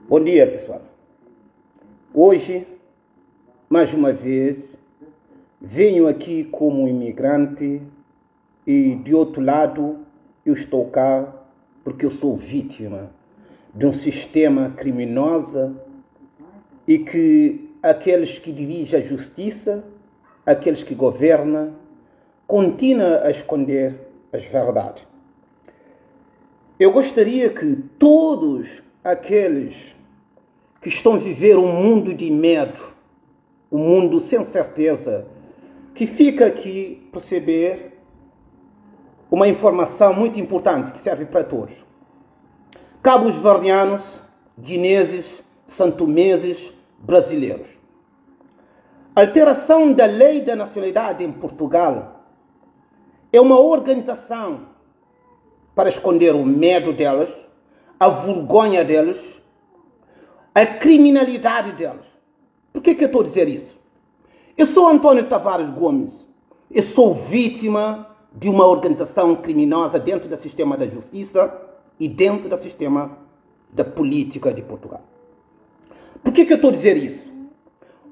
Bom dia pessoal. Hoje, mais uma vez, venho aqui como imigrante e de outro lado eu estou cá porque eu sou vítima de um sistema criminoso e que aqueles que dirigem a justiça, aqueles que governam, continuam a esconder as verdades. Eu gostaria que todos aqueles que estão a viver um mundo de medo, um mundo sem certeza, que fica aqui perceber uma informação muito importante que serve para todos. Cabos verdianos, guineses, santomenses, brasileiros. Alteração da lei da nacionalidade em Portugal é uma organização para esconder o medo delas, a vergonha deles, a criminalidade deles. Por que, que eu estou a dizer isso? Eu sou Antônio Tavares Gomes. Eu sou vítima de uma organização criminosa dentro do sistema da justiça e dentro do sistema da política de Portugal. Por que, que eu estou a dizer isso?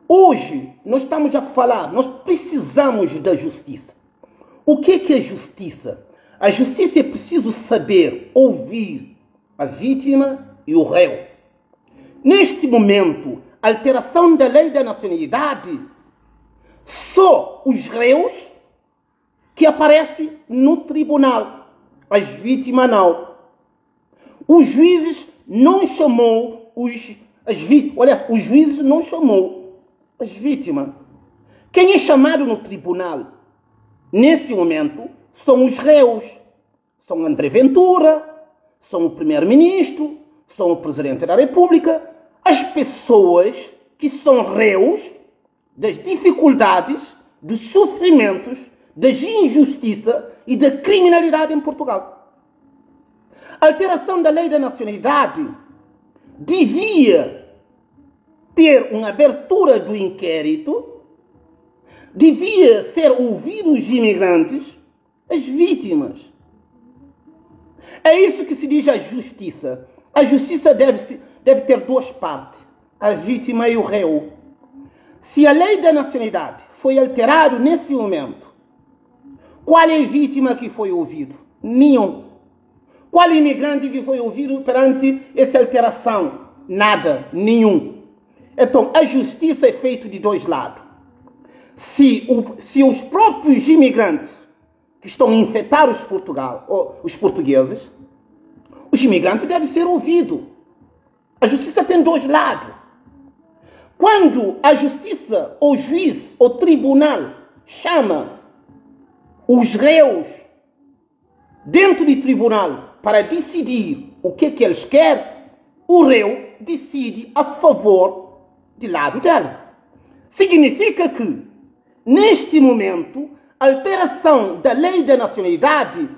Hoje nós estamos a falar, nós precisamos da justiça. O que é que é justiça? A justiça é preciso saber ouvir a vítima e o réu. Neste momento, a alteração da lei da nacionalidade, só os réus que aparecem no tribunal, as vítimas não. Os juízes não chamou os, as vítimas. Olha, os juízes não chamou as vítimas. Quem é chamado no tribunal nesse momento são os réus. São André Ventura, são o primeiro-ministro, são o presidente da República, as pessoas que são réus das dificuldades, dos sofrimentos, das injustiças e da criminalidade em Portugal. A alteração da lei da nacionalidade devia ter uma abertura do inquérito, devia ser ouvidos os imigrantes, as vítimas. É isso que se diz a justiça. A justiça deve, deve ter duas partes, a vítima e o réu. Se a lei da nacionalidade foi alterada nesse momento, qual é a vítima que foi ouvido? Nenhum. Qual imigrante que foi ouvido perante essa alteração? Nada, nenhum. Então, a justiça é feita de dois lados. Se, o, se os próprios imigrantes que estão a infectar os, Portugal, ou os portugueses, os imigrantes devem ser ouvidos. A justiça tem dois lados. Quando a justiça, ou juiz, ou tribunal chama os réus dentro de tribunal para decidir o que é que eles querem, o réu decide a favor de lado dela. Significa que, neste momento, a alteração da lei da nacionalidade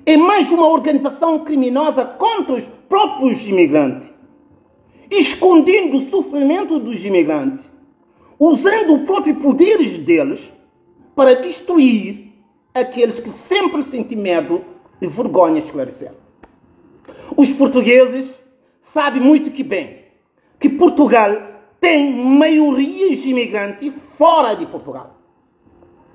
é mais uma organização criminosa contra os próprios imigrantes, escondendo o sofrimento dos imigrantes, usando os próprios poderes deles para destruir aqueles que sempre sentem medo e vergonha de esclarecer. Os portugueses sabem muito que bem que Portugal tem maioria de imigrantes fora de Portugal.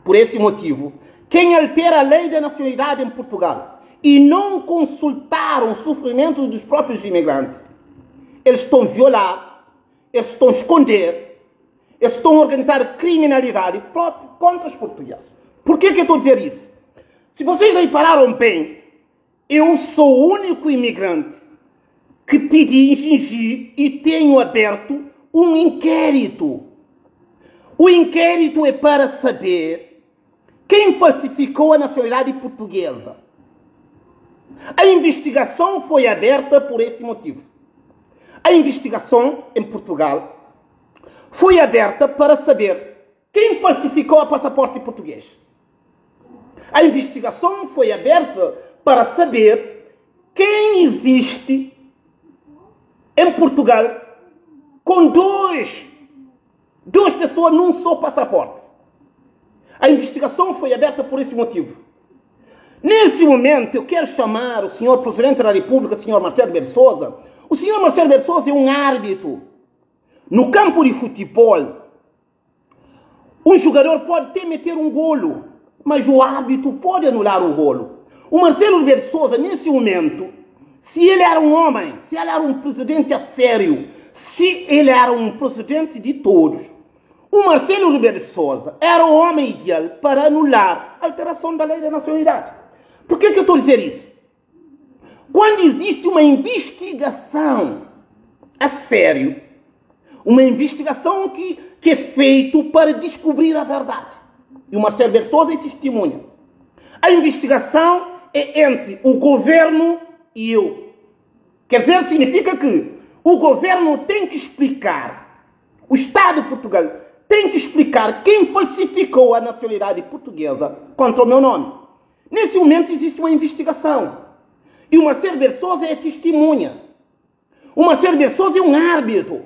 Por esse motivo, quem altera a lei da nacionalidade em Portugal e não consultar o sofrimento dos próprios imigrantes, eles estão a violar, eles estão a esconder, eles estão a organizar criminalidade contra os portugueses. Por que, que eu estou a dizer isso? Se vocês repararam bem, eu sou o único imigrante que pedi infringir e tenho aberto um inquérito. O inquérito é para saber quem falsificou a nacionalidade portuguesa. A investigação foi aberta por esse motivo. A investigação em Portugal foi aberta para saber quem falsificou o passaporte português. A investigação foi aberta para saber quem existe em Portugal com dois, duas pessoas num só passaporte. A investigação foi aberta por esse motivo. Nesse momento, eu quero chamar o senhor Presidente da República, senhor Marcelo Rebelo Sousa, O senhor Marcelo Rebelo de Sousa é um árbitro. No campo de futebol, um jogador pode até meter um golo, mas o árbitro pode anular o golo. O Marcelo Rebelo de Sousa, nesse momento, se ele era um homem, se ele era um presidente a sério, se ele era um presidente de todos, o Marcelo Rebelo de Sousa era o homem ideal para anular a alteração da lei da nacionalidade. Por que, que eu estou a dizer isso? Quando existe uma investigação a sério, uma investigação que, que é feita para descobrir a verdade. E o Marcelo Rebelo de Sousa é testemunha. A investigação é entre o governo e eu. Quer dizer, significa que o governo tem que explicar, o Estado de Portugal tem que explicar quem falsificou a nacionalidade portuguesa contra o meu nome. Nesse momento existe uma investigação. E o Marcelo Rebelo de Sousa é testemunha. O Marcelo Rebelo de Sousa é um árbitro.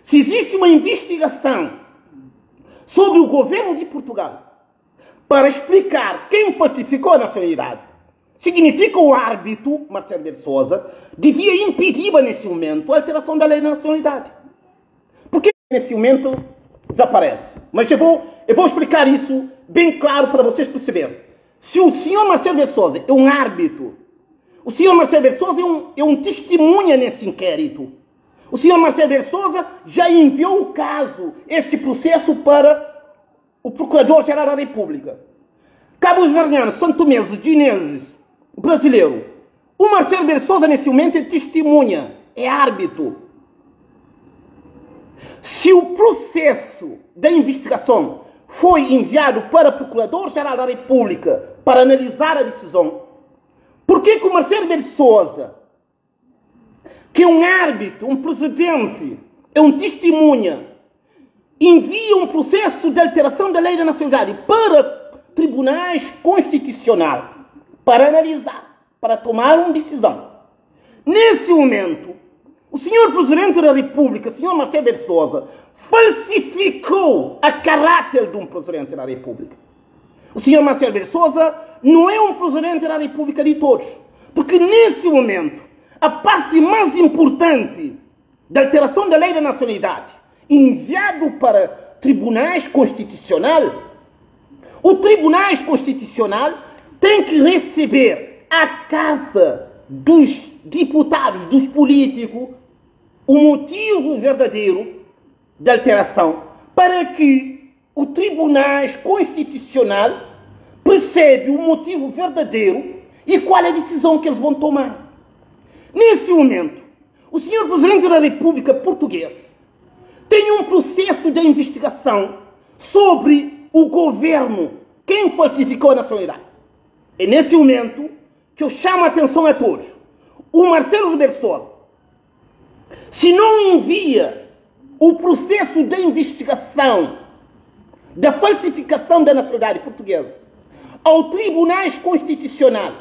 Se existe uma investigação sobre o governo de Portugal para explicar quem falsificou a nacionalidade, significa o árbitro, Marcelo Rebelo de Sousa, devia impedir nesse momento a alteração da lei da nacionalidade. Porque nesse momento desaparece. Mas eu vou, eu vou explicar isso bem claro para vocês perceberem. Se o senhor Marcelo Rebelo de Sousa é um árbitro, o senhor Marcelo Rebelo de Sousa é um, é um testemunha nesse inquérito. O senhor Marcelo Rebelo de Sousa já enviou o caso, esse processo para o Procurador-Geral da República. Cabo-verdiano, São Tomenses, Guineenses, brasileiro. O Marcelo Rebelo de Sousa, nesse momento, é testemunha, é árbitro. Se o processo da investigação foi enviado para o Procurador-Geral da República para analisar a decisão, por que, que o Marcelo Rebelo de Sousa, que é um árbitro, um presidente, é um testemunha, envia um processo de alteração da lei da nacionalidade para tribunais constitucionais para analisar, para tomar uma decisão. Nesse momento, o senhor Presidente da República, senhor Marcelo Rebelo de Sousa, falsificou a caráter de um Presidente da República. O senhor Marcelo Rebelo de Sousa não é um Presidente da República de todos, porque nesse momento, a parte mais importante da alteração da lei da nacionalidade, enviado para tribunais constitucional, o Tribunais Constitucional tem que receber a carta dos deputados, dos políticos, o motivo verdadeiro da alteração, para que o Tribunais Constitucional percebe o motivo verdadeiro e qual é a decisão que eles vão tomar. Nesse momento, o senhor Presidente da República Portuguesa tem um processo de investigação sobre o governo, quem falsificou a nacionalidade. É nesse momento que eu chamo a atenção a todos. O Marcelo Rebelo de Sousa, se não envia o processo de investigação da falsificação da nacionalidade portuguesa ao Tribunal Constitucional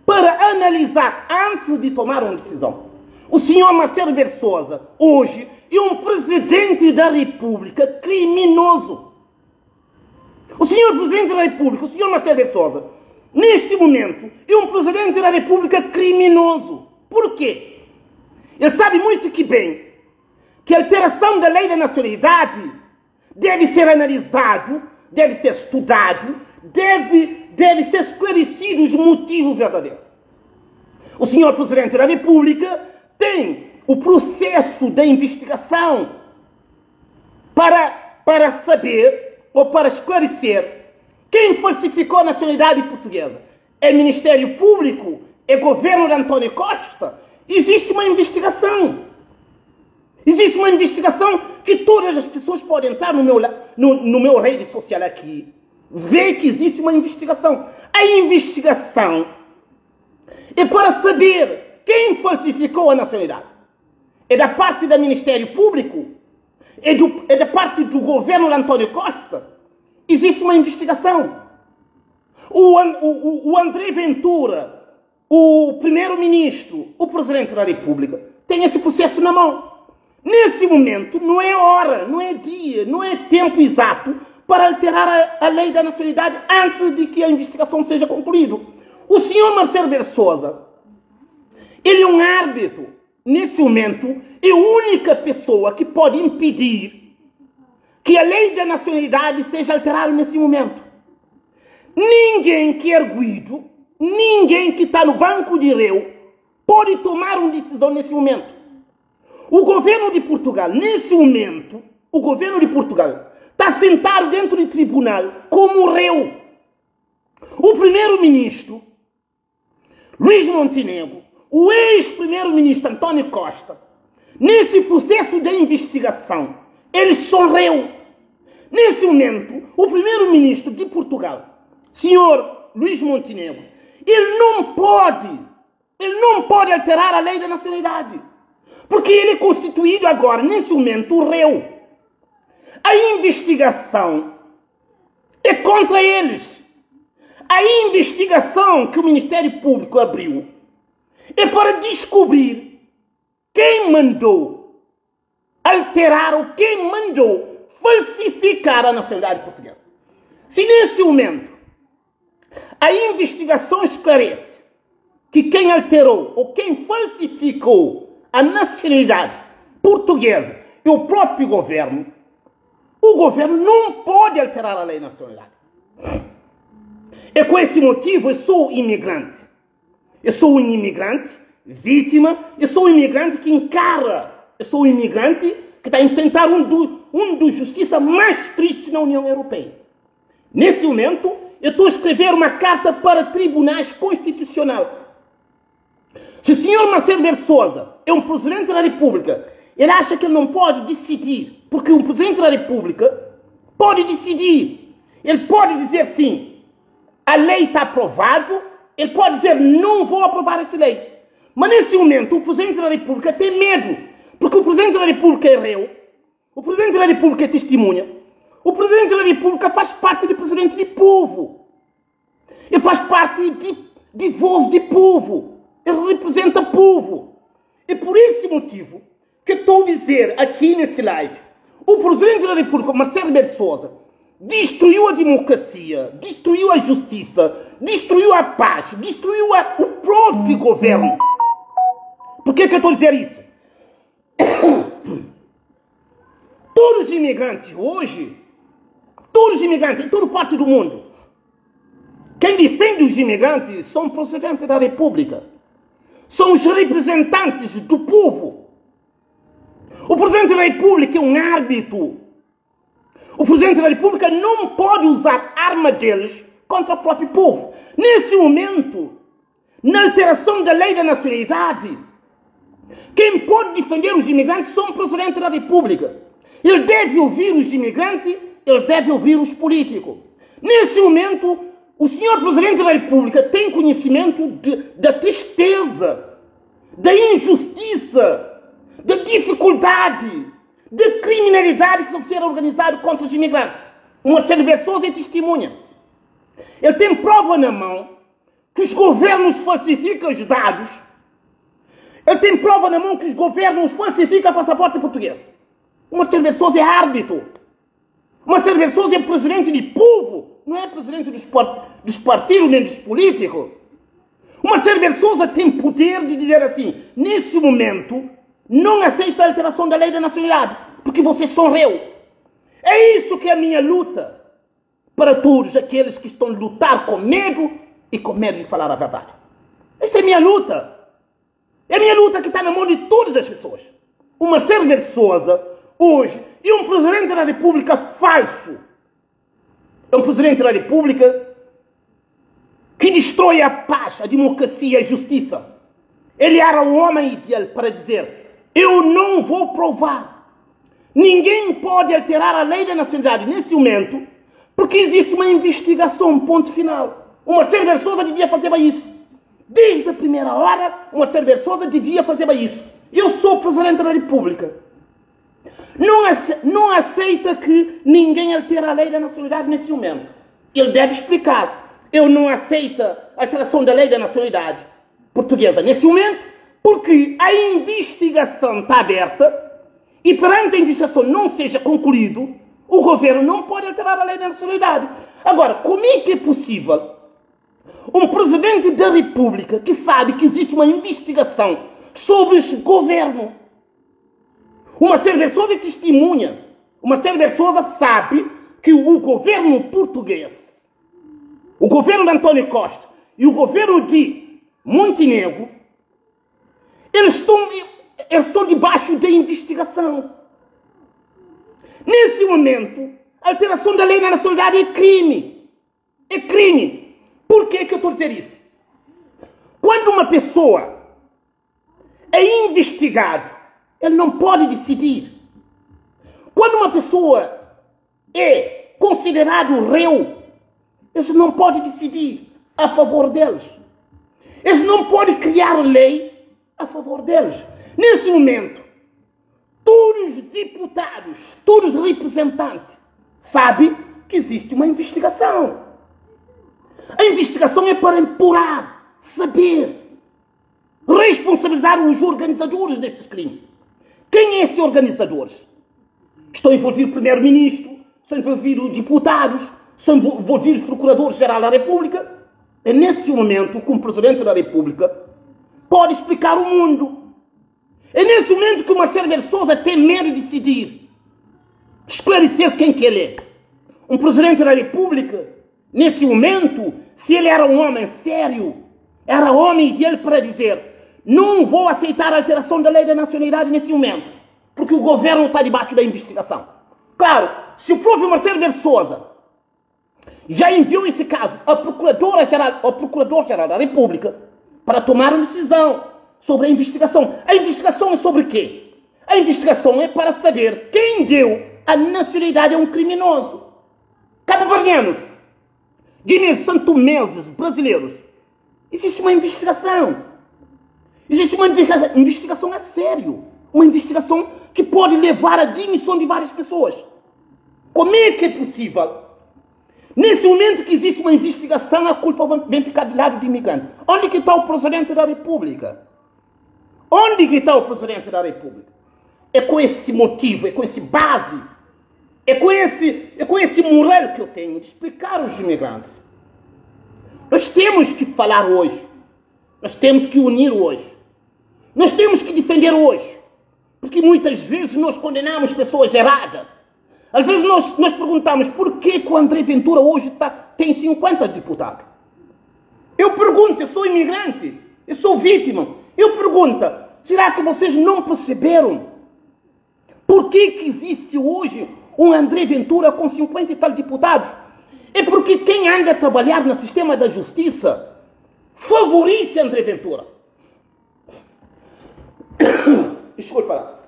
para analisar antes de tomar uma decisão. O senhor Marcelo Rebelo de Sousa, hoje, é um presidente da República criminoso. O senhor presidente da República, o senhor Marcelo Rebelo de Sousa, neste momento, é um presidente da República criminoso. Por quê? Ele sabe muito que bem que a alteração da lei da nacionalidade deve ser analisado, deve ser estudado, deve, deve ser esclarecido os motivos verdadeiros. O senhor Presidente da República tem o processo da investigação para, para saber ou para esclarecer quem falsificou a nacionalidade portuguesa. É Ministério Público? É governo de António Costa? Existe uma investigação. Existe uma investigação que todas as pessoas podem entrar no meu, no, no meu rede social aqui. Ver que existe uma investigação. A investigação é para saber quem falsificou a nacionalidade. É da parte do Ministério Público? É, do, é da parte do governo de António Costa? Existe uma investigação. O, o, o André Ventura, o primeiro-ministro, o presidente da República, tem esse processo na mão. Nesse momento, não é hora, não é dia, não é tempo exato para alterar a, a lei da nacionalidade antes de que a investigação seja concluída. O senhor Marcelo Rebelo de Sousa, ele é um árbitro. nesse momento, é única pessoa que pode impedir que a lei da nacionalidade seja alterada nesse momento. Ninguém que é arguido, ninguém que está no banco de réu, pode tomar uma decisão nesse momento. O governo de Portugal, nesse momento, o governo de Portugal está sentado dentro de tribunal como réu. O primeiro-ministro, Luís Montenegro, o ex-primeiro-ministro António Costa, nesse processo de investigação, eles são réu. Nesse momento, o primeiro-ministro de Portugal, senhor Luís Montenegro, ele não pode, ele não pode alterar a lei da nacionalidade. Porque ele é constituído agora, nesse momento, réu. A investigação é contra eles. A investigação que o Ministério Público abriu é para descobrir quem mandou alterar ou quem mandou falsificar a nacionalidade portuguesa. Se nesse momento a investigação esclarece que quem alterou ou quem falsificou a nacionalidade portuguesa é o próprio governo, o governo não pode alterar a lei nacionalidade. É com esse motivo eu sou imigrante. Eu sou um imigrante vítima, eu sou um imigrante que encara, eu sou um imigrante que está a enfrentar um, do, um dos justiça mais tristes na União Europeia. Nesse momento, eu estou a escrever uma carta para tribunais constitucional. Se o senhor Marcelo Rebelo Sousa é um presidente da República, ele acha que ele não pode decidir, porque um presidente da República pode decidir. Ele pode dizer sim, a lei está aprovada, ele pode dizer não vou aprovar essa lei. Mas nesse momento o presidente da República tem medo, porque o presidente da República é réu, o presidente da República é testemunha, o presidente da República faz parte de presidente de povo. Ele faz parte de, de voz de povo. Ele representa povo. E por esse motivo que estou a dizer aqui nesse live, o presidente da República, Marcelo Rebelo Sousa, destruiu a democracia, destruiu a justiça, destruiu a paz, destruiu a, o próprio governo. Por que, que eu estou a dizer isso? Todos os imigrantes hoje, todos os imigrantes em toda parte do mundo, quem defende os imigrantes são presidentes da República. São os representantes do povo. O presidente da República é um árbitro. O presidente da República não pode usar arma deles contra o próprio povo. Nesse momento, na alteração da lei da nacionalidade, quem pode defender os imigrantes são o presidente da República. Ele deve ouvir os imigrantes, ele deve ouvir os políticos. Nesse momento, o senhor presidente da República tem conhecimento de, da tristeza, da injustiça, da dificuldade, da criminalidade que está ser organizada contra os imigrantes. O Marcelo Bessouza é testemunha. Ele tem prova na mão que os governos falsificam os dados. Ele tem prova na mão que os governos falsificam passaporte português. O Marcelo Bessouza é árbitro. O Marcelo Bessouza é presidente de povo, não é presidente dos, dos partidos nem dos políticos. O Marcelo Bessouza tem poder de dizer assim, nesse momento, não aceita a alteração da lei da nacionalidade, porque vocês são réu. É isso que é a minha luta para todos aqueles que estão a lutar com medo e com medo de falar a verdade. Esta é a minha luta. É a minha luta que está na mão de todas as pessoas. O Marcelo Rebelo Sousa, hoje, é um presidente da República falso. É um presidente da República que destrói a paz, a democracia e a justiça. Ele era o homem ideal para dizer: Eu não vou provar. Ninguém pode alterar a lei da nacionalidade nesse momento, porque existe uma investigação, ponto final. O Marcelo Rebelo Sousa devia fazer isso. Desde a primeira hora, o Marcelo Rebelo Sousa devia fazer isso. Eu sou presidente da República. Não, ace não aceita que ninguém altere a lei da nacionalidade nesse momento. Ele deve explicar. Eu não aceito a alteração da lei da nacionalidade portuguesa nesse momento, porque a investigação está aberta e perante a investigação não seja concluído, o governo não pode alterar a lei da nacionalidade. Agora, como é que é possível um presidente da República que sabe que existe uma investigação Sobre os governo. O Marcelo Rebelo de Sousa é testemunha. O Marcelo Rebelo de Sousa sabe que o governo português, o governo de António Costa e o governo de Montenegro, eles estão, eles estão debaixo da investigação. Nesse momento, a alteração da lei na nacionalidade é crime. É crime. Por que, que eu estou a dizer isso? Quando uma pessoa é investigado, ele não pode decidir. Quando uma pessoa é considerado réu, eles não podem decidir a favor deles. Eles não podem criar lei a favor deles. Nesse momento, todos os deputados, todos os representantes sabem que existe uma investigação. A investigação é para apurar, saber, responsabilizar os organizadores destes crimes. Quem é esses organizadores? Estão envolvidos o primeiro-ministro, estão envolvidos deputados, estão envolvidos o procurador-geral da República. É nesse momento que o presidente da República pode explicar o mundo. É nesse momento que o Marcelo Rebelo de Sousa tem medo de decidir, esclarecer quem que ele é. Um presidente da República, nesse momento, se ele era um homem sério, era homem dele para dizer: não vou aceitar a alteração da lei da nacionalidade nesse momento, porque o governo está debaixo da investigação. Claro, se o próprio Marcelo Rebelo de Sousa já enviou esse caso à Procuradora-Geral, ao Procurador-Geral da República para tomar uma decisão sobre a investigação. A investigação é sobre quê? A investigação é para saber quem deu a nacionalidade a um criminoso. Cabo-verdianos, guineenses, santomenses, brasileiros. Existe uma investigação. Existe uma investigação a sério. Uma investigação que pode levar à demissão de várias pessoas. Como é que é possível? Nesse momento que existe uma investigação, a culpa vem ficar de lado de imigrante. Onde que está o presidente da República? Onde que está o presidente da República? É com esse motivo, é com esse base, é com esse, é com esse moral que eu tenho de explicar aos imigrantes. Nós temos que falar hoje. Nós temos que unir hoje. Nós temos que defender hoje. Porque muitas vezes nós condenamos pessoas erradas. Às vezes nós, nós perguntamos por que, que o André Ventura hoje tá, tem 50 deputados. Eu pergunto, eu sou imigrante, eu sou vítima. Eu pergunto, será que vocês não perceberam por que, que existe hoje um André Ventura com 50 e tal deputados? É porque quem anda a trabalhar no sistema da justiça favorece André Ventura. Desculpa lá.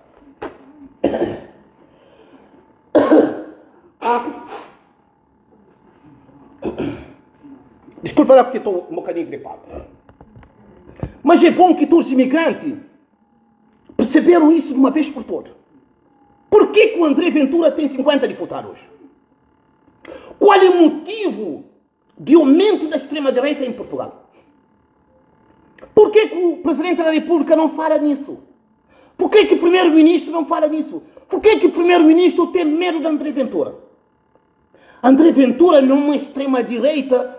Ah. Desculpa lá porque estou um bocadinho gripado. Mas é bom que todos os imigrantes perceberam isso de uma vez por todas. Por que, que o André Ventura tem 50 deputados? Qual é o motivo de aumento da extrema-direita em Portugal? Por que, que o Presidente da República não fala nisso? Por que, que o Primeiro-Ministro não fala nisso? Por que, que o Primeiro-Ministro tem medo de André Ventura? André Ventura não é uma extrema-direita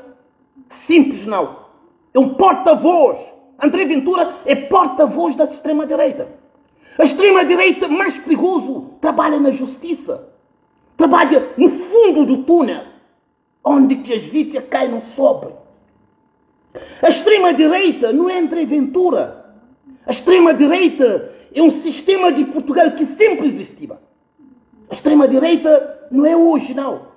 simples, não. É um porta-voz. André Ventura é porta-voz da extrema-direita. A extrema-direita mais perigoso trabalha na justiça. Trabalha no fundo do túnel, onde que as vítimas caem no sobre. A extrema-direita não é André Ventura. A extrema-direita é um sistema de Portugal que sempre existiu. A extrema-direita não é hoje, não.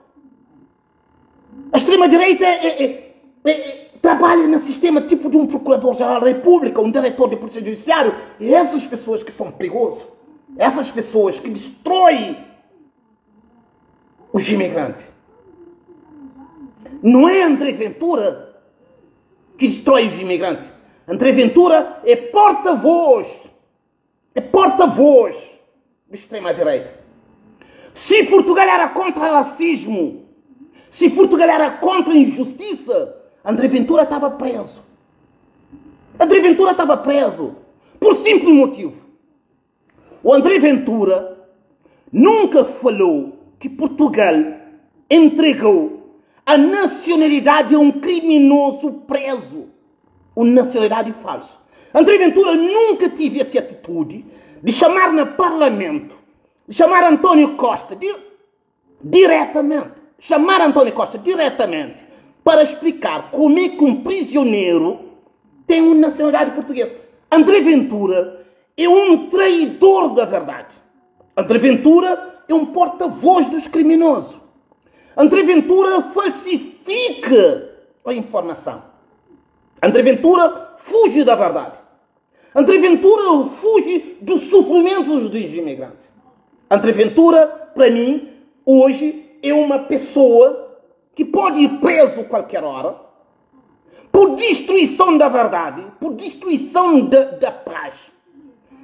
A extrema-direita é, é, é, é, trabalha no sistema tipo de um procurador-geral da República, um diretor de polícia judiciário. E essas pessoas que são perigosas, essas pessoas que destroem os imigrantes. Não é André Ventura que destrói os imigrantes. André Ventura é porta-voz, é porta-voz da extrema-direita. Se Portugal era contra racismo, se Portugal era contra a injustiça, André Ventura estava preso. André Ventura estava preso por simples motivo. O André Ventura nunca falou que Portugal entregou a nacionalidade a um criminoso preso. Uma nacionalidade falsa. André Ventura nunka tive esse atitude de chamar na parlamento, de chamar António Costa de, diretamente, chamar António Costa diretamente para explicar como é que um prisioneiro tem uma nacionalidade portuguesa. André Ventura é um traidor da verdade. André Ventura é um porta-voz dos criminosos. André Ventura falsifica a informação. André Ventura fuge da verdade. André Ventura fuge do sofrimento dos imigrantes. André Ventura, para mim, hoje é uma pessoa que pode ir preso qualquer hora por destruição da verdade, por destruição da, da paz,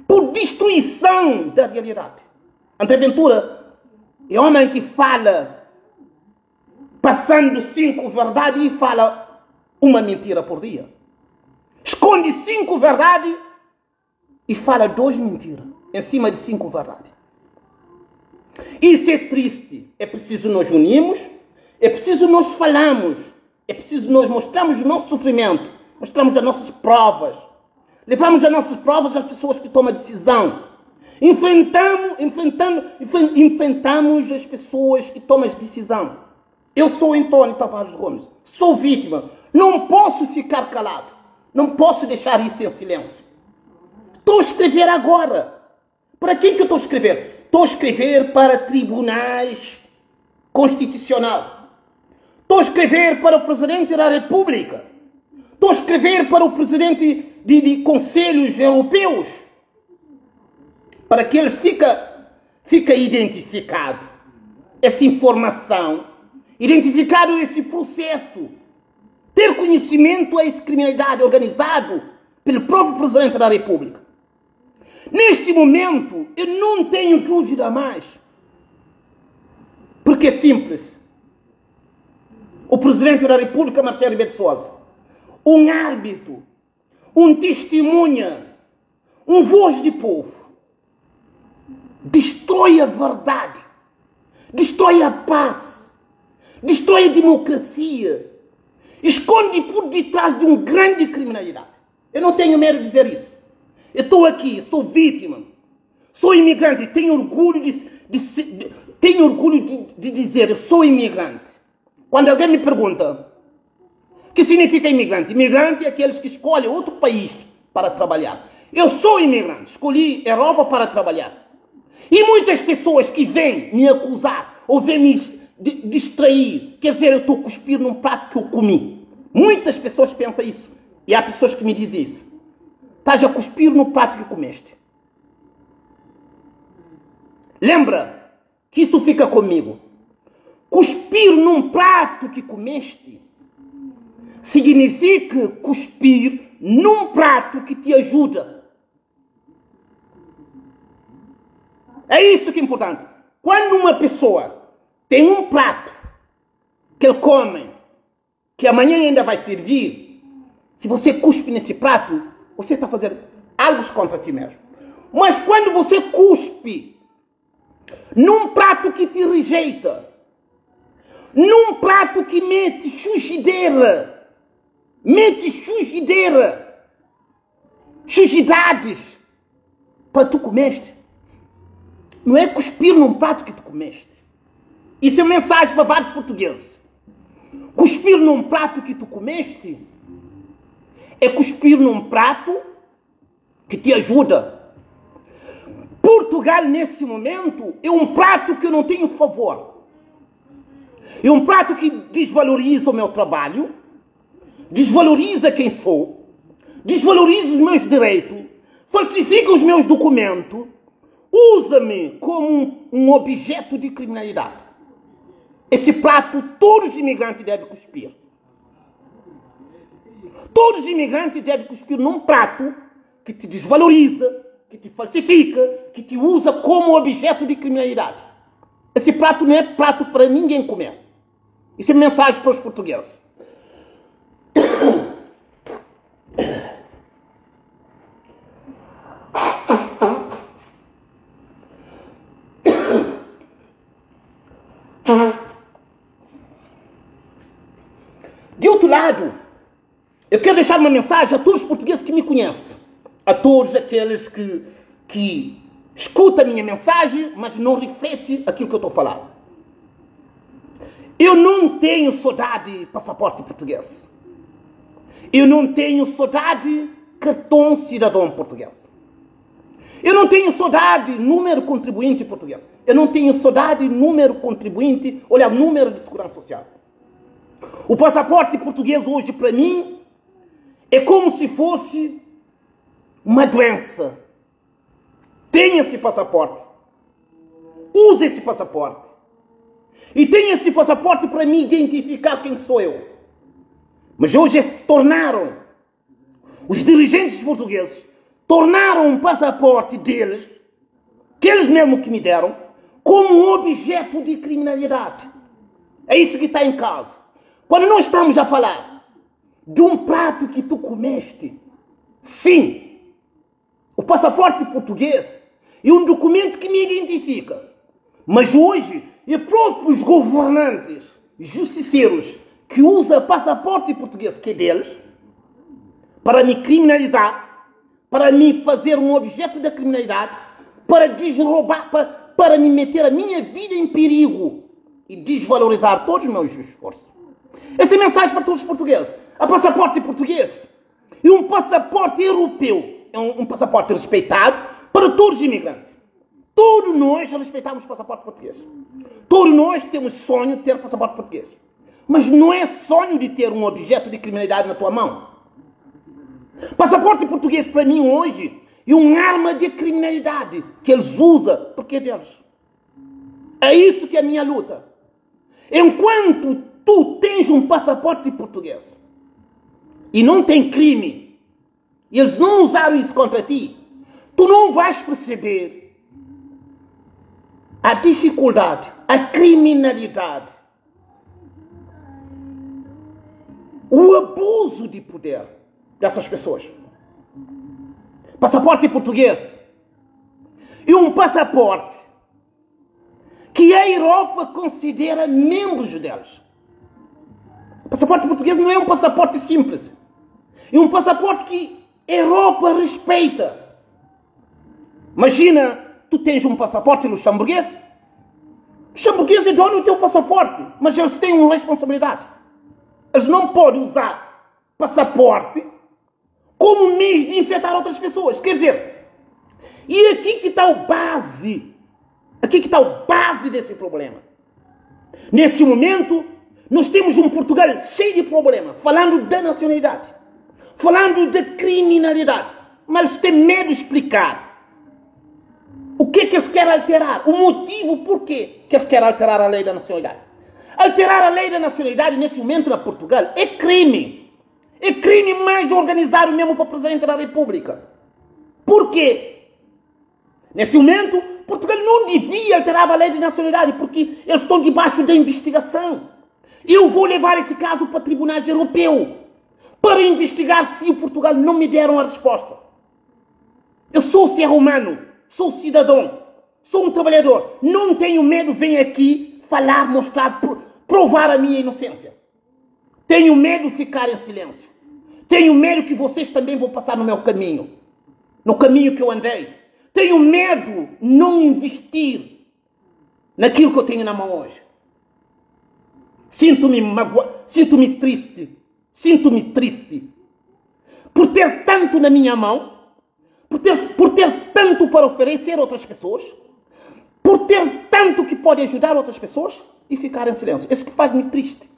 por destruição da realidade. André Ventura é homem que fala passando cinco verdades e fala uma mentira por dia. Esconde cinco verdades e fala duas mentiras em cima de cinco verdades. Isso é triste. É preciso nos unirmos, é preciso nós falamos, é preciso nós mostrarmos o nosso sofrimento, mostramos as nossas provas, levamos as nossas provas às pessoas que tomam decisão. Enfrentamos, enfrentando, enfrentamos as pessoas que tomam decisão. Eu sou Antônio Tavares Gomes, sou vítima. Não posso ficar calado. Não posso deixar isso em silêncio. Estou a escrever agora. Para quem que eu estou a escrever? Estou a escrever para tribunais constitucional. Estou a escrever para o Presidente da República. Estou a escrever para o Presidente de, de Conselhos Europeus. Para que eles fiquem fica identificado essa informação, identificado esse processo, ter conhecimento a essa criminalidade organizado pelo próprio Presidente da República. Neste momento, eu não tenho dúvida mais. Porque é simples. O Presidente da República, Marcelo Rebelo de Sousa, um árbitro, um testemunha, um voz de povo, destrói a verdade, destrói a paz, destrói a democracia, esconde por detrás de uma grande criminalidade. Eu não tenho medo de dizer isso. Eu estou aqui, sou vítima, sou imigrante, tenho orgulho de, de, de tenho orgulho de, de dizer, eu sou imigrante. Quando alguém me pergunta, o que significa imigrante? Imigrante é aqueles que escolhem outro país para trabalhar. Eu sou imigrante, escolhi Europa para trabalhar. E muitas pessoas que vêm me acusar ou vêm me distrair, quer dizer, eu estou a cuspir num prato que eu comi. Muitas pessoas pensam isso. E há pessoas que me dizem isso. Estás a cuspir no prato que comeste. Lembra que isso fica comigo. Cuspir num prato que comeste significa cuspir num prato que te ajuda. É isso que é importante. Quando uma pessoa tem um prato que ele come, que amanhã ainda vai servir, se você cuspe nesse prato, você está fazendo algo contra ti mesmo. Mas quando você cuspe num prato que te rejeita, num prato que mete sujideira, mete sujideira, sujidades para tu comeste, não é cuspir num prato que tu comeste. Isso é mensagem para vários portugueses. Cuspir num prato que tu comeste é cuspir num prato que te ajuda. Portugal, nesse momento, é um prato que eu não tenho favor. É um prato que desvaloriza o meu trabalho, desvaloriza quem sou, desvaloriza os meus direitos, falsifica os meus documentos, usa-me como um, um objeto de criminalidade. Esse prato todos os imigrantes devem cuspir. Todos os imigrantes devem cuspir num prato que te desvaloriza, que te falsifica, que te usa como objeto de criminalidade. Esse prato não é prato para ninguém comer. Isso é mensagem para os portugueses. De outro lado, eu quero deixar uma mensagem a todos os portugueses que me conhecem. A todos aqueles que, que escutam a minha mensagem, mas não reflete aquilo que eu estou a falar. Eu não tenho saudade de passaporte português. Eu não tenho saudade cartão cidadão português. Eu não tenho saudade número contribuinte português. Eu não tenho saudade número contribuinte, olha, número de segurança social. O passaporte português hoje para mim é como se fosse uma doença. Tenha esse passaporte. Use esse passaporte. E tenha esse passaporte para me identificar quem sou eu. Mas hoje se tornaram, os dirigentes portugueses tornaram um passaporte deles, que eles mesmos que me deram, como um objeto de criminalidade. É isso que está em causa. Quando nós estamos a falar de um prato que tu comeste, sim, o passaporte português é um documento que me identifica. Mas hoje, e próprios governantes, justiceiros, que usam passaporte português, que é deles, para me criminalizar, para me fazer um objeto da criminalidade, para desroubar, para, para me meter a minha vida em perigo e desvalorizar todos os meus esforços. Essa é mensagem para todos os portugueses. A passaporte português e um passaporte europeu. É um, um passaporte respeitado para todos os imigrantes. Todos nós respeitamos o passaporte português. Todos nós temos sonho de ter passaporte português. Mas não é sonho de ter um objeto de criminalidade na tua mão. Passaporte português para mim hoje é uma arma de criminalidade que eles usam porque é deles. É isso que é a minha luta. Enquanto tu tens um passaporte português e não tem crime, e eles não usaram isso contra ti, tu não vais perceber a dificuldade, a criminalidade, o abuso de poder dessas pessoas. Passaporte português e um passaporte que a Europa considera membros delas. O passaporte português não é um passaporte simples. É um passaporte que a Europa respeita. Imagina, tu tens um passaporte luxemburguês. O luxemburguês é dono do teu passaporte, mas eles têm uma responsabilidade. Eles não podem usar passaporte como meio de infectar outras pessoas. Quer dizer, e aqui que está o base, aqui que está o base desse problema. Nesse momento, nós temos um Portugal cheio de problemas, falando da nacionalidade, falando da criminalidade, mas tem medo de explicar o que é que eles querem alterar, o motivo porquê que eles querem alterar a lei da nacionalidade. Alterar a lei da nacionalidade nesse momento na Portugal é crime. É crime mais organizado mesmo para o Presidente da República. Porquê? Nesse momento, Portugal não devia alterar a lei de nacionalidade, porque eles estão debaixo da investigação. Eu vou levar esse caso para tribunais europeu para investigar se o Portugal não me deram a resposta. Eu sou ser humano, sou cidadão, sou um trabalhador. Não tenho medo, vem aqui falar, mostrar, provar a minha inocência. Tenho medo de ficar em silêncio. Tenho medo que vocês também vão passar no meu caminho, no caminho que eu andei. Tenho medo não investir naquilo que eu tenho na mão hoje. Sinto-me magoado, sinto-me triste, sinto-me triste por ter tanto na minha mão, por ter, por ter tanto para oferecer a outras pessoas, por ter tanto que pode ajudar outras pessoas e ficar em silêncio. Isso que faz-me triste.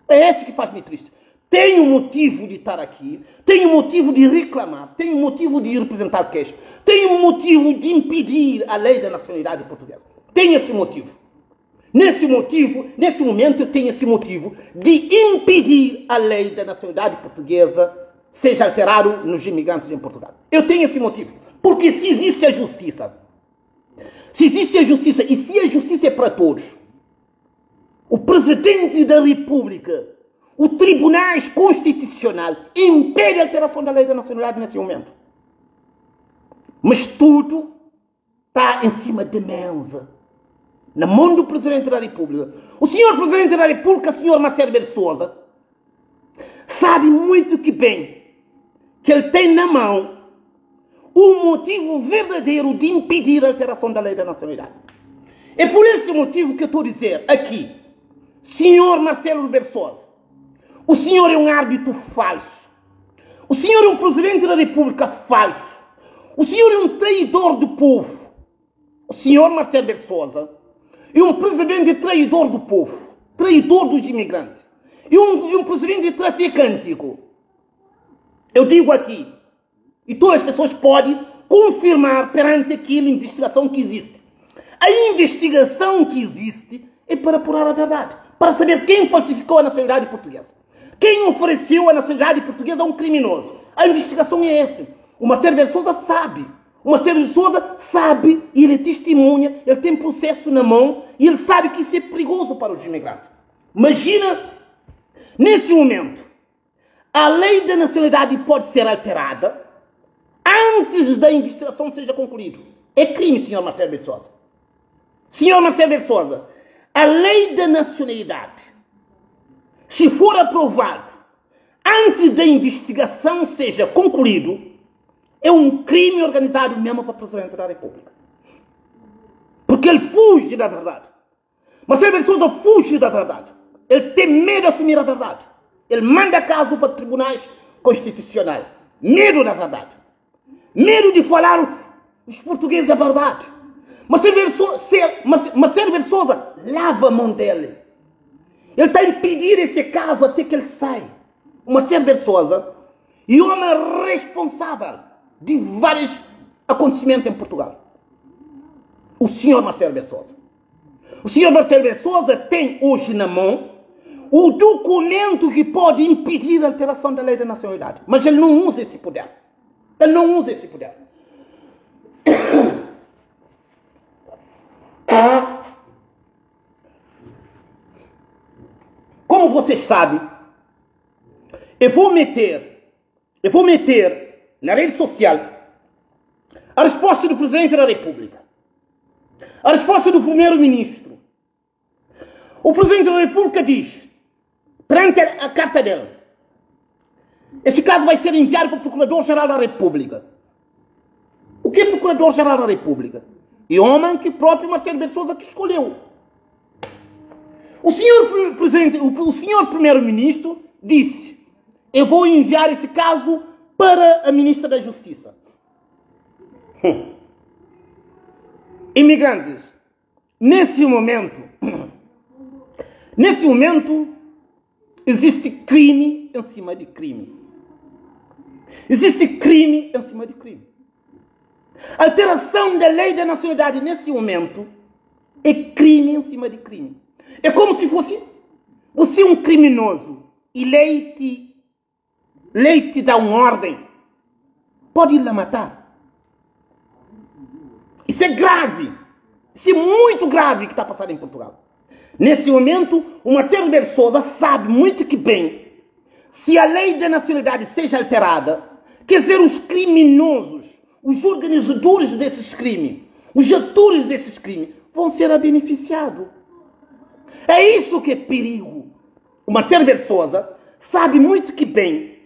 É esse que faz-me triste. Tenho motivo de estar aqui, tenho motivo de reclamar, tenho motivo de representar queixa, tenho motivo de impedir a lei da nacionalidade portuguesa. Tenho esse motivo. Nesse motivo, nesse momento, eu tenho esse motivo de impedir a lei da nacionalidade portuguesa seja alterado nos imigrantes em Portugal. Eu tenho esse motivo. Porque se existe a justiça, se existe a justiça e se a justiça é para todos, o Presidente da República, o Tribunal Constitucional impede a alteração da lei da nacionalidade nesse momento. Mas tudo está em cima da mesa. Na mão do Presidente da República. O senhor Presidente da República, senhor Marcelo Belo Souza, sabe muito que bem que ele tem na mão O motivo verdadeiro de impedir a alteração da lei da nacionalidade. É por esse motivo que eu estou a dizer aqui, senhor Marcelo Rebelo Sousa, o senhor é um árbitro falso. O senhor é um presidente da República falso. O senhor é um traidor do povo. O senhor Marcelo Rebelo Sousa é um presidente traidor do povo, traidor dos imigrantes. E um, e um presidente traficante. Eu digo aqui, e todas as pessoas podem confirmar perante aquela investigação que existe. A investigação que existe é para apurar a verdade, para saber quem falsificou a nacionalidade portuguesa. Quem ofereceu a nacionalidade portuguesa a um criminoso. A investigação é essa. O Marcelo Rebelo Sousa sabe. O Marcelo de Sousa sabe, e ele é testemunha, ele tem processo na mão e ele sabe que isso é perigoso para os imigrantes. Imagina, nesse momento, a lei da nacionalidade pode ser alterada antes da investigação seja concluída. É crime, senhor Marcelo de Sousa. Senhor Marcelo de Sousa, a lei da nacionalidade, se for aprovada antes da investigação seja concluída, é um crime organizado mesmo para o Presidente da República. Porque ele fuge da verdade. Marcelo Rebelo Sousa fuge da verdade. Ele tem medo de assumir a verdade. Ele manda caso para tribunais constitucionais. Medo da verdade. Medo de falar os, os portugueses a verdade. Marcelo Rebelo Sousa lava a mão dele. Ele está a impedir esse caso até que ele saia. O Marcelo Rebelo Sousa e homem responsável de vários acontecimentos em Portugal. O senhor Marcelo Rebelo Sousa. O senhor Marcelo Rebelo Sousa tem hoje na mão o documento que pode impedir a alteração da lei da nacionalidade. Mas ele não usa esse poder. Ele não usa esse poder. Como vocês sabem, eu vou meter, eu vou meter na rede social a resposta do Presidente da República, a resposta do Primeiro-Ministro. O Presidente da República diz, perante a carta dele, esse caso vai ser enviado para o Procurador-Geral da República. O que é Procurador-Geral da República? E homem que próprio Marcelo Rebelo Sousa que escolheu. O senhor presidente, o senhor primeiro-ministro disse: "Eu vou enviar esse caso para a ministra da Justiça". Hum. Imigrantes, nesse momento, nesse momento existe crime em cima de crime. Existe crime em cima de crime. Alteração da lei da nacionalidade nesse momento é crime em cima de crime. É como se fosse você um criminoso e lei te, lei te dá uma ordem. Pode ir lá matar. Isso é grave. Isso é muito grave que está passando em Portugal. Nesse momento, o Marcelo Rebelo Sousa sabe muito que bem se a lei da nacionalidade seja alterada, quer dizer, os criminosos, os organizadores desses crimes, os atores desses crimes, vão ser beneficiados. É isso que é perigo. O Marcelo Rebelo Sousa sabe muito que bem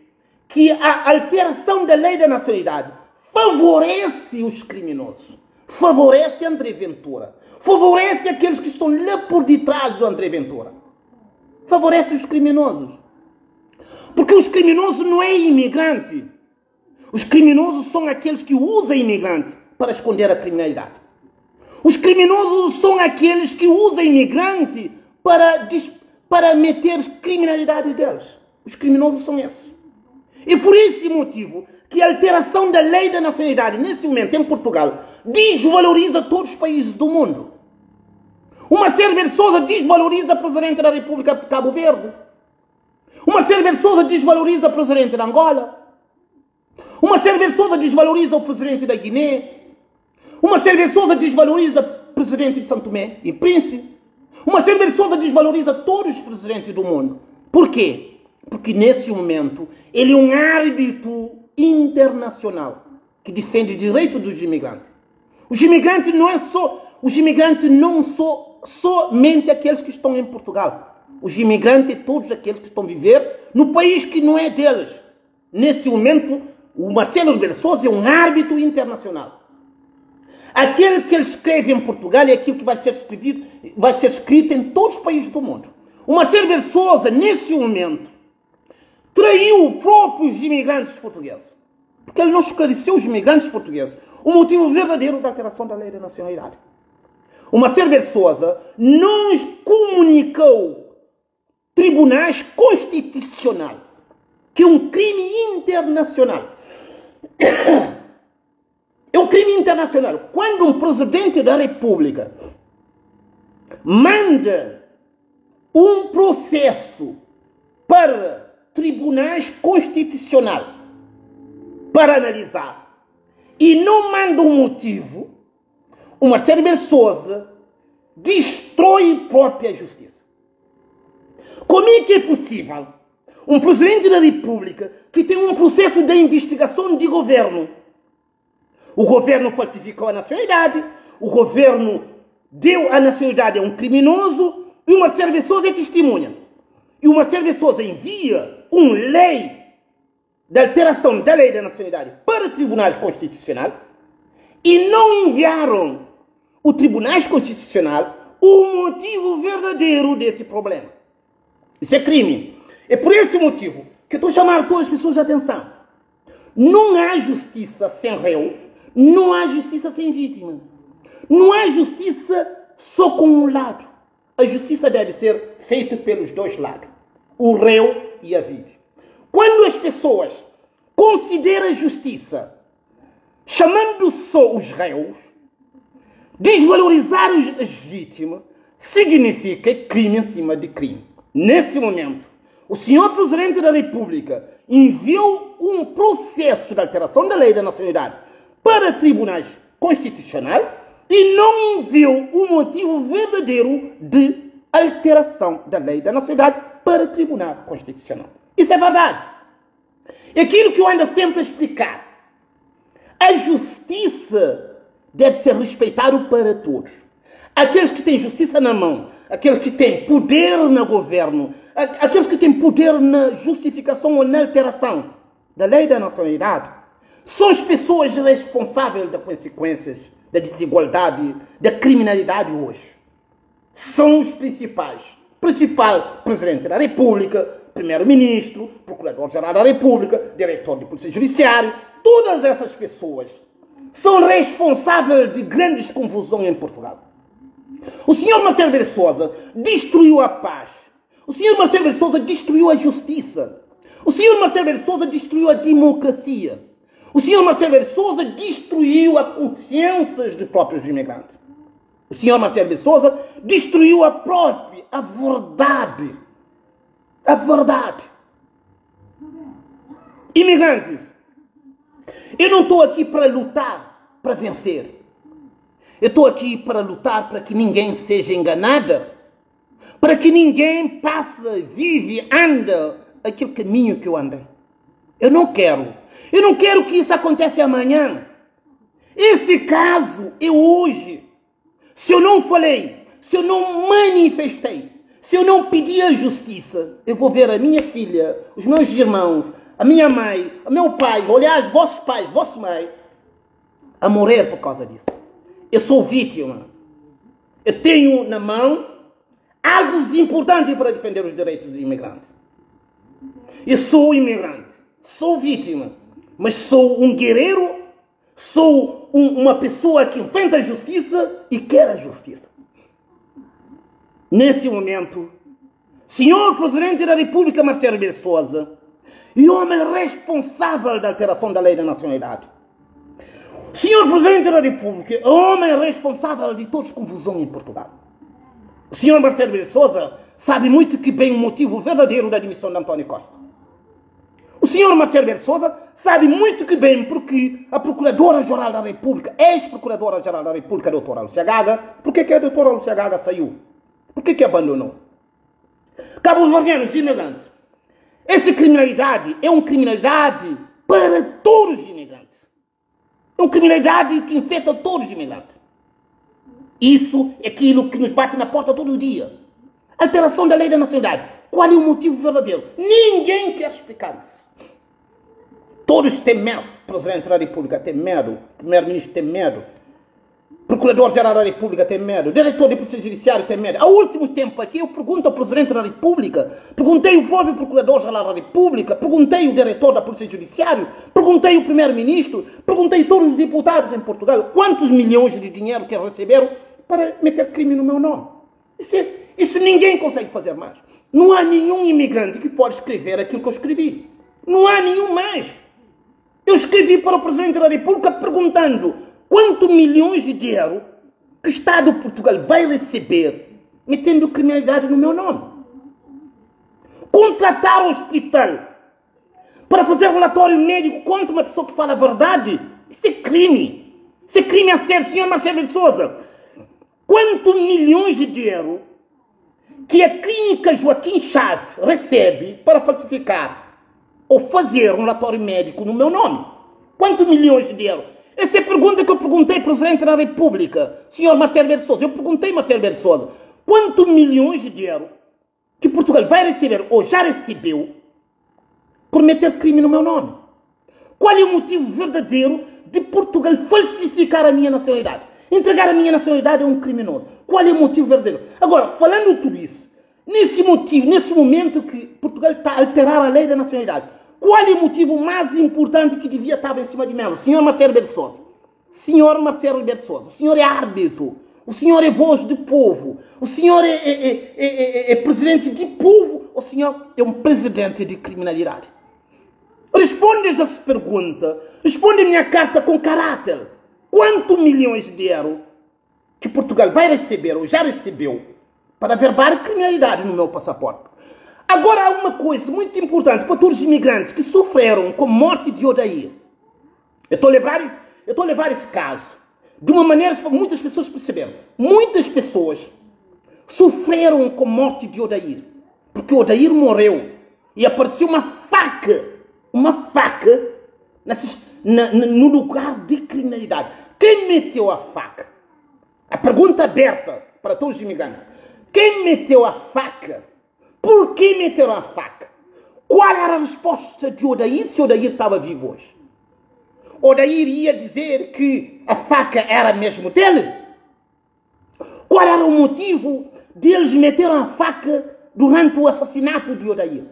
que a alteração da lei da nacionalidade favorece os criminosos, favorece André Ventura, favorece aqueles que estão lá por detrás do André Ventura, favorece os criminosos. Porque os criminosos não é imigrante. Os criminosos são aqueles que usam imigrante para esconder a criminalidade. Os criminosos são aqueles que usam imigrante para, para meter criminalidade deles. Os criminosos são esses. E por esse motivo que a alteração da lei da nacionalidade nesse momento em Portugal desvaloriza todos os países do mundo. O Marcelo Rebelo Sousa desvaloriza o presidente da República de Cabo Verde. O Marcelo Rebelo Sousa desvaloriza o presidente da Angola. O Marcelo Rebelo Sousa desvaloriza o presidente da Guiné. O Marcelo Rebelo Sousa desvaloriza o presidente de São Tomé e Príncipe. O Marcelo Rebelo Sousa desvaloriza todos os presidentes do mundo. Por quê? Porque nesse momento ele é um árbitro internacional que defende o direito dos imigrantes. Os imigrantes não é só, os imigrantes não são somente aqueles que estão em Portugal. Os imigrantes é todos aqueles que estão a viver no país que não é deles. Nesse momento, O Marcelo Rebelo de Sousa é um árbitro internacional. Aquilo que ele escreve em Portugal é aquilo que vai ser escrevido, vai ser escrito em todos os países do mundo. O Marcelo Rebelo de Sousa, nesse momento, traiu os próprios imigrantes portugueses. Porque ele não esclareceu os imigrantes portugueses o motivo verdadeiro da alteração da lei da nacionalidade. O Marcelo Rebelo de Sousa não comunicou tribunais constitucional, que é um crime internacional. É um crime internacional. Quando um presidente da República manda um processo para tribunais constitucional para analisar e não manda um motivo, o Marcelo Rebelo Sousa destrói própria justiça. Como é que é possível um presidente da República que tem um processo de investigação de governo? O governo falsificou a nacionalidade, o governo deu a nacionalidade a um criminoso e o Marcelo Rebelo Sousa é testemunha. E o Marcelo Rebelo Sousa envia uma lei de alteração da lei da nacionalidade para o Tribunal Constitucional e não enviaram o Tribunal Constitucional o motivo verdadeiro desse problema. Isso é crime. É por esse motivo que estou a chamar todas as pessoas de atenção. Não há justiça sem réu, não há justiça sem vítima. Não há justiça só com um lado. A justiça deve ser feita pelos dois lados, o réu e a vítima. Quando as pessoas consideram a justiça chamando só os réus, desvalorizar as vítimas significa crime em cima de crime. Nesse momento, o senhor Presidente da República enviou um processo de alteração da lei da nacionalidade para tribunais constitucionais e não enviou o motivo verdadeiro de alteração da lei da nacionalidade para Tribunal Constitucional. Isso é verdade. É aquilo que eu ando sempre a explicar. A justiça deve ser respeitada para todos. Aqueles que têm justiça na mão, aqueles que têm poder no governo, aqueles que têm poder na justificação ou na alteração da lei da nacionalidade, são as pessoas responsáveis das consequências da desigualdade, da criminalidade hoje. São os principais. Principal Presidente da República, Primeiro-Ministro, Procurador-Geral da República, Diretor de Polícia Judiciária, todas essas pessoas são responsáveis de grandes confusões em Portugal. O senhor Marcelo Rebelo de Sousa destruiu a paz. O senhor Marcelo Rebelo de Sousa destruiu a justiça. O senhor Marcelo Rebelo de Sousa destruiu a democracia. O senhor Marcelo Rebelo de Sousa destruiu a confiança dos próprios imigrantes. O senhor Marcelo Rebelo de Sousa destruiu a própria, a verdade. A verdade. Imigrantes, eu não estou aqui para lutar, para vencer. Eu estou aqui para lutar para que ninguém seja enganada, para que ninguém passe, vive, anda aquele caminho que eu andei. Eu não quero. Eu não quero que isso aconteça amanhã. Esse caso é hoje. Se eu não falei, se eu não manifestei, se eu não pedi a justiça, eu vou ver a minha filha, os meus irmãos, a minha mãe, o meu pai, olhar os vossos pais, vossa mãe, a morrer por causa disso. Eu sou vítima. Eu tenho na mão algo importante para defender os direitos dos imigrantes. Eu sou imigrante, sou vítima, mas sou um guerreiro, sou uma pessoa que enfrenta a justiça e quer a justiça. Nesse momento, senhor Presidente da República Marcelo Rebelo de Sousa, e homem responsável da alteração da lei da nacionalidade, senhor Presidente da República, homem responsável de toda a confusão em Portugal. O senhor Marcelo Rebelo de Sousa sabe muito que bem o motivo verdadeiro da demissão de António Costa. O senhor Marcelo Rebelo de Sousa sabe muito que bem porque a Procuradora-Geral da República, ex-Procuradora-Geral da República, a doutora Lúcia Gaga, porque que a doutora Lúcia Gaga saiu? Por que que abandonou? Cabo-verdianos imigrantes, essa criminalidade é uma criminalidade para todos os imigrantes. É uma criminalidade que infecta todos os imigrantes. Isso é aquilo que nos bate na porta todo dia. Alteração da lei da nacionalidade. Qual é o motivo verdadeiro? Ninguém quer explicar isso. Todos têm medo. Presidente da República tem medo. Primeiro-Ministro tem medo. Procurador-Geral da República tem medo. Diretor de Polícia Judiciária tem medo. Há último tempo aqui eu pergunto ao Presidente da República, perguntei ao próprio Procurador-Geral da República, perguntei ao Diretor da Polícia Judiciária, perguntei ao Primeiro-Ministro, perguntei a todos os deputados em Portugal quantos milhões de dinheiro que receberam para meter crime no meu nome. Isso, é, isso ninguém consegue fazer mais. Não há nenhum imigrante que pode escrever aquilo que eu escrevi. Não há nenhum mais. Eu escrevi para o Presidente da República perguntando quanto milhões de dinheiro que o Estado de Portugal vai receber metendo criminalidade no meu nome. Contratar o hospital para fazer relatório médico contra uma pessoa que fala a verdade, isso é crime. Isso é crime a sério, senhor Marcelo de Souza. Quanto milhões de dinheiro que a clínica Joaquim Chaves recebe para falsificar ou fazer um relatório médico no meu nome? Quantos milhões de euros? Essa é a pergunta que eu perguntei ao Presidente da República, senhor Marcelo Rebelo Sousa. Eu perguntei, Marcelo Rebelo Sousa, quantos milhões de euros que Portugal vai receber ou já recebeu por meter crime no meu nome? Qual é o motivo verdadeiro de Portugal falsificar a minha nacionalidade? Entregar a minha nacionalidade a um criminoso. Qual é o motivo verdadeiro? Agora, falando tudo isso, nesse motivo, nesse momento que Portugal está a alterar a lei da nacionalidade, qual é o motivo mais importante que devia estar em cima de mesa? Senhor Marcelo Rebelo de Sousa. Senhor Marcelo Rebelo de Sousa, o senhor é árbitro, o senhor é voz de povo, o senhor é, é, é, é presidente de povo, o senhor é um presidente de criminalidade. Responde essa pergunta, responde a minha carta com caráter. Quanto milhões de euros que Portugal vai receber ou já recebeu para verbar criminalidade no meu passaporte? Agora há uma coisa muito importante para todos os imigrantes que sofreram com a morte de Odair. Eu estou a levar, eu estou a levar esse caso de uma maneira para muitas pessoas perceberem. Muitas pessoas sofreram com a morte de Odair. Porque Odair morreu e apareceu uma faca, uma faca na, no lugar de criminalidade. Quem meteu a faca? A pergunta aberta para todos os imigrantes. Quem meteu a faca? Por que meteram a faca? Qual era a resposta de Odair se Odair estava vivo hoje? Odair ia dizer que a faca era mesmo dele? Qual era o motivo deles meterem a faca durante o assassinato de Odair?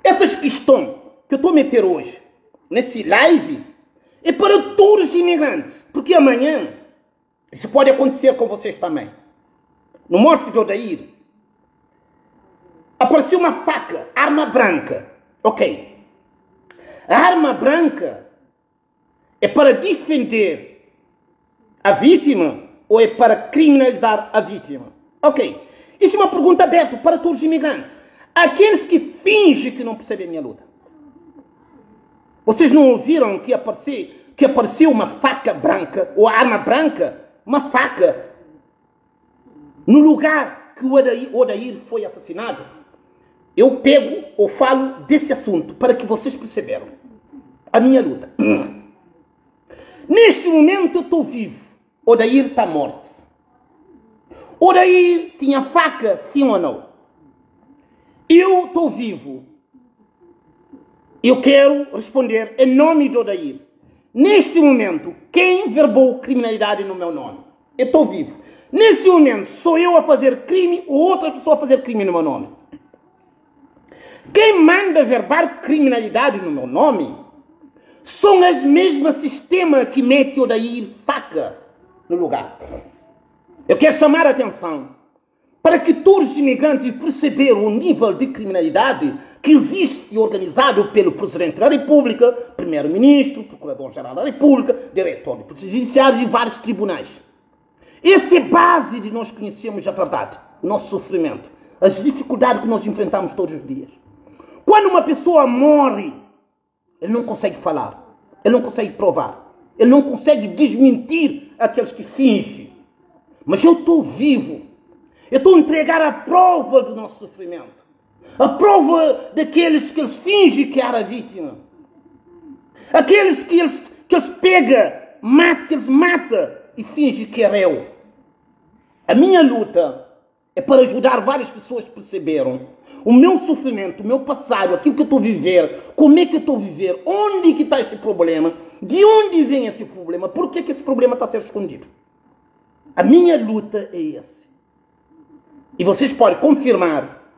Essas questões que eu estou a meter hoje nesse live é para todos os imigrantes, porque amanhã isso pode acontecer com vocês também. No morte de Odair, apareceu uma faca, arma branca. Ok. A arma branca é para defender a vítima ou é para criminalizar a vítima? Ok. Isso é uma pergunta aberta para todos os imigrantes. Aqueles que fingem que não percebem a minha luta. Vocês não ouviram que apareceu, que apareceu uma faca branca, ou arma branca, uma faca, no lugar que o Odair, Odair foi assassinado? Eu pego ou falo desse assunto para que vocês perceberam a minha luta. Neste momento eu estou vivo. Odair está morto. Odair tinha faca, sim ou não? Eu estou vivo. Eu quero responder em nome de Odair. Neste momento, quem verbou criminalidade no meu nome? Eu estou vivo. Nesse momento, sou eu a fazer crime ou outra pessoa a fazer crime no meu nome? Quem manda verbar criminalidade no meu nome são as mesmas sistema que mete Odair faca no lugar. Eu quero chamar a atenção para que todos os imigrantes perceberam o nível de criminalidade que existe organizado pelo Presidente da República, Primeiro-Ministro, Procurador-Geral da República, Diretor de Polícia Judiciária e vários tribunais. Essa é a base de nós conhecermos a verdade, o nosso sofrimento, as dificuldades que nós enfrentamos todos os dias. Quando uma pessoa morre, ele não consegue falar, ele não consegue provar, ele não consegue desmentir aqueles que fingem. Mas eu estou vivo. Eu estou a entregar a prova do nosso sofrimento. A prova daqueles que eles fingem que era vítima. Aqueles que eles, que eles pegam, mata, que eles matam e fingem que era eu. A minha luta é para ajudar várias pessoas que perceberam o meu sofrimento, o meu passado, aquilo que eu estou a viver, como é que eu estou a viver, onde que está esse problema, de onde vem esse problema, por que que esse problema está a ser escondido. A minha luta é essa. E vocês podem confirmar,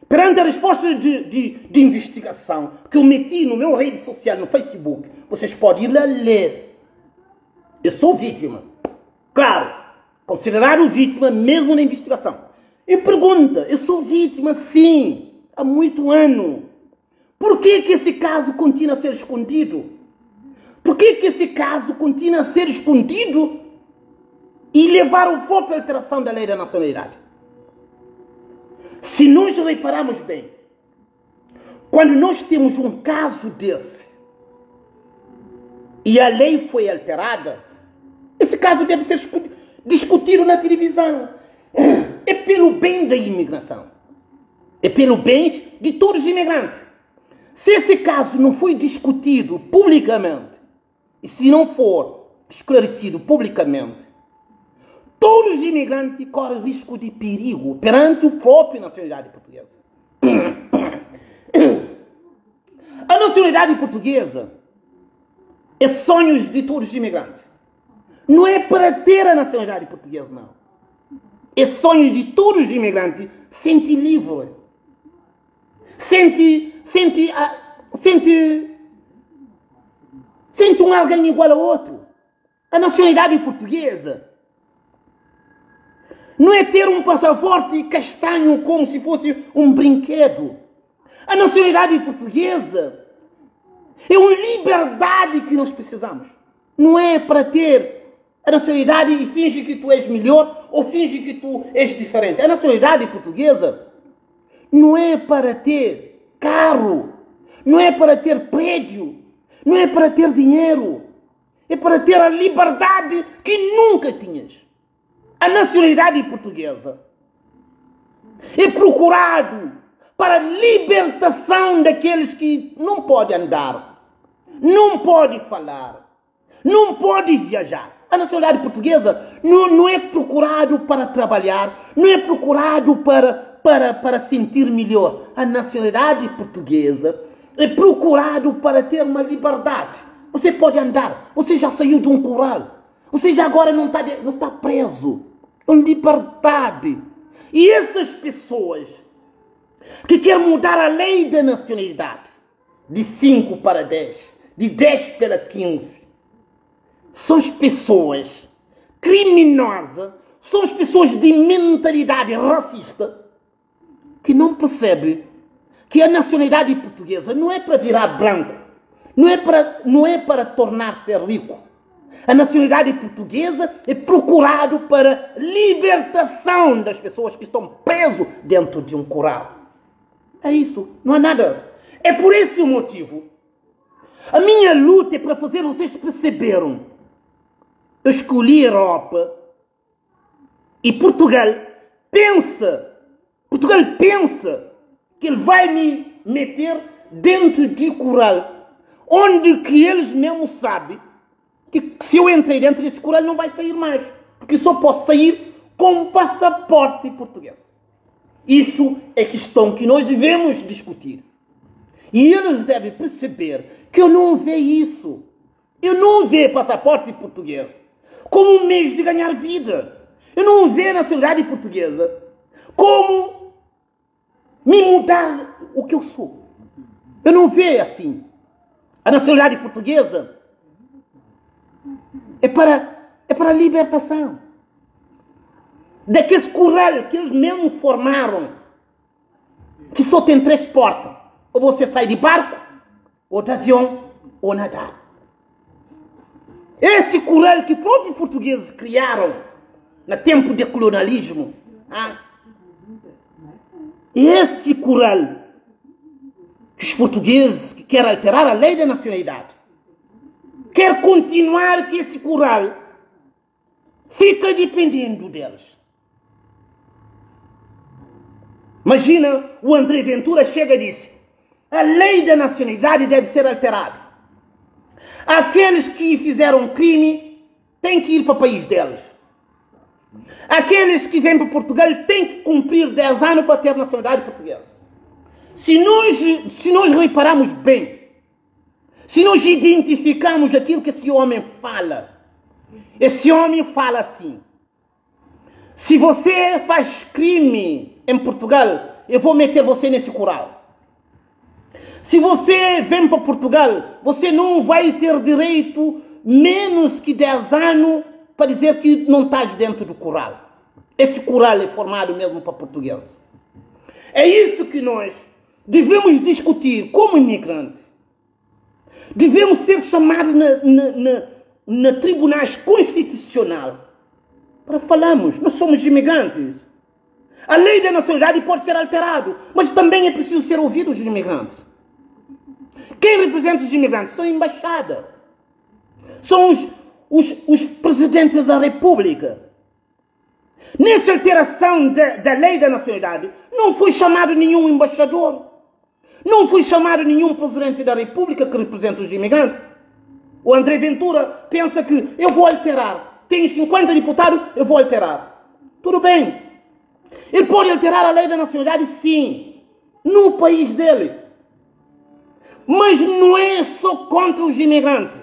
perante a resposta de, de, de investigação que eu meti no meu rede social, no Facebook, vocês podem ir lá ler. Eu sou vítima. Claro, considerado vítima mesmo na investigação. E pergunta, eu sou vítima sim, há muito ano. Por que que esse caso continua a ser escondido? Por que que esse caso continua a ser escondido e levar a própria alteração da lei da nacionalidade? Se nós repararmos bem, quando nós temos um caso desse e a lei foi alterada, esse caso deve ser discutido na televisão. É pelo bem da imigração. É pelo bem de todos os imigrantes. Se esse caso não foi discutido publicamente, e se não for esclarecido publicamente, todos os imigrantes correm risco de perigo perante o próprio nacionalidade portuguesa. A nacionalidade portuguesa é sonhos de todos os imigrantes. Não é para ter a nacionalidade portuguesa, não. É sonho de todos os imigrantes sentir livre. Sente, sente, sente, sente um alguém igual ao outro. A nacionalidade portuguesa não é ter um passaporte castanho como se fosse um brinquedo. A nacionalidade portuguesa é uma liberdade que nós precisamos. Não é para ter a nacionalidade e finge que tu és melhor ou finge que tu és diferente. A nacionalidade portuguesa não é para ter carro, não é para ter prédio, não é para ter dinheiro. É para ter a liberdade que nunca tinhas. A nacionalidade portuguesa é procurado para a libertação daqueles que não podem andar, não podem falar, não podem viajar. A nacionalidade portuguesa não, não é procurado para trabalhar, não é procurado para, para, para sentir melhor. A nacionalidade portuguesa é procurado para ter uma liberdade. Você pode andar, você já saiu de um curral, você já agora não está não tá preso. Com liberdade. E essas pessoas que querem mudar a lei da nacionalidade de 5 para 10, de 10 para 15, são as pessoas criminosas, são as pessoas de mentalidade racista que não percebem que a nacionalidade portuguesa não é para virar branco, não é para, não é para tornar-se rico. A nacionalidade portuguesa é procurado para libertação das pessoas que estão presas dentro de um curral. É isso, não há nada. É por esse motivo. A minha luta é para fazer vocês perceberem. Eu escolhi a Europa e Portugal pensa, Portugal pensa que ele vai me meter dentro de curral, onde que eles mesmo sabem que se eu entrei dentro desse curral não vai sair mais, porque só posso sair com passaporte português. Isso é questão que nós devemos discutir. E eles devem perceber que eu não vejo isso. Eu não vejo passaporte português como um meio de ganhar vida. Eu não vejo a nacionalidade portuguesa como me mudar o que eu sou. Eu não vejo assim. A nacionalidade portuguesa é para, é para a libertação. Daqueles curral que eles mesmo formaram, que só tem três portas. Ou você sai de barco, ou de avião, ou nadar. Esse curral que próprios portugueses criaram no tempo de colonialismo. Ah, esse curral que os portugueses que querem alterar a lei da nacionalidade, quer continuar que esse curral fica dependendo deles. Imagina o André Ventura chega e diz: a lei da nacionalidade deve ser alterada. Aqueles que fizeram crime têm que ir para o país deles. Aqueles que vêm para Portugal têm que cumprir 10 anos para ter nacionalidade portuguesa. Se nós, se nós repararmos bem, se nós identificamos aquilo que esse homem fala, esse homem fala assim: se você faz crime em Portugal, eu vou meter você nesse curral. Se você vem para Portugal, você não vai ter direito menos que 10 anos para dizer que não estás dentro do curral. Esse curral é formado mesmo para portugueses. É isso que nós devemos discutir como imigrantes. Devemos ser chamados na, na, na, na tribunais constitucional para falarmos. Nós somos imigrantes. A lei da nacionalidade pode ser alterada, mas também é preciso ser ouvidos os imigrantes. Quem representa os imigrantes? São a embaixada. São os, os, os presidentes da República. Nessa alteração da, da lei da nacionalidade, não foi chamado nenhum embaixador. Não foi chamado nenhum presidente da República que representa os imigrantes. O André Ventura pensa que eu vou alterar. Tenho 50 deputados, eu vou alterar. Tudo bem. Ele pode alterar a lei da nacionalidade, sim, no país dele. Mas não é só contra os imigrantes.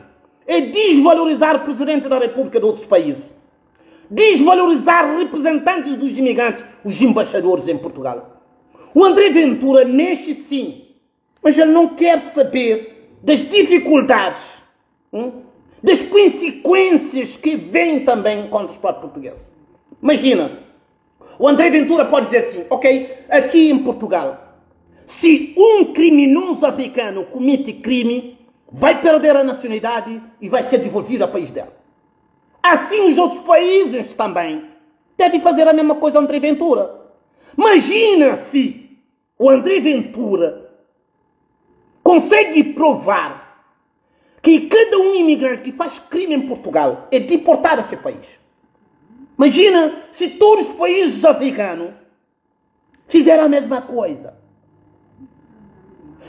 É desvalorizar o presidente da República de outros países. Desvalorizar representantes dos imigrantes, os embaixadores em Portugal. O André Ventura mexe sim, mas ele não quer saber das dificuldades, hum, das consequências que vêm também contra o Estado português. Imagina, o André Ventura pode dizer assim, ok, aqui em Portugal, se um criminoso africano comete crime, vai perder a nacionalidade e vai ser devolvido ao país dele. Assim os outros países também devem fazer a mesma coisa ao André Ventura. Imagina se o André Ventura consegue provar que cada um imigrante que faz crime em Portugal é deportado a esse país. Imagina se todos os países africanos fizeram a mesma coisa.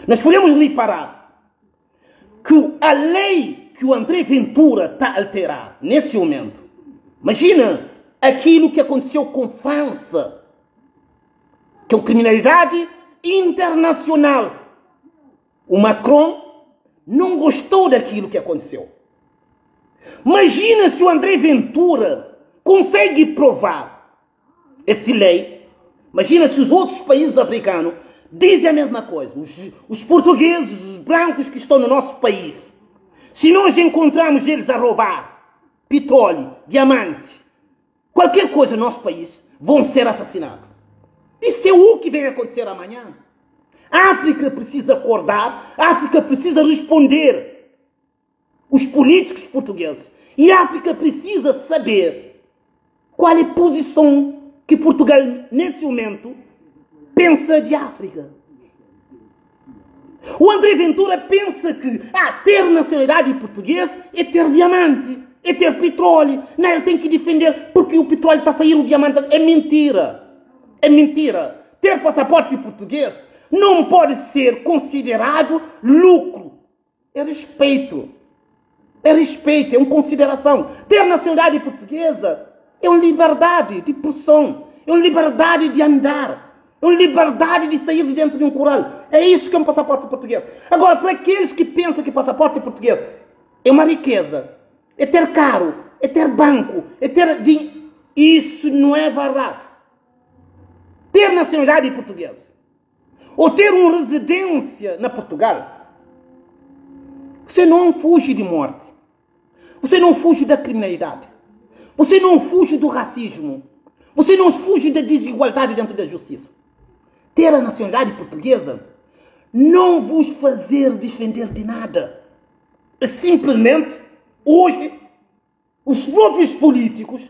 Nós podemos reparar que a lei que o André Ventura está a alterar nesse momento, imagina aquilo que aconteceu com França, que é uma criminalidade internacional. O Macron não gostou daquilo que aconteceu. Imagina se o André Ventura consegue provar essa lei. Imagina se os outros países africanos dizem a mesma coisa. Os, os portugueses, os brancos que estão no nosso país, se nós encontramos eles a roubar petróleo, diamante, qualquer coisa no nosso país, vão ser assassinados. Isso é o que vem acontecer amanhã. A África precisa acordar, a África precisa responder. Os políticos portugueses. E a África precisa saber qual é a posição que Portugal, nesse momento, pensa de África. O André Ventura pensa que ah, ter nacionalidade portuguesa é ter diamante, é ter petróleo. Não, ele tem que defender porque o petróleo está a sair, o diamante. É mentira. É mentira. Ter passaporte português não pode ser considerado lucro. É respeito. É respeito, é uma consideração. Ter nacionalidade portuguesa é uma liberdade de porção, é uma liberdade de andar, é uma liberdade de sair de dentro de um curral. É isso que é um passaporte português. Agora, para aqueles que pensam que passaporte português é uma riqueza, é ter carro, é ter banco, é ter. Isso não é verdade. Ter nacionalidade portuguesa ou ter uma residência na Portugal, você não fuge de morte. Você não fuge da criminalidade. Você não fuge do racismo. Você não fuge da desigualdade dentro da justiça. Ter a nacionalidade portuguesa não vos fazer defender de nada. É simplesmente, hoje, os próprios políticos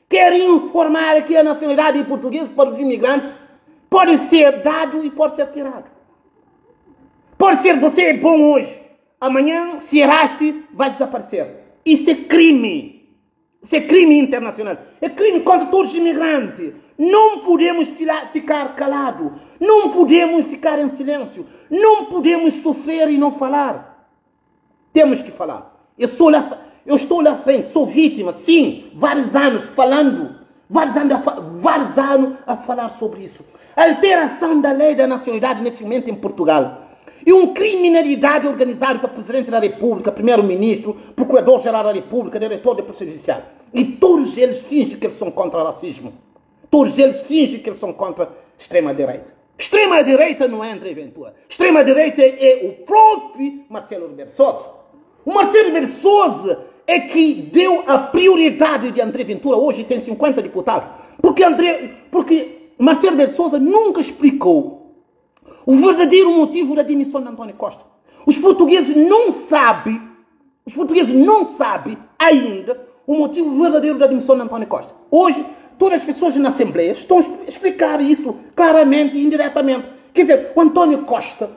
querem informar que a nacionalidade portuguesa para os imigrantes pode ser dado e pode ser tirado. Pode ser você é bom hoje, amanhã, se erraste, vai desaparecer. Isso é crime. Isso é crime internacional. É crime contra todos os imigrantes. Não podemos ficar calado. Não podemos ficar em silêncio. Não podemos sofrer e não falar. Temos que falar. Eu, sou lá, eu estou lá frente, sou vítima, sim, vários anos falando. Vários anos a, vários anos a falar sobre isso. Alteração da lei da nacionalidade nesse momento em Portugal. E uma criminalidade organizada pelo Presidente da República, Primeiro-Ministro, Procurador-Geral da República, Diretor da Polícia Judiciária. E todos eles fingem que eles são contra o racismo. Todos eles fingem que eles são contra a extrema-direita. Extrema-direita não é André Ventura. Extrema-direita é o próprio Marcelo Rebelo de Sousa. O Marcelo Rebelo de Sousa é que deu a prioridade de André Ventura. Hoje tem 50 deputados. Porque, André, porque Marcelo Rebelo de Sousa nunca explicou o verdadeiro motivo da demissão de António Costa. Os portugueses não sabem, os portugueses não sabem ainda o motivo verdadeiro da demissão de António Costa. Hoje, todas as pessoas na Assembleia estão a explicar isso claramente e indiretamente. Quer dizer, o António Costa,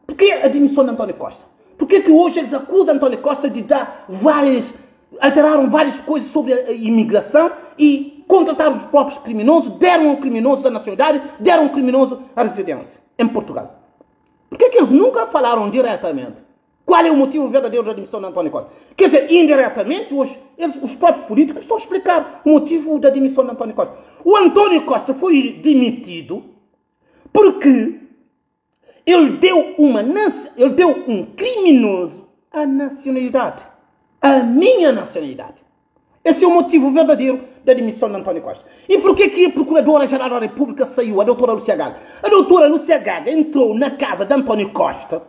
por que a demissão de António Costa? Por que que hoje eles acusam António Costa de dar várias, alteraram várias coisas sobre a imigração e contrataram os próprios criminosos, deram ao criminoso a nacionalidade, deram ao criminoso a residência em Portugal? Por que que eles nunca falaram diretamente? Qual é o motivo verdadeiro da demissão de António Costa? Quer dizer, indiretamente, hoje, eles, os próprios políticos estão a explicar o motivo da demissão de António Costa. O António Costa foi demitido porque ele deu, uma, ele deu um criminoso a nacionalidade. A minha nacionalidade. Esse é o motivo verdadeiro da demissão de António Costa. E por que que a Procuradora-Geral da República saiu, a doutora Lúcia Gaga? A doutora Lúcia Gaga entrou na casa de António Costa,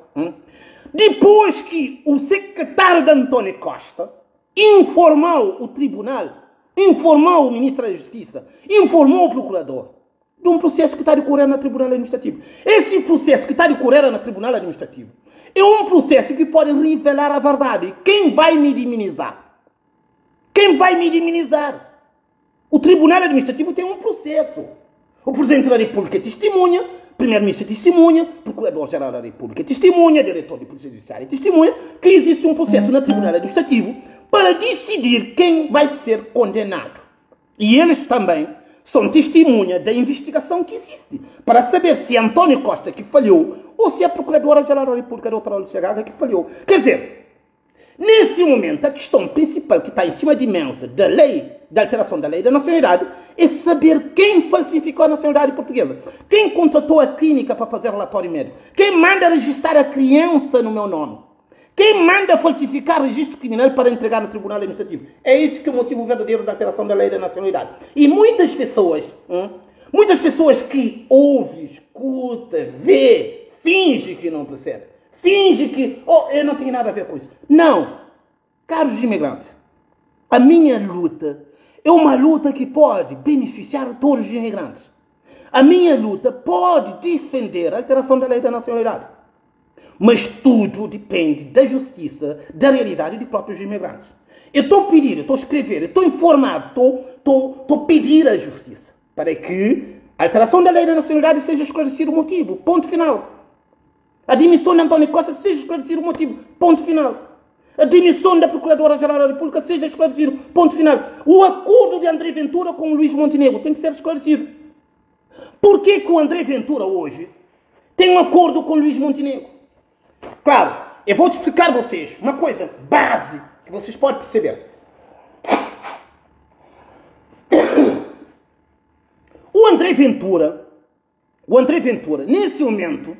depois que o secretário de António Costa informou o tribunal, informou o ministro da Justiça, informou o procurador de um processo que está decorrendo no Tribunal Administrativo. Esse processo que está decorrendo no Tribunal Administrativo é um processo que pode revelar a verdade. Quem vai me minimizar? Quem vai me minimizar? O Tribunal Administrativo tem um processo. O Presidente da República é testemunha, Primeiro-Ministro é testemunha, Procurador-Geral da República é testemunha, Diretor de Polícia Judiciária é testemunha, que existe um processo no Tribunal Administrativo para decidir quem vai ser condenado. E eles também são testemunha da investigação que existe, para saber se é António Costa que falhou ou se é a Procuradora-Geral da República, doutora Lúcia Gaga, que falhou. Quer dizer, nesse momento, a questão principal que está em cima de mesa da lei, da alteração da lei da nacionalidade, é saber quem falsificou a nacionalidade portuguesa. Quem contratou a clínica para fazer relatório médico. Quem manda registrar a criança no meu nome. Quem manda falsificar registro criminal para entregar no Tribunal Administrativo. É esse que é o motivo verdadeiro da alteração da lei da nacionalidade. E muitas pessoas, muitas pessoas que ouvem, escuta, vê, finge que não percebe. Finge que, oh, eu não tenho nada a ver com isso. Não. Caros imigrantes, a minha luta é uma luta que pode beneficiar todos os imigrantes. A minha luta pode defender a alteração da lei da nacionalidade. Mas tudo depende da justiça, da realidade de próprios imigrantes. Eu estou a pedir, eu estou a escrever, eu estou a informar, estou a pedir à justiça para que a alteração da lei da nacionalidade seja esclarecido o motivo. Ponto final. A demissão de António Costa seja esclarecido o motivo. Ponto final. A demissão da Procuradora-Geral da República seja esclarecido. Ponto final. O acordo de André Ventura com o Luís Montenegro tem que ser esclarecido. Por que que o André Ventura hoje tem um acordo com o Luís Montenegro? Claro, eu vou te explicar a vocês uma coisa base que vocês podem perceber. O André Ventura, o André Ventura, nesse momento,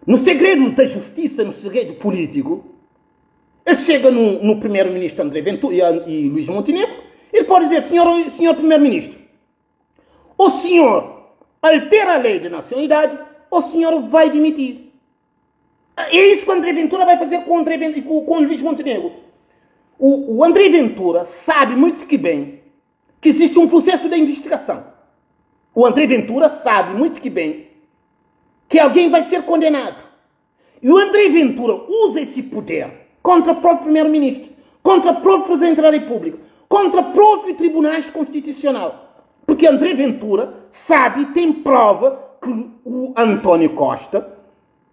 no segredo da justiça, no segredo político, ele chega no primeiro-ministro André Ventura e Luís Montenegro, ele pode dizer, senhor primeiro-ministro, o senhor altera a lei de nacionalidade, o senhor vai demitir. É isso que o André Ventura vai fazer com o, André Ventura, com o Luís Montenegro. O André Ventura sabe muito que bem que existe um processo de investigação. O André Ventura sabe muito que bem que alguém vai ser condenado. E o André Ventura usa esse poder contra o próprio primeiro-ministro, contra o próprio presidente da República, contra o próprio Tribunal Constitucional. Porque André Ventura sabe e tem prova que o António Costa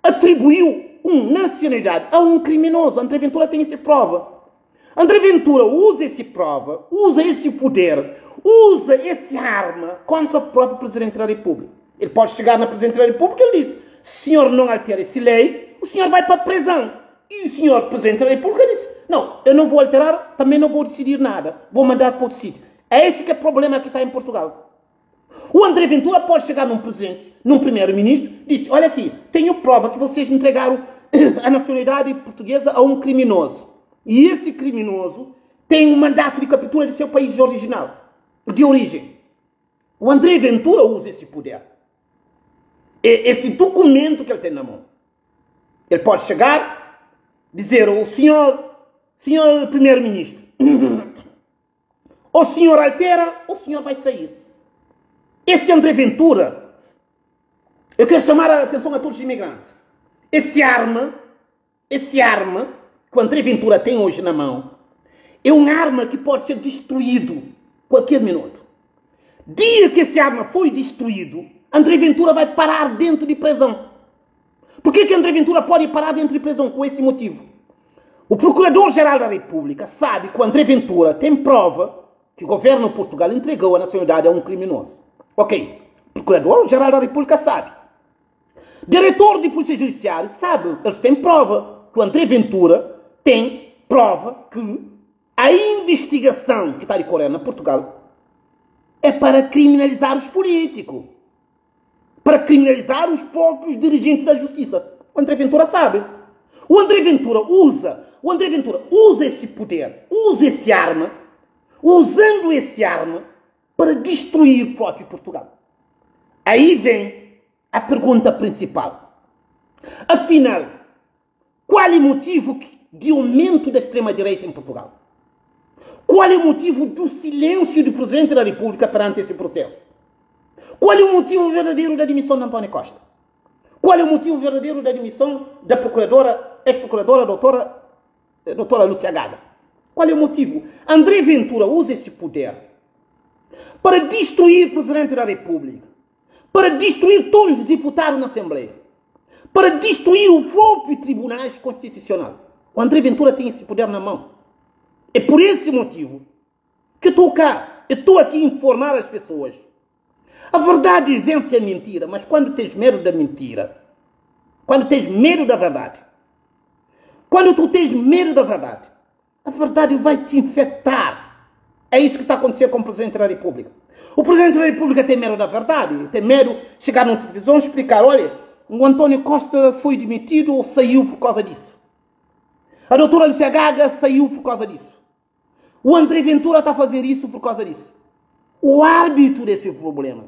atribuiu uma nacionalidade a um criminoso. André Ventura tem essa prova. André Ventura usa essa prova, usa esse poder, usa essa arma contra o próprio Presidente da República. Ele pode chegar na Presidente da República e ele diz, se o senhor não altera essa lei, o senhor vai para a prisão. E o senhor Presidente da República disse, não, eu não vou alterar, também não vou decidir nada, vou mandar para outro sítio. É esse que é problema que está em Portugal. O André Ventura pode chegar num presidente, num primeiro-ministro, disse: Olha aqui, tenho prova que vocês entregaram a nacionalidade portuguesa a um criminoso. E esse criminoso tem um mandato de captura de seu país original, de origem. O André Ventura usa esse poder. Esse documento que ele tem na mão. Ele pode chegar, dizer o senhor, senhor primeiro-ministro, o senhor altera, o senhor vai sair. Esse André Ventura, eu quero chamar a atenção a todos os imigrantes. Esse arma, esse arma que o André Ventura tem hoje na mão, é uma arma que pode ser destruído qualquer minuto. Dia que esse arma foi destruído, André Ventura vai parar dentro de prisão. Por que, que André Ventura pode parar dentro de prisão com esse motivo? O Procurador-Geral da República sabe que o André Ventura tem prova que o governo de Portugal entregou a nacionalidade a um criminoso. Ok, o Procurador-Geral da República sabe. Diretor de Polícia Judiciária sabe, eles têm prova que o André Ventura tem prova que a investigação que está decorrendo na Portugal é para criminalizar os políticos, para criminalizar os próprios dirigentes da justiça. O André Ventura sabe. O André Ventura usa, o André Ventura usa esse poder, usa esse arma, usando esse arma para destruir o próprio Portugal. Aí vem a pergunta principal. Afinal, qual é o motivo de aumento da extrema-direita em Portugal? Qual é o motivo do silêncio do Presidente da República perante esse processo? Qual é o motivo verdadeiro da demissão de António Costa? Qual é o motivo verdadeiro da demissão da procuradora, ex-procuradora doutora, eh, doutora Lúcia Gaga? Qual é o motivo? André Ventura usa esse poder para destruir o Presidente da República, para destruir todos os deputados na Assembleia, para destruir o próprio Tribunal Constitucional. O André Ventura tem esse poder na mão. É por esse motivo que estou cá. Eu estou aqui a informar as pessoas. A verdade vence a mentira, mas quando tens medo da mentira, quando tens medo da verdade, quando tu tens medo da verdade, a verdade vai te infectar. É isso que está acontecendo com o Presidente da República. O Presidente da República tem medo da verdade, tem medo de chegar na televisão e explicar, olha, o António Costa foi demitido ou saiu por causa disso. A doutora Lúcia Gaga saiu por causa disso. O André Ventura está a fazer isso por causa disso. O árbitro desse problema.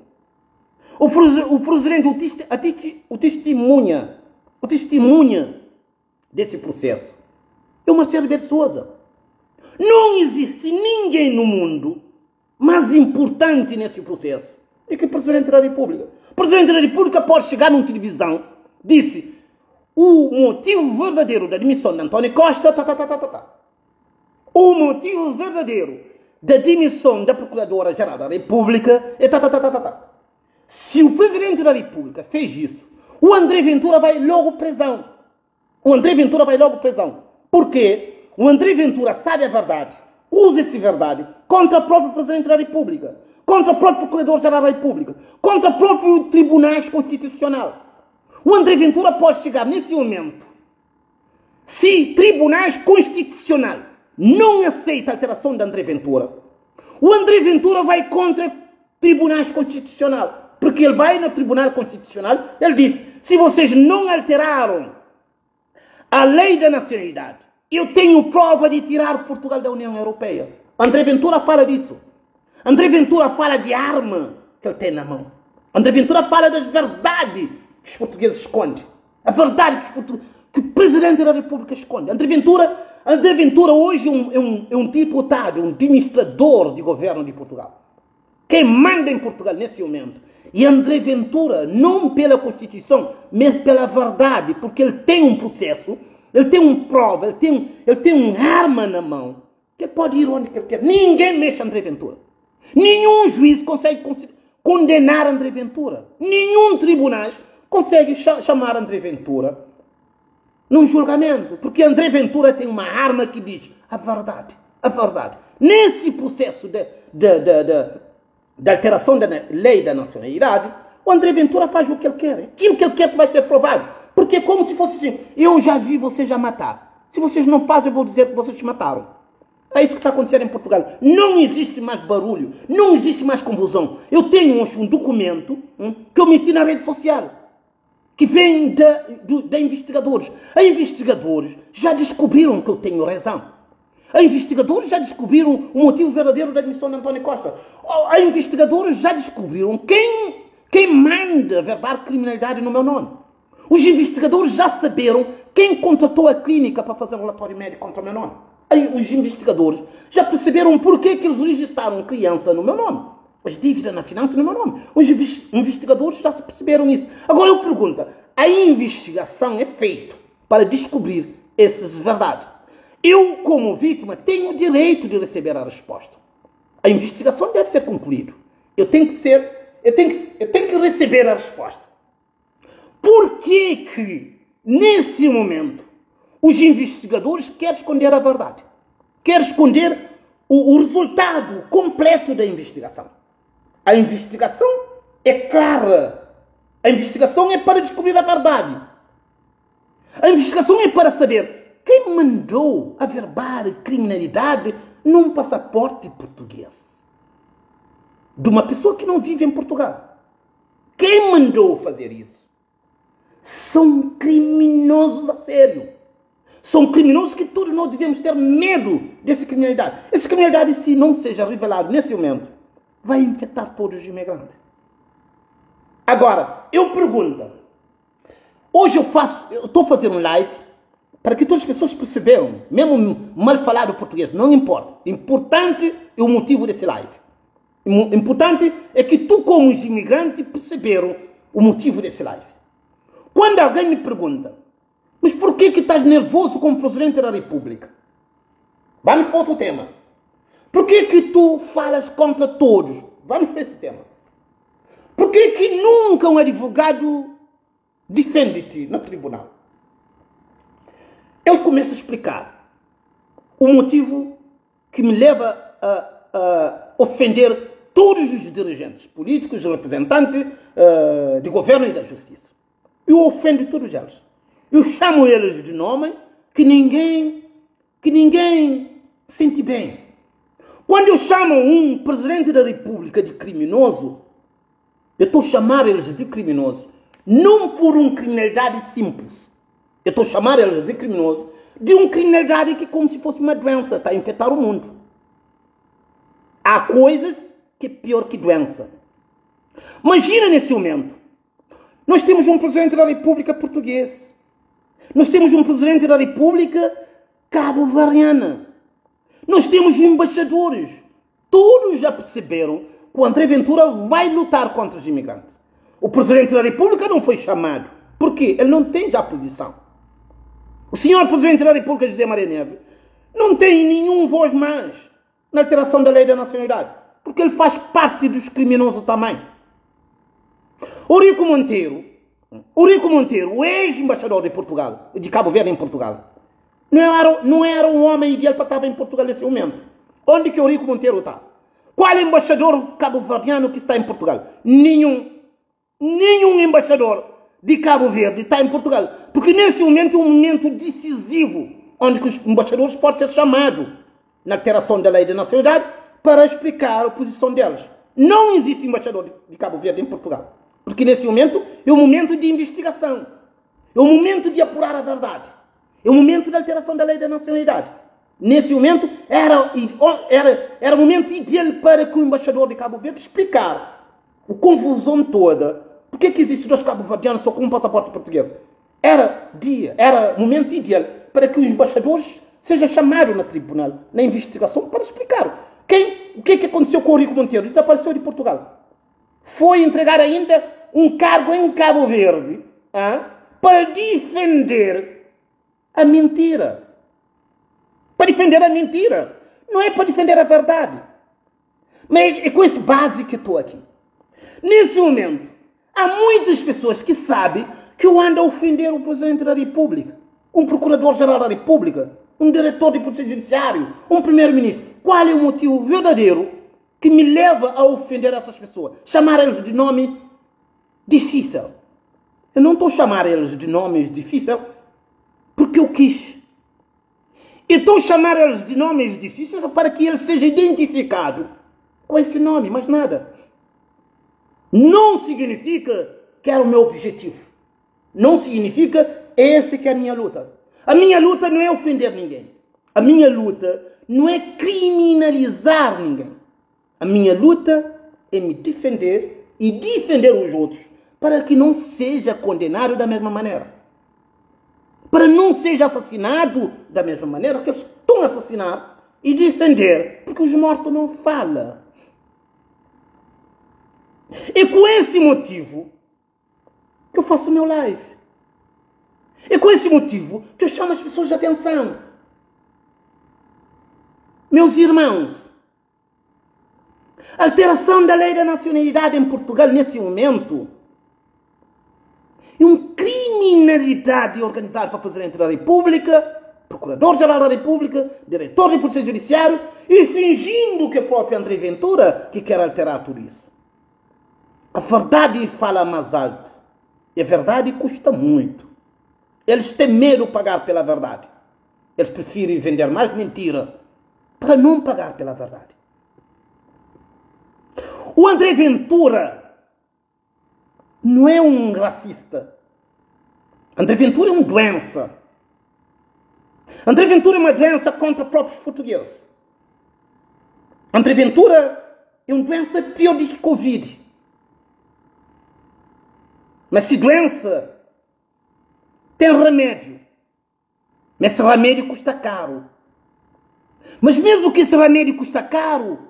O, o presidente, o, teste, a teste, o testemunha, o testemunha desse processo é o Marcelo Rebelo Sousa. Não existe ninguém no mundo mais importante nesse processo do que o Presidente da República. O Presidente da República pode chegar numa televisão, disse, o motivo verdadeiro da demissão de António Costa, tá, tá, tá, tá, tá, tá. O motivo verdadeiro da demissão da Procuradora-Geral da República é tá, tá, tá, tá, tá, tá. Se o Presidente da República fez isso, o André Ventura vai logo prisão. O André Ventura vai logo prisão. Porque o André Ventura sabe a verdade, usa essa verdade contra o próprio Presidente da República, contra o próprio Procurador-Geral da República, contra o próprio Tribunal Constitucional. O André Ventura pode chegar nesse momento, se Tribunais Constitucional não aceita a alteração de André Ventura, o André Ventura vai contra Tribunais Constitucional. Porque ele vai no Tribunal Constitucional, ele disse, se vocês não alteraram a lei da nacionalidade, eu tenho prova de tirar Portugal da União Europeia. André Ventura fala disso. André Ventura fala de arma que ele tem na mão. André Ventura fala das verdades que os portugueses escondem. A verdade que, os que o Presidente da República esconde. André Ventura, André Ventura hoje é um, é um, é um deputado, um administrador de governo de Portugal. Quem manda em Portugal nesse momento. E André Ventura, não pela Constituição, mas pela verdade, porque ele tem um processo, ele tem um prova, ele tem, ele tem uma arma na mão, que ele pode ir onde ele quer. Ninguém mexe André Ventura. Nenhum juiz consegue condenar André Ventura. Nenhum tribunal consegue chamar André Ventura num julgamento, porque André Ventura tem uma arma que diz a verdade, a verdade. Nesse processo de, de, de, de, de alteração da lei da nacionalidade, o André Ventura faz o que ele quer. Aquilo que ele quer vai ser provado. Porque é como se fosse assim, eu já vi vocês já matar. Se vocês não fazem, eu vou dizer que vocês mataram. É isso que está a acontecer em Portugal. Não existe mais barulho, não existe mais confusão. Eu tenho hoje um documento que eu meti na rede social, que vem de investigadores. A investigadores já descobriram que eu tenho razão. A investigadores já descobriram o motivo verdadeiro da admissão de António Costa. A investigadores já descobriram quem manda verbar criminalidade no meu nome. Os investigadores já saberam quem contratou a clínica para fazer relatório médico contra o meu nome. Aí, os investigadores já perceberam porquê que eles registraram criança no meu nome. As dívidas na finança no meu nome. Os investigadores já se perceberam isso. Agora eu pergunto, a investigação é feita para descobrir essas verdades. Eu, como vítima, tenho o direito de receber a resposta. A investigação deve ser concluída. Eu tenho que ser, eu tenho que, eu tenho que receber a resposta. Por que que, nesse momento, os investigadores querem esconder a verdade? Querem esconder o resultado completo da investigação. A investigação é clara. A investigação é para descobrir a verdade. A investigação é para saber quem mandou averbar criminalidade num passaporte português de uma pessoa que não vive em Portugal. Quem mandou fazer isso? São criminosos a sério. São criminosos que todos nós devemos ter medo dessa criminalidade. Essa criminalidade, se não seja revelada nesse momento, vai infectar todos os imigrantes. Agora, eu pergunto. Hoje eu estou fazendo um live para que todas as pessoas percebam, mesmo mal falado português, não importa. Importante é o motivo desse live. Importante é que tu, como imigrante, perceberam o motivo desse live. Quando alguém me pergunta, mas por que que estás nervoso com o Presidente da República? Vamos para outro tema. Por que que tu falas contra todos? Vamos para esse tema. Por que que nunca um advogado defende-te no tribunal? Eu começo a explicar o motivo que me leva a ofender todos os dirigentes políticos, representantes de governo e da justiça. Eu ofendo todos eles. Eu chamo eles de nome que ninguém sente bem. Quando eu chamo um presidente da República de criminoso, eu estou a chamar eles de criminoso, não por uma criminalidade simples. Eu estou a chamar eles de criminoso, de uma criminalidade que como se fosse uma doença, está a infectar o mundo. Há coisas que é pior que doença. Imagina nesse momento, nós temos um presidente da República português. Nós temos um presidente da República cabo-verdiana. Nós temos embaixadores. Todos já perceberam que o André Ventura vai lutar contra os imigrantes. O presidente da República não foi chamado. Por quê? Ele não tem já posição. O senhor presidente da República, José Maria Neves, não tem nenhum voz mais na alteração da lei da nacionalidade, porque ele faz parte dos criminosos também. Eurico Monteiro, o ex-embaixador de Portugal, de Cabo Verde em Portugal, não era um homem ideal para estar em Portugal nesse momento. Onde que Eurico Monteiro está? Qual embaixador cabo-verdiano que está em Portugal? Nenhum. Nenhum embaixador de Cabo Verde está em Portugal. Porque nesse momento é um momento decisivo, onde que os embaixadores podem ser chamados na alteração da lei de nacionalidade para explicar a posição deles. Não existe embaixador de Cabo Verde em Portugal. Porque nesse momento é um momento de investigação. É um momento de apurar a verdade. É um momento de alteração da lei da nacionalidade. Nesse momento era o momento ideal para que o embaixador de Cabo Verde explicar a confusão toda. Por que que existem dois cabo-verdianos só com um passaporte português? Era momento ideal para que os embaixadores sejam chamados no tribunal, na investigação, para explicar o que é que aconteceu com o Eurico Monteiro. Desapareceu de Portugal. Foi entregar ainda um cargo em Cabo Verde, para defender a mentira. Para defender a mentira. Não é para defender a verdade. Mas é com esse base que estou aqui. Nesse momento, há muitas pessoas que sabem que eu ando a ofender o Presidente da República, um Procurador-Geral da República, um Diretor de Polícia Judiciário, um Primeiro-Ministro. Qual é o motivo verdadeiro que me leva a ofender essas pessoas? Chamar eles de nome difícil. Eu não estou a chamar eles de nomes difíceis porque eu quis. Então chamar eles de nomes difíceis para que ele seja identificado com esse nome, mais nada. Não significa que era o meu objetivo. Não significa esse que é a minha luta. A minha luta não é ofender ninguém. A minha luta não é criminalizar ninguém. A minha luta é me defender e defender os outros para que não seja condenado da mesma maneira. Para não seja assassinado da mesma maneira que eles estão a assassinar e defender, porque os mortos não falam. E com esse motivo que eu faço o meu live. É com esse motivo que eu chamo as pessoas de atenção. Meus irmãos, alteração da lei da nacionalidade em Portugal nesse momento é uma criminalidade organizada para o Presidente da República, Procurador-Geral da República, Diretor de Polícia Judiciário e fingindo que é o próprio André Ventura que quer alterar tudo isso. A verdade fala mais alto. E a verdade custa muito. Eles têm medo de pagar pela verdade. Eles preferem vender mais mentira para não pagar pela verdade. O André Ventura não é um racista. André Ventura é uma doença. André Ventura é uma doença contra próprios portugueses. André Ventura é uma doença pior do que Covid. Mas se doença tem remédio, mas esse remédio custa caro. Mas mesmo que esse remédio custa caro,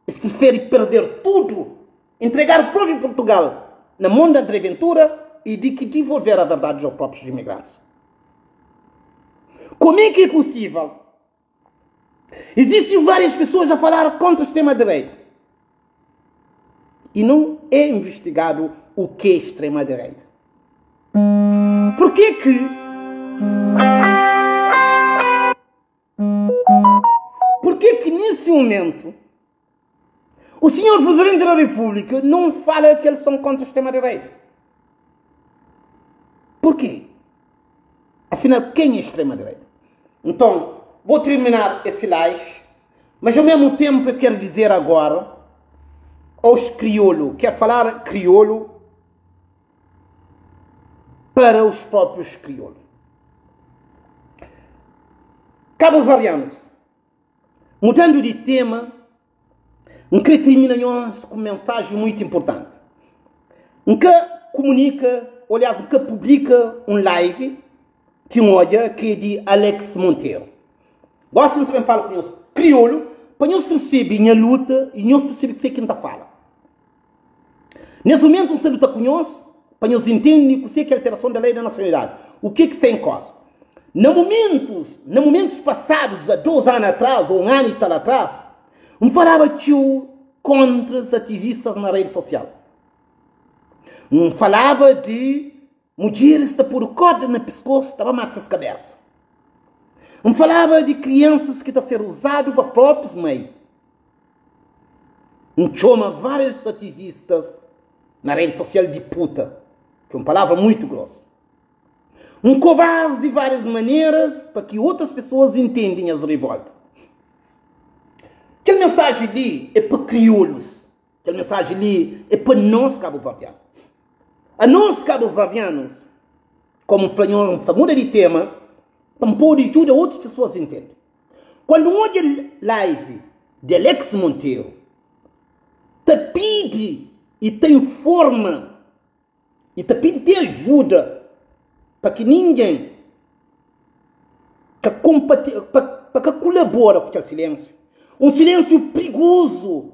se prefere perder tudo, entregar o próprio Portugal na mão da André Ventura e de que devolver a verdade aos próprios imigrantes. Como é que é possível? Existem várias pessoas a falar contra o extrema-direita. E não é investigado o que é extrema-direita. Por que que... Por que que nesse momento o senhor Presidente da República não fala que eles são contra o extrema-direita? Por quê? Afinal, quem é extrema-direita? Então, vou terminar esse live, mas ao mesmo tempo eu quero dizer agora aos crioulos, quero falar crioulo para os próprios crioulos. Cabo-verdianos, mudando de tema, um que termina com uma mensagem muito importante. Um que comunica, ou aliás, um que publica um live que um olha que é de Alex Monteiro. Gosto de também falar com os crioulo, para nós perceber minha luta e nós perceber que sei quem está fala. Nesse momento, você luta com nós, para nós entender o que é a alteração da lei da nacionalidade. O que é que está em causa? No momentos, no momentos passados, há 2 anos atrás, ou 1 ano e tal atrás, um falava tio contra os ativistas na rede social. Um falava de mulheres que por corda no pescoço estava matar as cabeças. Um falava de crianças que estão a ser usadas para próprios mães. Um chama vários ativistas na rede social de puta, que é uma palavra muito grossa. Um covarde de várias maneiras para que outras pessoas entendem as revoltas. Aquela mensagem ali é para crioulos. Aquela mensagem ali é para nós cabo-verdianos. A nós cabo-verdianos, como planeamos muda de tema, tampouco ajuda outras pessoas a entender. Quando um olha live de Alex Monteiro, te pede e te informa e te pede te ajuda para que ninguém que compati, para, para que colabora com aquele silêncio. Um silêncio perigoso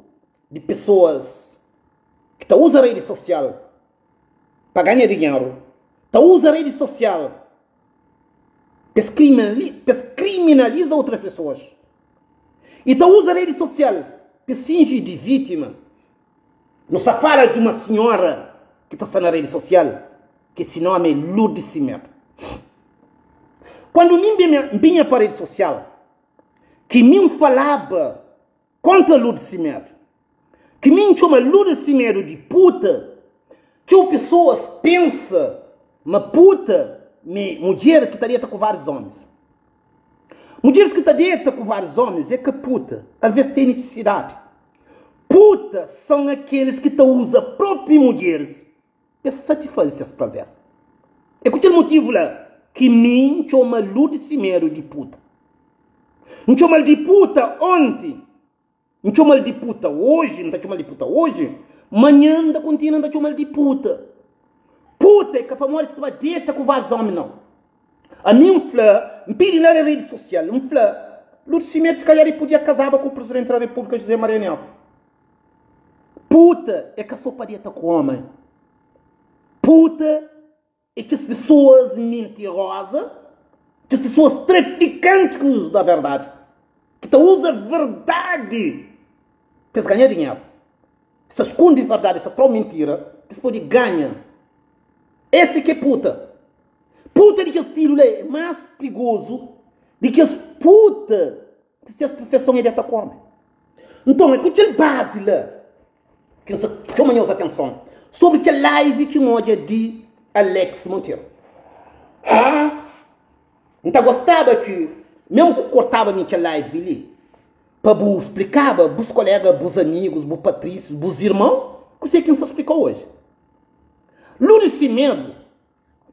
de pessoas que tá usa a rede social para ganhar dinheiro, tá usa a rede social para criminaliza outras pessoas. E tá usa a rede social para se fingir de vítima. Não se fala de uma senhora que está na rede social, que esse nome é Lourdes Cimento. Quando mim vinha para a rede social, que mim falava contra Lourdes Cimento, que mim chama Lourdes Cimento de puta, que as pessoas pensam, uma puta, me, mulher que estaria com vários homens. Mudjeris ki ta deta ku várius ómis é ka puta, alvês ten nisisidadi. Puta son akelis ki ta uza própi mudjeris pa es satisfaze ses prazer. É ku kel motivu la ki mi N txoma Lourdes Simedo di puta. N txoma-l di puta onti. N txoma-l di puta oji, N ta txoma-l di puta oji, manhan N ta kontinua N ta txoma-l di puta. Puta é ka pamodi sta ba deta ku várius ómi, nau. Ami N fla, N pidi na redi sosial, N fla, Lourdes Simedo si kalhar e podia kazaba ku Presidenti da Repúblika José Maria Neves. Puta é ka so pa deta ku ómi. Puta É kes pesoas mintiroza, kes pesoas trafikantis da verdadi, ki ta uza verdadi pa es ganha dinheru. Es ta skundi verdadi, es ta tra-u mintira pa es pode ganha. Ese ki é puta. Puta di kes stilu la é más prigozu di kes puta ki ses profeson é deta ku ómi. Nton, é ku kel bazi la ki N sta txoma nhos atenson sobri kel live ki N odja di Alex Monteiro. N ta gostaba ki, mésmu ku kortaba mi kel live li, pa bu splikaba bus koléga, bus amigus, bu patrísius, bus irmon, kuzê ki N sta splika-u oji. Lourdes Semedo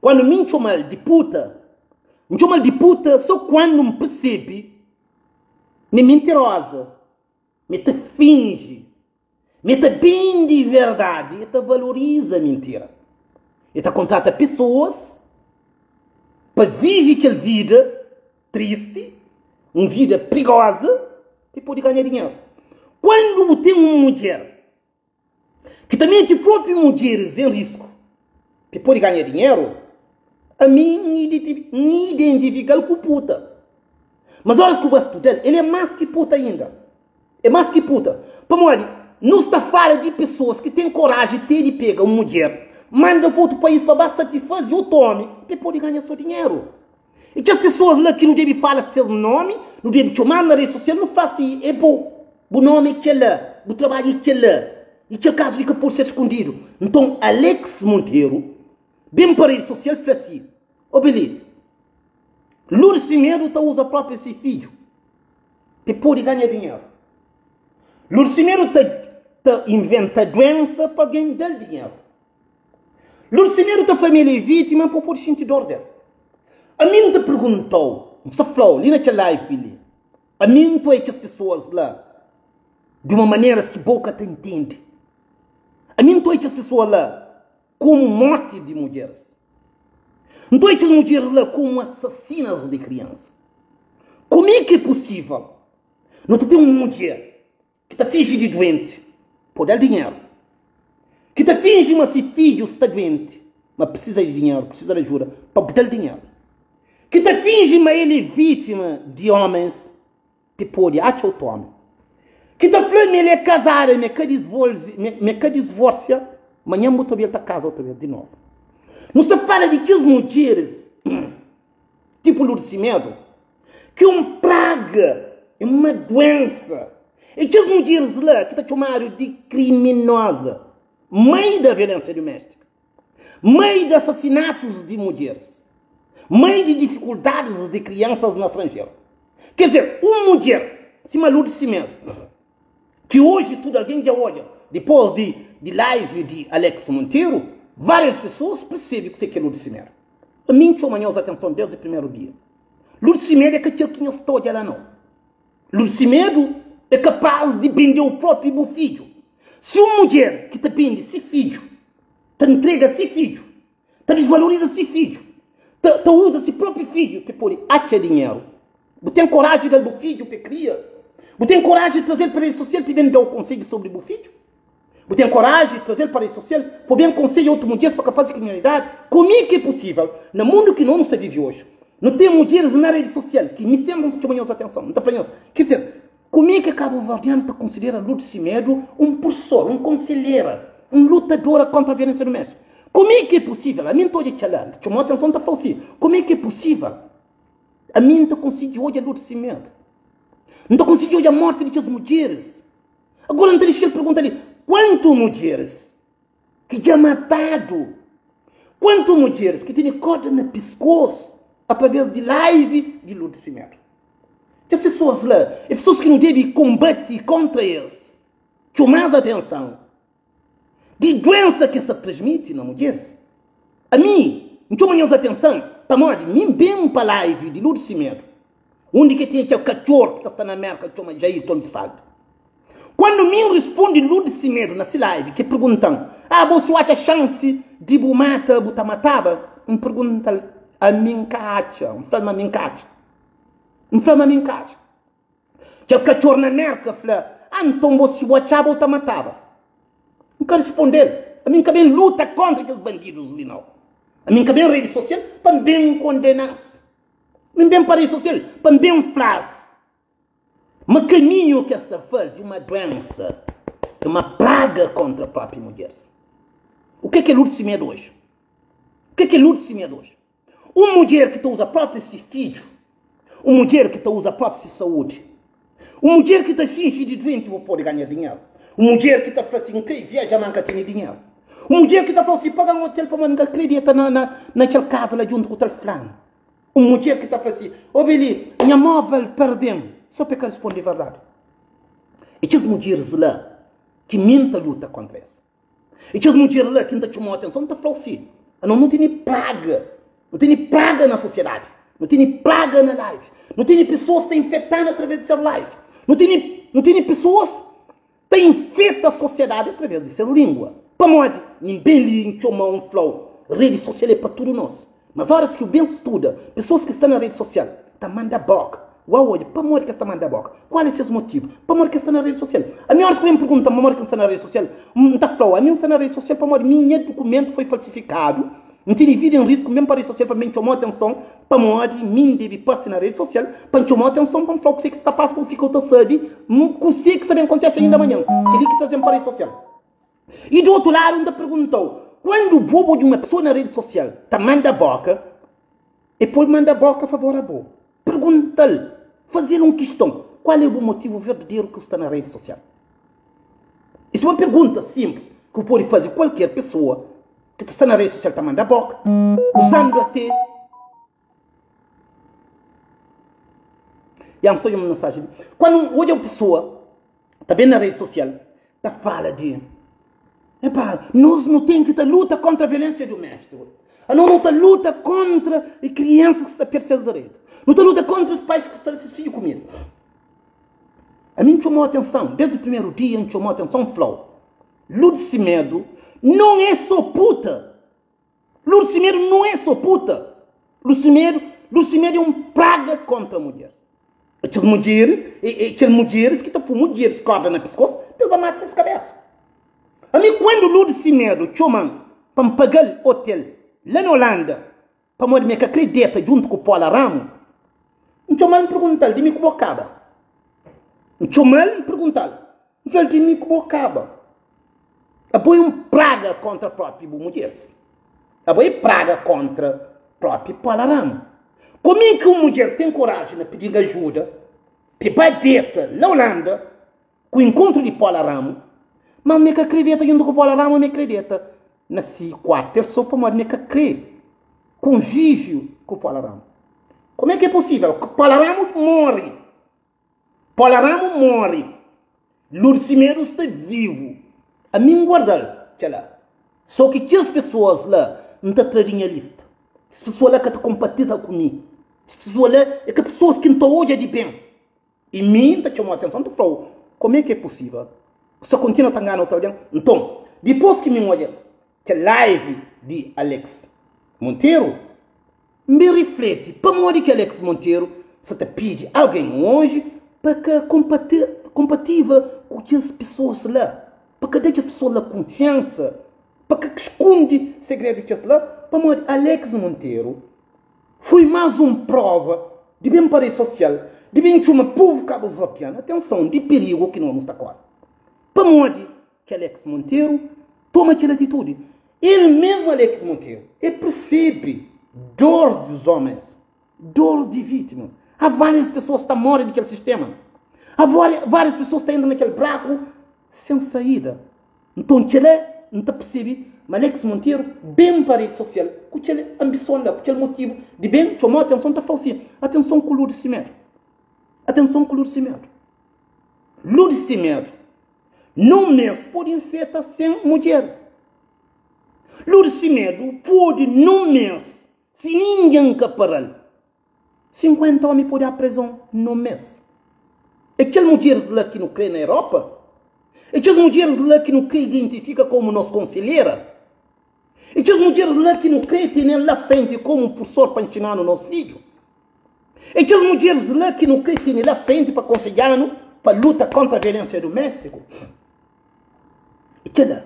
Kuandu mi N txoma-l di puta, N txoma-l di puta so kuandu N persebe ma é mintiroza, ma é ta finji, ma é ta bende verdadi, é ta valoriza mintira. É ta kontrata pesoas pa vive kel vida tristi, un vida prigoza, pa e pode ganha dinheru. Kuandu bu ten un mudjer ki ta mete propi mudjeris en risku pa e pode ganha dinheru, ami N identifika-l ku puta. Mas oras ku ba studa-l, el é más ki puta inda. É más ki puta. Pamodi nu sta fala di pesoas ki ten koraji te di pega un mudjer, manda pa otu país pa ba satisfaze otu omi pa e pode ganha so dinheru. I kes pesoas la ki nu debe fala ses nomi, nu debe txoma-s na redi sosial, nu fla si é bo, bu nomi é kel-la, bu trabadju é kel-la, i kel kazu li ka pode ser skondidu. Nton Alex Monteiro ben pa redi sosial fla si, Obi li, Lourdes Semedo ta uza propi se fidju pa e pode ganha dinheru. Lourdes Semedo ta ta inventa duensa pa algen da-l dinheru. Lursimeru ta fla ma el é vítima pa bu pode xinti dor del. Ami N ta pergunta-u, N sta fla-u li na kel live li, ami N ta oia kes pesoas la di uma maneras ki bo ka ta intende. Ami N ta oia kes pesoas la komu morti di mudjeris. N ta oia kes mudjeris la komu asasinas di kriansa. Kumé ki é pusível nu ta ten un mudjer ki ta finji di duenti pa da-l dinheru, ki ta finji ma se fidju sta duenti ma pirsisa di dinheru, pirsisa di ajuda pa bu da-l dinheru, ki ta finji ma el é vítima di ómens pa el pode atxa otu ómi, ki ta fla ma el é kazadu ma el ka disvorsia, manhan bu ta obi el ta kaza otu bês di novu. Nu sta fala di kes mudjeris tipu Lourdes Semedo, ki un praga, é uma duensa. E kes mudjeris la ki ta txomadu di kriminoza, mai da violensia duméstika, mai di asasinatus di mudjeris, mai di difikuldadis di kriansas na stranjeru. Ker dizer, un mudjer sima Lourdes Semedo, ki oji tudu algen dja odja, dipos di di live di Alex Monteiro, várias pesoas persebe kuse ki é Lourdes Semedo. Ami N txoma nhos atenson desdi primeru dia. Lourdes Semedo é ka kel ki nhos ta odja la nau. Lourdes Semedo é kapaz di bende-u propi bu fidju. Si un mudjer ki ta bende si fidju, ta ntrega si fidju, ta disvaloriza si fidju, ta ta uza si propi fidju pa e pode atxa dinheru, bu ten koraji di da-l bu fidju pa e kria? Bu ten koraji di traze-l pa redi sosial pa e ben da-u konsedju sobri bu fidju? Bu ten koraji di traze-l pa redi sosial pa ben konsedja otu mudjeris pa ka faze kriminalidadi? Kumi ki é pusível na mundu ki no nu sta vive oji, nu ten mudjeris na redi sosial ki mi senpri N ta txoma nhos atenson, N ta fla nhos, ker dizer, kumi ki kabuverdianu ta konsidera Lourdes Semedo un pursor, un konselhera, un lutadora kontra violensia duméstika? Kumi ki é pusível? Ami N ta odja kel-la, N ta txoma atenson, N ta fla-u si, kumi ki é pusível? Ami N ta konsigi odja Lourdes Semedo. N ta konsigi odja morti di kes mudjeris. Agora N ta dexa kel pergunta li, kuantu mudjeris ki dja matadu? Kuantu mudjeris ki tene korda na piskos atraves di live di Lourdes Semedo? Kes pesoas la é pesoas ki nu debe konbate kontra es. Txoma-s atenson di duensa ki es ta transmiti na mudjeris. Ami, N txoma nhos atenson pamodi mi N ben pa live di Lourdes Semedo, undi ki tinha kel katxor ki ta sta na Merka ki txoma Jailton di Salto. Kuandu mi N rispondi Lourdes Semedo na si live ki pergunta-m, Ah, bo si bu atxa xansi di bu mata, bu ta mataba? N pergunta-l, Ami N ka atxa. N fla-l ma mi N ka atxa. N fla ma mi N ka atxa. Kel katxor na Merka fla, Ah, nton bo si bu atxaba, bu ta mataba. N ka responde-l. Ami N ka ben luta kóntra kes bandidus li, nau. Ami N ka ben redi sosial pa N ben kondena-s. Mi N ben pa redi sosial pa N ben fla-s ma kaminhu ki es ta faze é uma duénsa, é uma praga kóntra própi mudjeris. U ke ki é Lourdes Semedo oji? U ke ki é Lourdes Semedo oji? Un mudjer ki ta uza própi se fidju, un mudjer ki ta uza própi se saúdi, un mudjer ki ta finji di duenti pa pode ganha dinheru, un mudjer ki ta fla si, N krê viaja má N ka tene dinheru, un mudjer ki ta fla si, Paga-m otel pamodi N ka krê deta na kel kaza la djuntu ku tal flanu, un mudjer ki ta fla si, Obi li, nha móvel perde-m, sô pa el ka responde verdadi. É kes mudjeris la ki mi N ta luta kóntra es. I kes mudjer la ki N ta txoma-u atenson, N ta fla-u si, Anos nu tene praga, nu tene praga na sosiedadi, nu tene praga na live, nu tene pesoas ta infeta-nu através di ses live, nu tene, nu tene pesoas ta infeta sosiedadi através di ses língua. Pamodi? N ben li N txoma-u, N fla-u, redi sosial é pa tudu nos. Mas óras ki bu ben studa, pesoas ki sta na redi sosial ta manda bóka. Uau, odja, pamodi ki es ta manda bóka? Kual é ses motivu? Pamodi ki es sta na redi sosial? Ami óras ki bu ben pergunta-m pamodi ki N sta na redi sosial, N ta fla-u, ami N sta na redi sosial pamodi mi nha dukumentu foi falsifikadu, N tene vida en risku, N ben pa redi sosial pa N ben txoma-u atenson pamodi mi N debe parse na redi sosial pa N txoma-u atenson pa N fla-u kuse ki sta pasa pa bu fika u ta sabe kuse ki sta ben kontese inda manhan. Kel-li ki traze-m pa redi sosial. I di otu ladu, N ta pergunta-u, kuandu bo odja un pesoa na redi sosial ta manda boka, e pode manda boka favor a bo? Pergunta-l, faze-l un kiston, kual é bu motivu verdaderu ki bu sta na redi sosial? Isso é uma pergunta simples ki bu pode faze kualker pesoa ki ta sta na redi sosial ta manda boka, usando até Ya, N sta odja un mensajen li. Kuandu N odja un pesoa ta ben na redi sosial ta fala di Epa, nos nu ten ki ta luta kontra violensia doméstiku. Anos nu ta luta kontra kriansas ki sta perde ses direitu. Nu ta luta kontra pais ki sta da ses fidju kumida. Ami N txomau atenson, desdi primeru dia N txomau atenson, N flau, Lourdes Semedo non é so puta. Lourdes Semedo não é só puta. Lourdes Semedo, Lourdes Semedo é um praga contra mulheres. Aquelas mulheres, aquelas mulheres que tá por mulheres corda na pescoço, pelo mata suas cabeças. A mim quando Lourdes Semedo chama para pagar hotel lá na Holanda, para me que acredita junto com Paula Ramos, N txoma-l N pergunta-l di mi ku bo kaba. N txoma-l N pergunta-l, N fla-l di mi ku bo kaba. Abo é un praga kontra propi bu mudjeris. Abo é praga kontra propi Paula Ramo. Komi ki un mudjer ten koraji na pidi-l ajuda pa ba deta la Holanda ku enkontru di Paula Ramo, ma mi ka kre deta djuntu ku Paula Ramo, mi kre deta na si kuartu el so pamodi mi ka kre konvíviu ku Paula Ramo. Como é que é possível? Paula Ramo morre. Paula Ramo morre. Lourdes Semedo sta vivo. Ami N guarda-l kel-la. Só ki kes pesoas la N ta tra di nha lista. Kes pesoa la ka ta konpatita ku mi. Kes pesoa la é ka pesoas ki N ta odja di ben. I mi N ta txoma-u atenson, N ta fla-u, Como é ki é possível? Bu sta kontinua ta ngana otu algen? Nton, dipôs ki mi N odja kel live di Alex Monteiro, N ben rifleti pamodi ki Alex Monteiro sa ta pidi algen oji pa ka konpativa ku kes pesoas la, pa ka da kes pesoas la kunfiansa, pa ka skundi segredu kes la, pamodi Alex Monteiro foi más un prova di ben pa redi sosial, di ben txoma povu kabuverdianu atenson di pirigu ki nos nu sta kore. Pamodi ki Alex Monteiro toma kel atitudi. El mesmu Alex Monteiro e persebe dor dos homens, dor di vítimas. Há várias pessoas ta morre di kel sistema. Há várias pessoas ta entra na kel braku sen saída. Nton kel-la N ta persebe ma Alex Monteiro ben pa redi sosial ku kel ambison la, ku kel motivu di ben txoma atenson ta fla-u si, atenson ku Lourdes Semedo. Atenson ku Lourdes Semedo. Lourdes Semedo, num mês pode infeta 100 mudjer. Lourdes Semedo pode num mês, si ningen ka paral, 50 omi pode a prezon num mês. É kel mudjeres la ki nu kre na Europa? É kes mudjeres la ki nu kre identifika komu nos konselhera? É kes mudjeres la ki nu kre tene la frenti komu pursor pa nxina-nu nos fidju? É kes mudjeres la ki nu kre tene la frenti pa konsedja-nu pa luta kontra violensia duméstiku? É kel-la.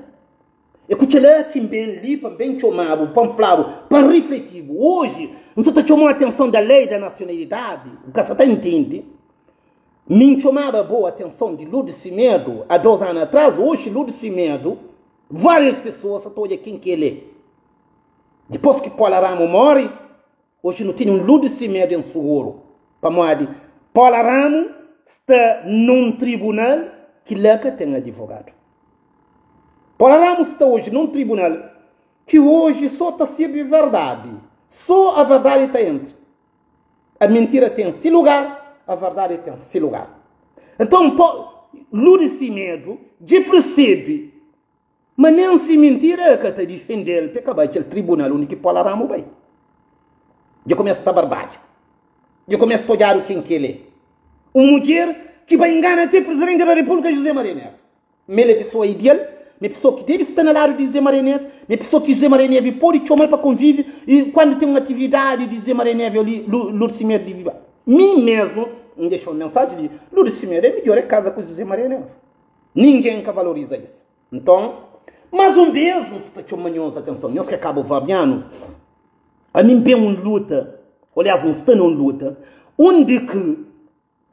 É ku kel-la ki N ben li pa N ben txoma-bu, pa N fla-bu, pa N rifleti-bu. Oji, N sa ta txoma-u atenson da lei da nasionalidadi. Bu ka sa ta intende. Mi N txomaba bo atenson di Lourdes Semedo a dos anu atras. Oji, Lourdes Semedo, várias pesoas sa ta odja ken ki el é. Dipôs ki Paula Ramo móre, Oji nu tene un luz di simedu en suguru, pamodi Paula Ramo sta nun tribunal ki la ka ten adivogadu. Paula Ramo sta oji nun tribunal ki oji so ta sirbi verdadi, so a verdadi ta entra. A mintira ten si lugar, a verdadi ten si lugar. Enton, luz di simedu dja persebe Ma nen si mintira e ka ta difende-l pa e ka bai kel tribunal undi ki Paula Ramo bai. Dja kumesa ta barbadja. Dja kumesa ta odjadu ken ki el e. Un mudjer ki bai ngana te Presidenti da Repúblika José Maria Neves. Ma el e pesoa ideal, ma e pesoa ki debe sta na ladu di José Maria Neves, ma e pesoa ki José Maria Neves pode txoma-l pa konvivi i kuandu ten un atividadi di José Maria Neves ali Lourdes Semedo debe bai. Mi mesmu N dexa un mensaji di Lourdes Semedo e midjor e kaza ku José Maria Neves. Ningen ka valoriza isu. Nton, más un bês N sta txoma nhos atenson, nhos ki é kabuverdianu, ami N ben un luta, aliás N sta na un luta, undi ki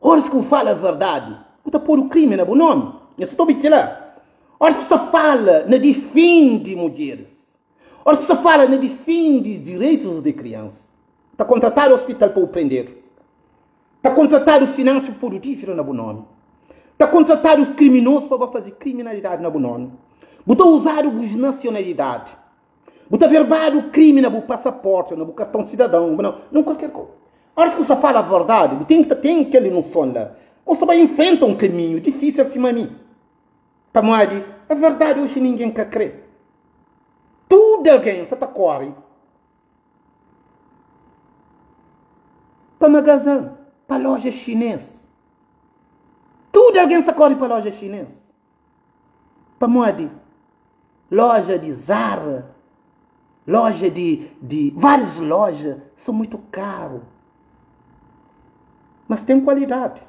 óras ki bu fala verdadi, bu ta podu krimi na bu nómi. Nhos sta ta obi kel-la? Óras ki bu sta fala na difende mudjeris, óras ki bu sta fala na difende direitus di kriansa, ta kontratadu ospital pa bu prendedu. Ta kontratadu finansu pa podu dívida na bu nómi. Ta kontratadu kriminozu pa ba faze kriminalidadi na bu nómi. Bu ta uzadu bu nasionalidadi. Bu ta verbadu krimi na bu pasaporti, na bu karton sidadon, na na kualker kuza. Óras ki bu sta fala verdadi, bu ten ki ta ten kel noson la. Bu sta bai infrenta un kaminhu difísil sima mi. Pamodi a verdadi oji ningen ka kre. Tudu algen sa ta kóre. Pa magazan, pa loja xinês. Tudu algen sta kóre pa loja xinês. Pamodi? Loja di Zara, loja di, di várius loja são muito karu. Mas ten kualidadi.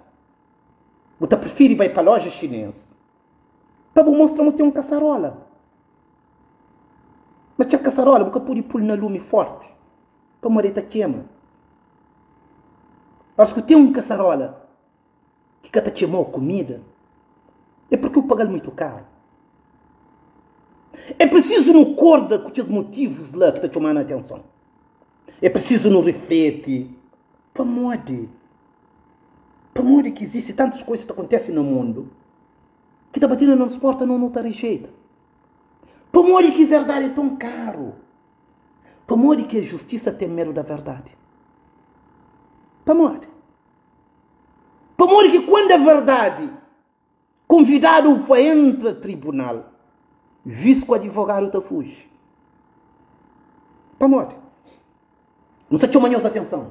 Bu ta prifiri bai pa loja xinês pa bu mostra ma ten un kasarola. Ma txeu kasarola bu ka pode pul na lumi forti pamodi el ta kema. Óras ki bu ten un kasarola ki ka ta txemau kumida, é purki bu paga-l mutu karu. É prisizu nu korda ku kes motivus la ki ta txoma-nu atenson. É prisizu nu rifleti pamodi pamodi ki izisti tantus kuza ki ta kontese na mundu ki ta bati na nos porta no nu ta rijeita. Pamodi ki verdadi é ton karu? Pamodi ki a justisa ten medu da verdadi? Pamodi? Pamodi ki kuandu a verdadi konvidadu pa entra tribunal, juiz ku advogadu ta fuji? Pamodi? N sta txoma nhos atenson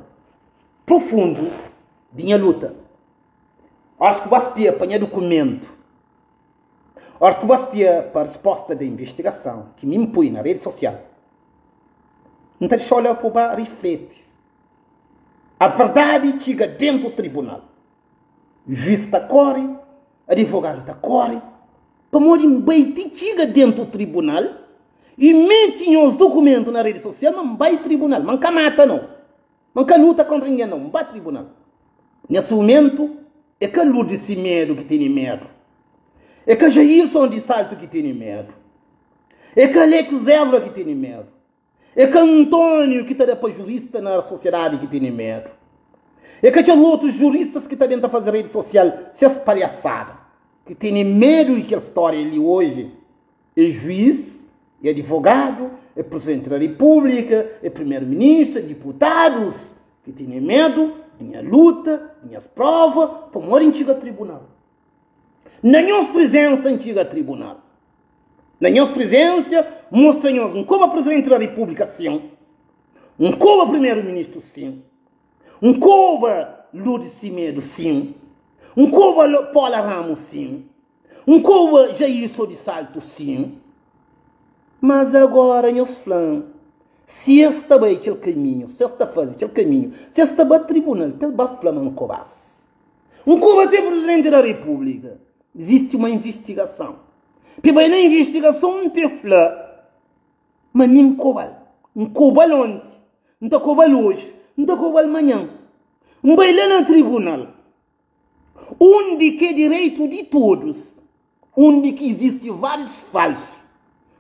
profundu di nha luta. Óras ku ba spia pa nha dukumentu, óras ku ba spia pa resposta di investigason ki mi N pui na redi sosial, N ta dixa-u la pa bu ba rifleti. A verdadi txiga dentu tribunal. Juiz ta kóre, adivogadu ta kóre, pamodi N bai ti txiga dentu tribunal i meti nhos dukumentu na redi sosial ma N bai tribunal, ma N ka mata nau. Ma N ka luta kontra ningen nau, N ba tribunal. Nes mumentu, é ka Lourdes Semedo ki tene medu, é ka Jailson di Salto ki tene medu, é ka Alex Évora ki tene medu, é ka António ki ta da pa jurista na sosiedadi ki tene medu, é ka kel otus juristas ki ta ben ta faze redi sosial ses palhasada ki tene medu di kel stória li oji. É juiz, é advogadu, é presidenti da repúblika, é primeru-ministru, é diputadus ki tene medu. Di nha luta, di nhas prova, pamodi N txiga tribunal. Na nhos prizensa N txiga tribunal. Na nhos prizensia N mostra nhos N koba Presidenti da Repúblika, sin. N koba Primeru Ministru, sin. N koba Lourdes Semedo, sin. N koba Paula Ramos, sin. N koba Jailson di Salto, sin. Mas agora nhos fla-m, si es ta bai kel kaminhu, si es ta faze kel kaminhu, si es ta ba tribunal, pa es ba fla ma N koba-s. N koba te Presidenti da Repúblika. Izisti uma invistigason. Pa bai na invistigason, pa e fla ma mi N koba-l. N koba-l onti, N ta koba-l oji, N ta koba-l manhan. N bai la na tribunal. Undi ki é direitu di todos, undi ki izisti várius falsu.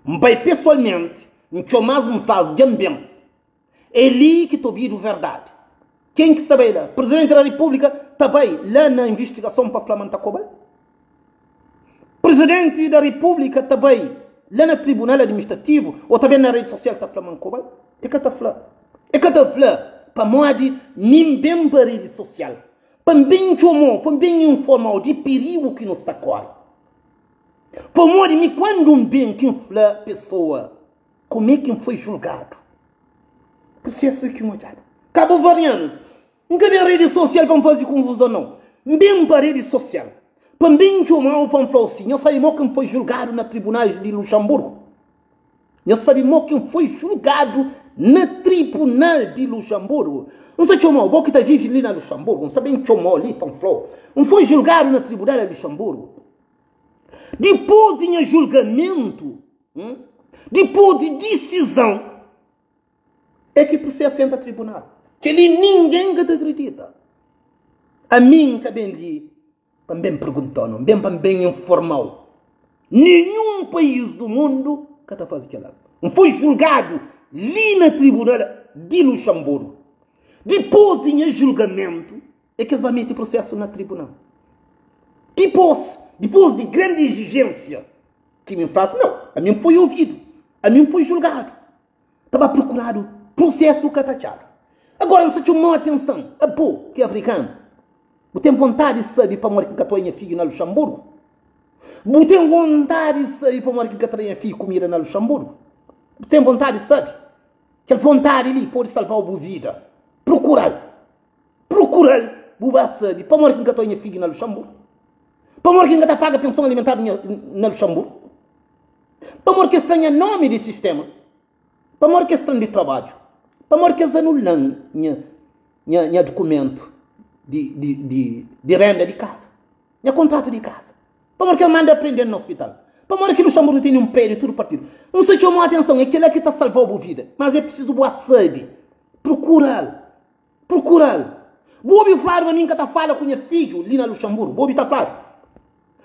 N bai pesoalmenti, N txoma-s, N fla-s, Dja N ben. É li ki ta obidu verdadi. Ken ki sta bai la? Presidenti da Repúblika ta bai la na invistigason pa fla ma N ta koba-l? Presidenti da Repúblika ta bai la na tribunal administrativu ô ta ben na redi sosial ta fla ma N koba-l? E ka ta fla. E ka ta fla pamodi mi N ben pa redi sosial. Pa N ben txoma-u, pa N ben informa-u di pirigu ki nu sta kóre. Pamodi mi kuandu N ben ki N fla pesoa kumé ki N foi julgadu. Prusesu ki N odjadu. Kabuvarianus, N ka ben redi sosial pa N faze kunfuzon nau. N ben pa redi sosial pa N ben txoma-u pa N fla-u si, Nhos sabe mo ki N foi julgadu na tribunais di Luxanburgu? Nhos sabe mo ki N foi julgadu na tribunal di Luxanburgu? N sta txoma-u, bo ki ta vive li na Luxanburgu, N sta ben txoma-u li pa N fla-u, N foi julgadu na tribunal di Luxanburgu. Dipôs di nha julgamentu, dipôs di disizon, é ki prusesu entra tribunal. Kel-li ningen ka ta kridita. Ami N ka ben li Pa N ben pergunta-u, N ben pa N ben informa-u, ninhun país du mundu ka ta faze kel-la. N foi julgadu li na tribunal di Luxanburgu. Dipôs di nha julgamentu, é ki es ba mete prusésu na tribunal. Dipôs, dipôs di grandi izijénsia ki mi N fla-s, nau, ami N foi ovidu, ami N foi julgadu. Ta ba prokuradu prusesu ka ta atxadu. Agora N sta txoma-u atenson, abo ki é afrikanu, bu ten vontadi di sabe pamodi ki N ka ta oi nha fidju na Luxanburgu? Bu ten vontadi di sabe pamodi ki N ka ta da nha fidju kumida na Luxanburgu? Bu ten vontadi di sabe? Kel vontadi li pode salva-u bu vida. Prokura-l. Prokura-l, bu ba sabe pamodi ki N ka ta oi nha fidju na Luxanburgu. Pamodi ki N ka ta paga penson alimentar na Luxanburgu. Pamodi ki es tra nha nomi di sistema. Pamodi ki es tra-m di trabadju. Pamodi ki es anula-m nha, nha, nha dukumentu di, di, di, di renda di kaza, nha kontratu di kaza. Pamodi ki es manda prende-m na ospital. Pamodi ki Luxanburgu tene un prédiu tudu partidu. N sta txoma-u atenson, é kel-la ki ta salva-u bu vida. Mas é prisizu bu sabe. Prokura-l. Prokura-l. Bu obi fladu ma mi N ka ta fala ku nha fidju li na Luxanburgu? Bu obi ta fladu?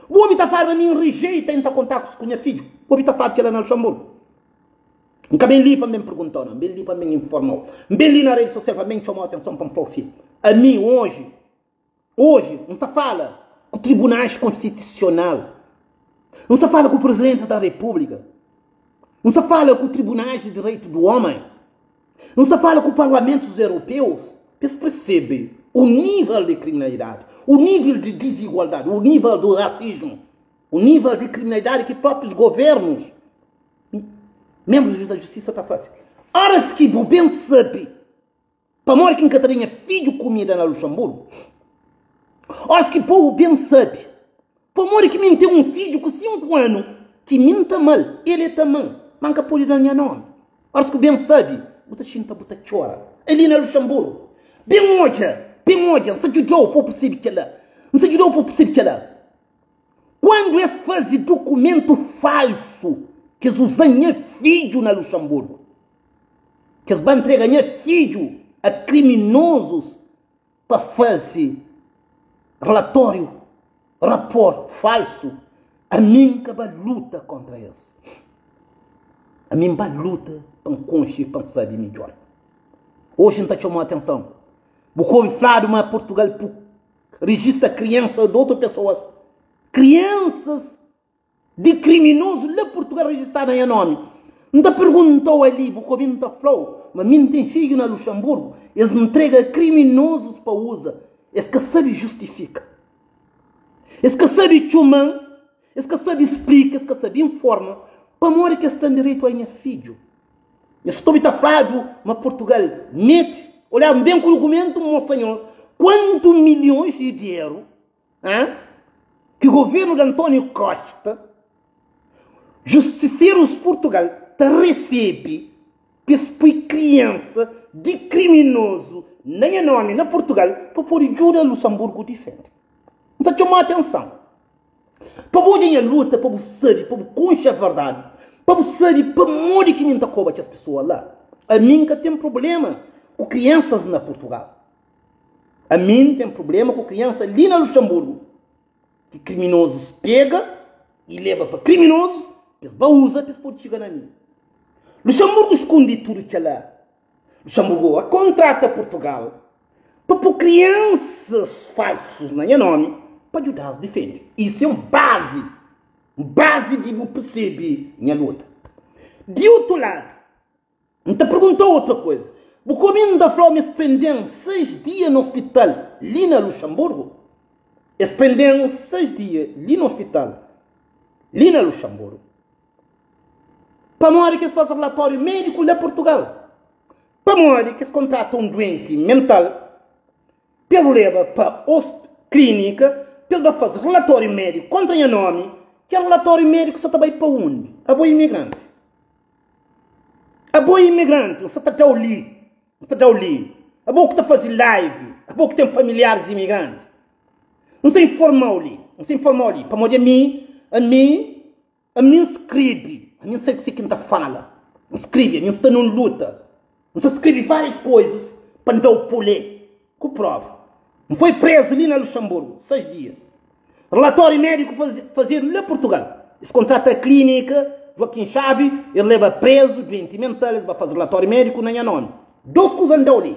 Bu obi ta fladu ma mi N rijeita entra kontakus ku nha fidju? Bu obi ta fladu kel-la na Luxanburgu? N ka ben li pa N ben pergunta-u, nau. N ben li pa N ben informa-u. N ben li na redi sosial pa N ben txoma-u atenson pa N fla-u si, ami oji, Oji, N sta fala ku tribunais konstitusional, N sta fala ku Presidenti da Repúblika, N sta fala ku tribunais di direitu du omen, N sta fala ku parlamentus europeus, pa es persebe o nível di kriminalidadi, o nível di dizigualdadi, o nível do rasismu, o nível di kriminalidadi ki próprius governus, membrus da justisa ta fase. Oras ki bu ben sabe Pamodi ki N ka ta da nha fidju kumida na Luxanburgu? Óras ki povu ben sabe pamodi ki mi N ten un fidju ku 5 anu ki mi N ta ama-l, el e ta ama-m, má N ka pode da-l nha nómi. Óras ki bu ben sabe, bu ta xinta bu ta txora. É li na Luxanburgu. Ben odja, ben odja, N sta djuda-u pa bu persebe kel-la. N sta djuda-u pa bu persebe kel-la. Kuandu es faze dukumentu falsu ki es uza-m nha fidju na Luxanburgu, ki es ba ntrega nha fidju a kriminozus pa faze relatóriu, rapor falsu, ami N ka ba luta kóntra es. Ami N ba luta pa N konxe i pa N sabe midjór. Oji N ta txoma-u atenson. Bu ka obi fladu ma Purtugal Rijista kriansa di otu pesoas. Kriansas di kriminozu la Purtugal rijistadu na nha nomi. N ta pergunta-u ali, bu ka obi N ta fla-u ma mi N ten fidju na Luxemburgu, es ntrega kriminozus pa uza, es ka sabe justifika. Es ka sabe txoma-m, es ka sabe splika, es ka sabe informa pamodi ki es ten direitu a nha fidju. Nhos ta obi ta fladu ma Portugal mete, olha, N ben ku dukumentu N mostra nhos kuantu milhons di dieru ki governu di António Costa, justiserus Portugal ta resebe pa es pui kriansa di kriminozu na nha nomi na Portugal pa pode djuda Luxemburgo difende. N ta txoma atenson pa bu odja nha luta, pa bu sabe, pa bu konxe verdadi, pa bu sabe pamodi ki mi N ta koba kes pesoa la. Ami N ka ten problema ku kriansas na Portugal. Ami N ten problema ku kriansa li na Luxemburgo ki kriminozus pega i leba pa kriminozus pa es ba uza pa es pode txiga na mi. Luxemburgo skundi tudu kela. Luxemburgo a kontrata Portugal pa po kriansas falsus na nha nomi pa djuda-s difende. Isu é un bazi, un bazi di bu persebe nha luta. Di otu ladu, N ta pergunta-u otra kuza. Bu ka obi N ta fla-u ma es prende-m seis dia na ospital li na Luxanburgu? Es prende-m seis dia li na ospital li na Luxanburgu. Pamodi ki es faze relatóriu médiku la Purtugal? Pamodi ki es kontrata un duenti mental pa el leba pa klínika pa el ba faze relatóriu médiku kóntra nha nómi? Kel relatóriu médiku sa ta bai pa undi? Abo imigranti. Abo imigranti, N sta ta da-u li, N sta da-u li. Abo ki ta faze live, abo ki ten familiaris imigranti, N sta informa-u li, N sta informa-u li, pamodi ami, ami, ami N skrebe, ami N sabe kuse ki N ta fala, N skrebe, ami N sta na un luta, N sta skrebe várias koizas pa N da-u pulé ku prova. N foi prezu li na Luxemburgo, 6 dia. Relatório médico fazedu la Portugal. Es kontrata klínika Joaquim Xavi, es leba prezu, duenti mental, es ba faze relatório médico na nha nomi. Dos kuza N dau li.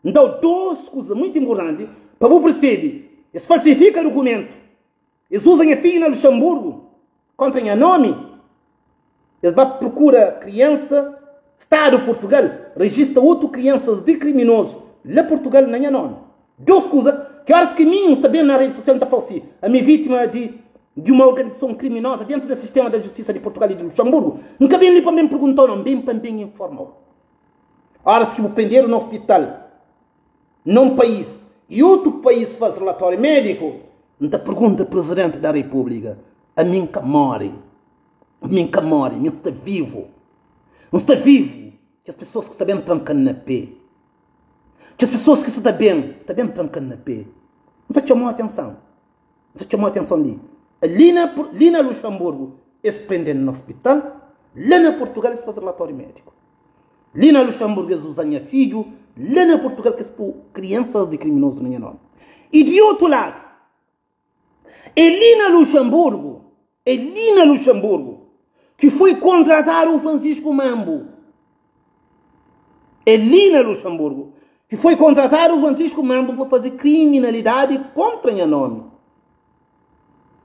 N dau dos kuza muito importanti pa bu persebe. Es falsifika dukumentu. Es uza nha fidju na Luxemburgo kontra nha nomi. Es ba prokura kriansa, Stadu Portugal rejista otu kriansas di kriminozu la Portugal na nha nomi. Dos kuza ki oras ki mi N sta ben na redi sosial N ta fla si, ami é vitima di di uma organizason kriminoza dentu di sistema da justisa di Portugal i di Luxemburgo. N ka ben li pa N ben perguntau no, N ben pa N ben informau. Oras ki bu prendedu na ospital na un país i otu país faz relatóriu médiku, N ta pergunta Presidenti da Repúblika, ami N ka móre. Mi N ka móre, mi N sta vivu. N sta vivu. Kes pesoas ki sta ben tranka-m na pé. Kes pesoas ki sta ta ben, ta ben tranka-m na pé. N sta txoma-u atenson. N sta txoma-u atenson li. Li na, li na Luxemburgu, es prende-m na ospital. La na Portugal, es faze relatóriu médiku. Li na Luxemburgu, es uza nha fidju. La na Portugal, ki es pô kriansas di kriminozu na nha nómi. I di otu ladu, É li na Luxemburgo, é li na Luxemburgo que foi contratado o Francisco Mambo. É li na Luxemburgo que foi contratado o Francisco Mambo para fazer criminalidade contra nha nome.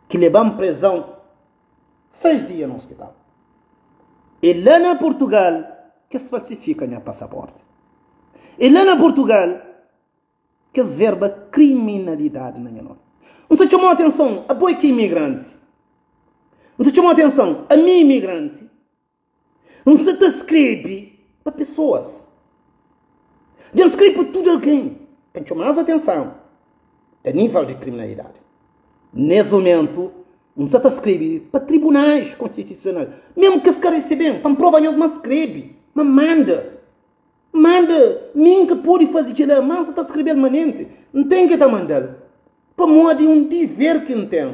Que levamos prisão 6 dias no hospital. É lá na Portugal que se falsifica nha passaporte. É lá na Portugal Kes verba kriminalidadi na nha nomi. N sta txoma-u atenson, abo é ki imigranti. N sta txoma-u atenson, ami imigranti. N sta ta skrebe pa pesoas. Dja N skrebe pa tudu algen pa N txoma-s atenson pa nível di kriminalidadi. Nes mumentu, N sta ta skrebe pa tribunais konstitusional, mesmu ki es ka resebe-m, pa N prova nhos ma N skrebe, ma N manda. Manda, mi N ka pode faze kel-la, má N sa ta skrebe-l manenti. N ten ki ta manda-l, pamodi é un diver ki N ten.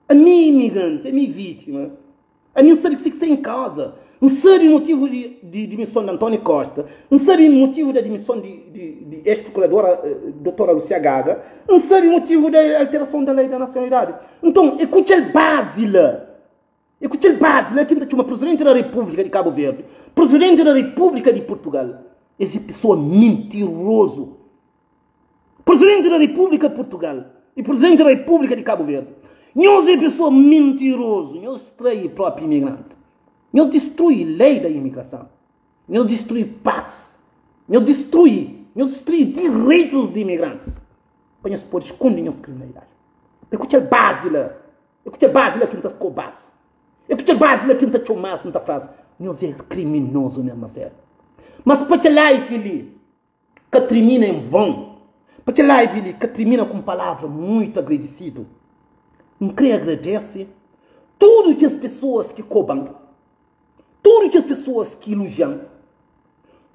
Ami é imigranti, ami é vítima. Ami N sabe kuzê ki sta en kauza. N sabe motivu di dimison di António Costa, N sabe motivu di dimison di ex-prokuradora Dotora Lucia Gaga, N sabe motivu di alterason da lei da nasionalidadi. Nton, é ku kel bazi la. É ku kel bazi la ki N ta txoma Presidenti da Repúblika di Kabu Verdi, Presidenti da Repúblika di Purtugal. Es é pesoa mintirozu. Presidenti da Repúblika di Purtugal i Presidenti da Repúblika di Kabu Verdi, nhos é pesoa mintirozu, nhos trai própi imigranti. Nhos distrui lei da imigrason. Nhos distrui pas. Nhos distrui, nhos distrui direitus di imigrantis pa nhos pode skunde nhos kriminalidadi. É ku kel bazi la, é ku kel bazi la ki N ta koba-s. É ku kel bazi la ki N ta txoma-s, N ta fla-s, nhos é kriminozu mésmu a sériu. Mas pa kel live li ka trimina en von, pa kel live li ka trimina ku un palavra muitu agradisidu, N kre agradese tudu kes pesoas ki koba-m, tudu kes pesoas ki ilujian,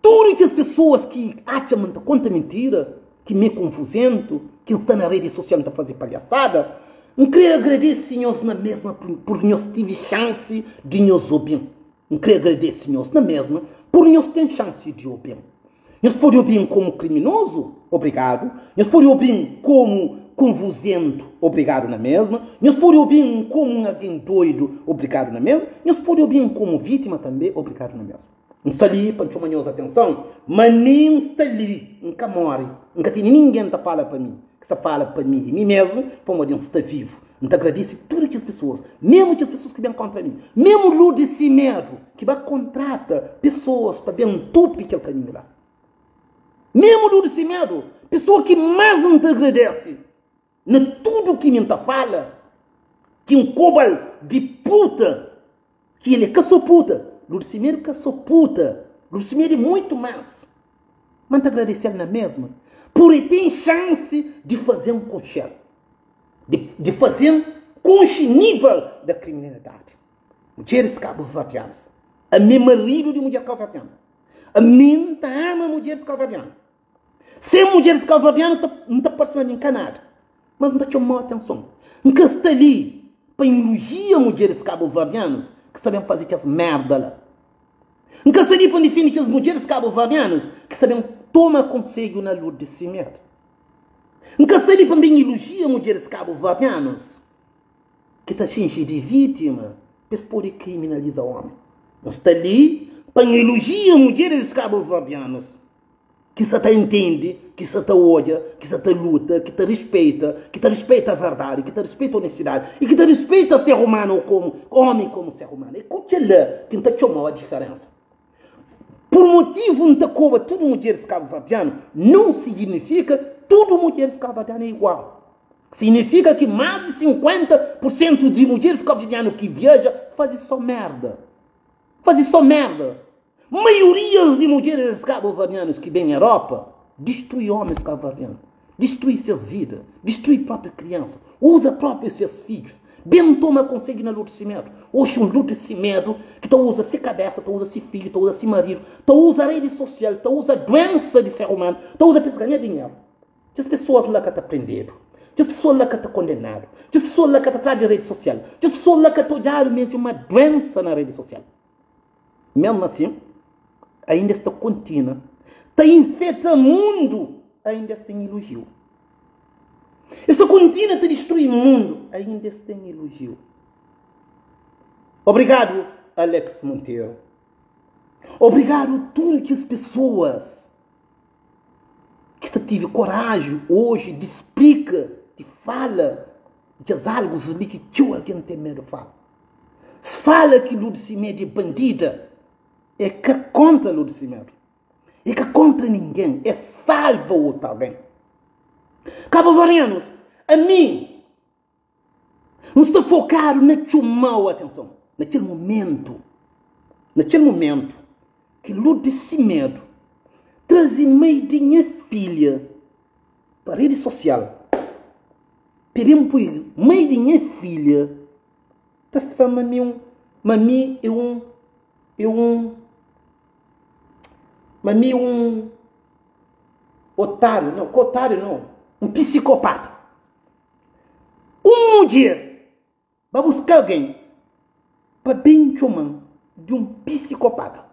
tudu kes pesoas ki atxa ma N ta konta mintira, ki mi é konfuzentu, ki N sta na redi sosial N ta faze palhasada. N kre agradese nhos na mesma pur nhos tive xansi di nhos obi-m. N kre agradese nhos na mesma pur nhos ten xansi di obi-m. Nhos pode obi-m komu kriminozu? Obrigadu. Nhos pode obi-m komu konvuzentu? Obrigadu na mesma. Nhos pode obi-m komu un algen doidu? Obrigadu na mesma. Nhos pode obi-m komu vítima tanbê? Obrigadu na mesma. N sta li pa N txoma nhos atenson ma mi N sta li, N ka móre. N ka tene ningen ta fala pa mi, ki sta fala pa mi di mi mesmu, pamodi N sta vivu. N ta agradese tudu kes pesoas, memu kes pesoas ki ben kontra mi, memu Lourdes Semedo ki ba kontrata pesoas pa ben ntupi kel kaminhu la. Memu Lourdes Semedo, pesoa ki más N ta agradese na tudu ki mi N ta fala, ki N koba-l di puta, ki el é ka so puta, Lourdes Semedo ka so puta, Lourdes Semedo é muitu más. Ma N ta agradese-l na mesma pur el ten xansi di faze-m konxe-l. Di faze-m konxe nível da kriminalidadi. Mudjeris kabuverdianas. Ami é maridu di mudjer kabuverdiana. Ami N ta ama mudjeris kabuverdiana. Sen mudjeris kabuverdiana N ta parse ma mi N ka nada. Mas N ta txoma-u atenson. N ka sta li pa ilojia mudjeris kabuverdianas ki sa ben faze kes merda la. N ka sta li pa N difende kes mudjeris kabuverdianas ki sa ben toma konsedju na lus di simedu. N ka sta li pa N ben ilojia mudjeris kabuverdianas ki ta finji di vítima pa es pode kriminaliza ómi. N sta li pa N ilojia mudjeris kabuverdianas ki sa ta intende, ki sa ta odja, ki sa ta luta, ki ta rispeita, ki ta rispeita verdadi, ki ta rispeita onestidadi i ki ta rispeita ser umanu komu ómi komu ser umanu. É ku kel-la ki N ta txoma-u a diferensa. Pur motivu N ta koba tudu mudjeris kabuverdianu non siginifika tudu mudjeris kabuverdianu é igual. Signifika ki más di 50 pur sentu di mudjeris kabuverdianu ki viaja faze so merda. Faze so merda. Maiorias di mudjeris kabuverdianus ki ben Europa distrui omis kabuverdianu, distrui ses vida, distrui propi kriansa, uza propi ses fidjus. Ben toma konsedju na Lourdes Semedo. Oxi un Lourdes Semedo ki ta uza se kabesa, ta uza se fidju, ta uza se maridu, ta uza redi sosial, ta uza duensa di ser umanu, ta uza pa es ganha dinheru. Kes pesoas la ka ta prendedu, kes pesoas la ka ta kondenadu, kes pesoas la ka ta tradu di redi sosial, kes pesoas la ka ta odjadu ma es é uma duensa na redi sosial. Mesmu asin, ainda es ta kontinua ta infeta mundu, ainda es ten ilujiu. Es ta kontinua ta distrui mundu, ainda es ten ilujiu. Obrigadu, Alex Monteiro. Obrigadu tudu kes pesoas ki sta tive koraji oji di splika, di fala di kes algus li ki txeu algen ten medu fala. S fala ki Lourdes Simedo é bandida, é ka kontra Lourdes Simedo, é ka kontra ningen, é salva otu algen. Kabuverdianus, ami N sta fokadu na txomau atenson na kel momentu, na kel momentu ki Lourdes Simedo traze mai di nha filha pa redi sosial pa ben poi mai di nha filha Ta fla ma mi un ma mi é un é un ma mi un otário não ka otário não un psicopata un mudjer ba buska algen pa ben txoman di un psicopata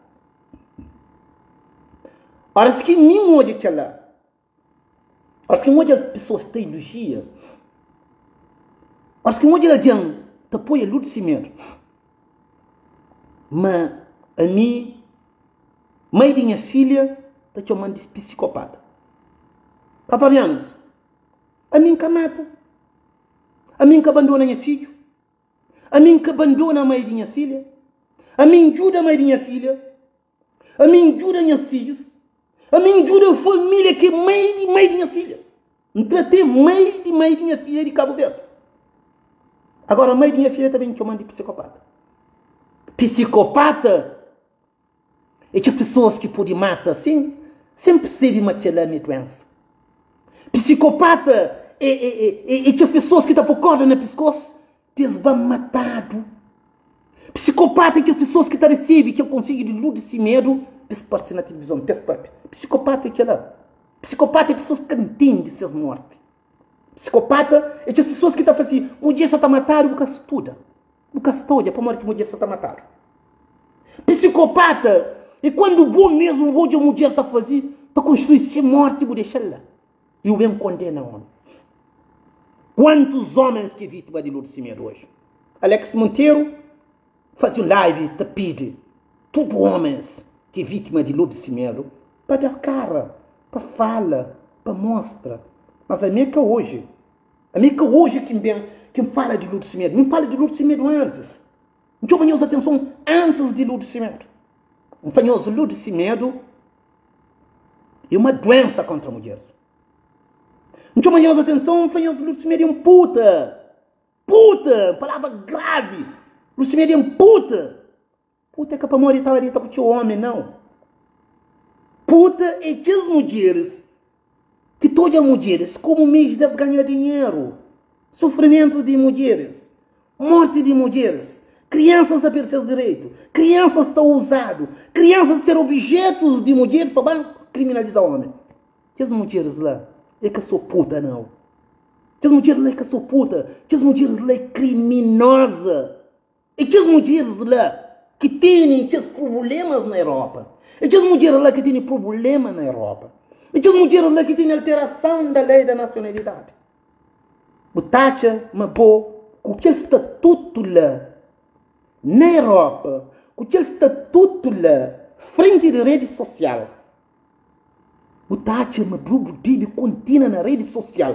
oras ki mi N odja kel-la Óras ki N odja pesoas ta ilojia, óras ki N odja algen ta poi lus di si medu, ma ami, mai di nha filha ta txoma-m di pisikopata. Kavarianus, ami N ka mata, ami N ka bandona nha fidju. Ami N ka bandona mai di nha filha. Ami N djuda mai di nha filha, ami N djuda nhas fidjus, ami N djuda família ki é mai di mai di nhas filhas. N tratê mai di mai di nha filha di Kabu Verdi. Agora mai di nha filha ta ben txoman di psikopata. Psikopata é kes pesoas ki pode mata sen sen persebe ma kel-la é duensa. Psikopata é, é, é, é kes pesoas ki ta pô korda na piskos pa es ba matadu. Psikopata é kes pesoas ki ta resebe kel konsedju di Lourdes Semedo pa es parse na tilivizon, pa es papia. Psikopata é kel-la. Psikopata é pesoas ki ka ntende ses morti. Psikopata é kes pesoas ki ta fla si, mudjer sa ta matadu, bu ka studa. Bu ka sta odja pamodi ki mudjer sa ta matadu. Psikopata é kuandu bo mesmu bu odja mudjer ta faze, ta konstrui se morti bu dexa-l la. I bu ben kondena omi. Kuantus omens ki é vitima di Lourdes Semedo oji? Alex Monteiro faze un live ta pidi tudu omens ki é vitima di Lourdes Semedo pa da kara, pa fala, pa mostra. Mas ami é ka oji. Ami é ka oji ki N ben ki N fala di Lourdes Semedo. Mi N fala di Lourdes Semedo antis. N txoma nhos atenson antis di Lourdes Semedo. N fla nhos Lourdes Semedo é uma doença kontra mudjeris. N txoma nhos atenson, N fla nhos Lourdes Semedo é un puta. Puta! Palavra gravi. Lourdes Semedo é un puta. Puta é ka pamodi el tava deta ku txeu omi, nau. Puta é kes mudjeris ki ta odja mudjeris komu meius di es ganha dinheru. Sufrimentu di mudjeris, morti di mudjeris, kriansas ta perde ses direitu, kriansas ta uzadu, kriansas ta ser objetus di mudjeris pa ba kriminaliza omi. Kes mudjeris la é ka so puta, nau. Kes mudjeris la é ka so puta, kes mudjeris la é kriminoza. É kes mudjeris la ki tene kes prublémas na Europa. É kes mudjeris la ki tene prubléma na Europa. É kes mudjeris la ki tene alterason da lei da nasionalidadi. Bu ta atxa ma bo, ku kel statutu la na Europa, ku kel statutu la frenti di redi sosial, bu ta atxa ma bu debe kontinua na redi sosial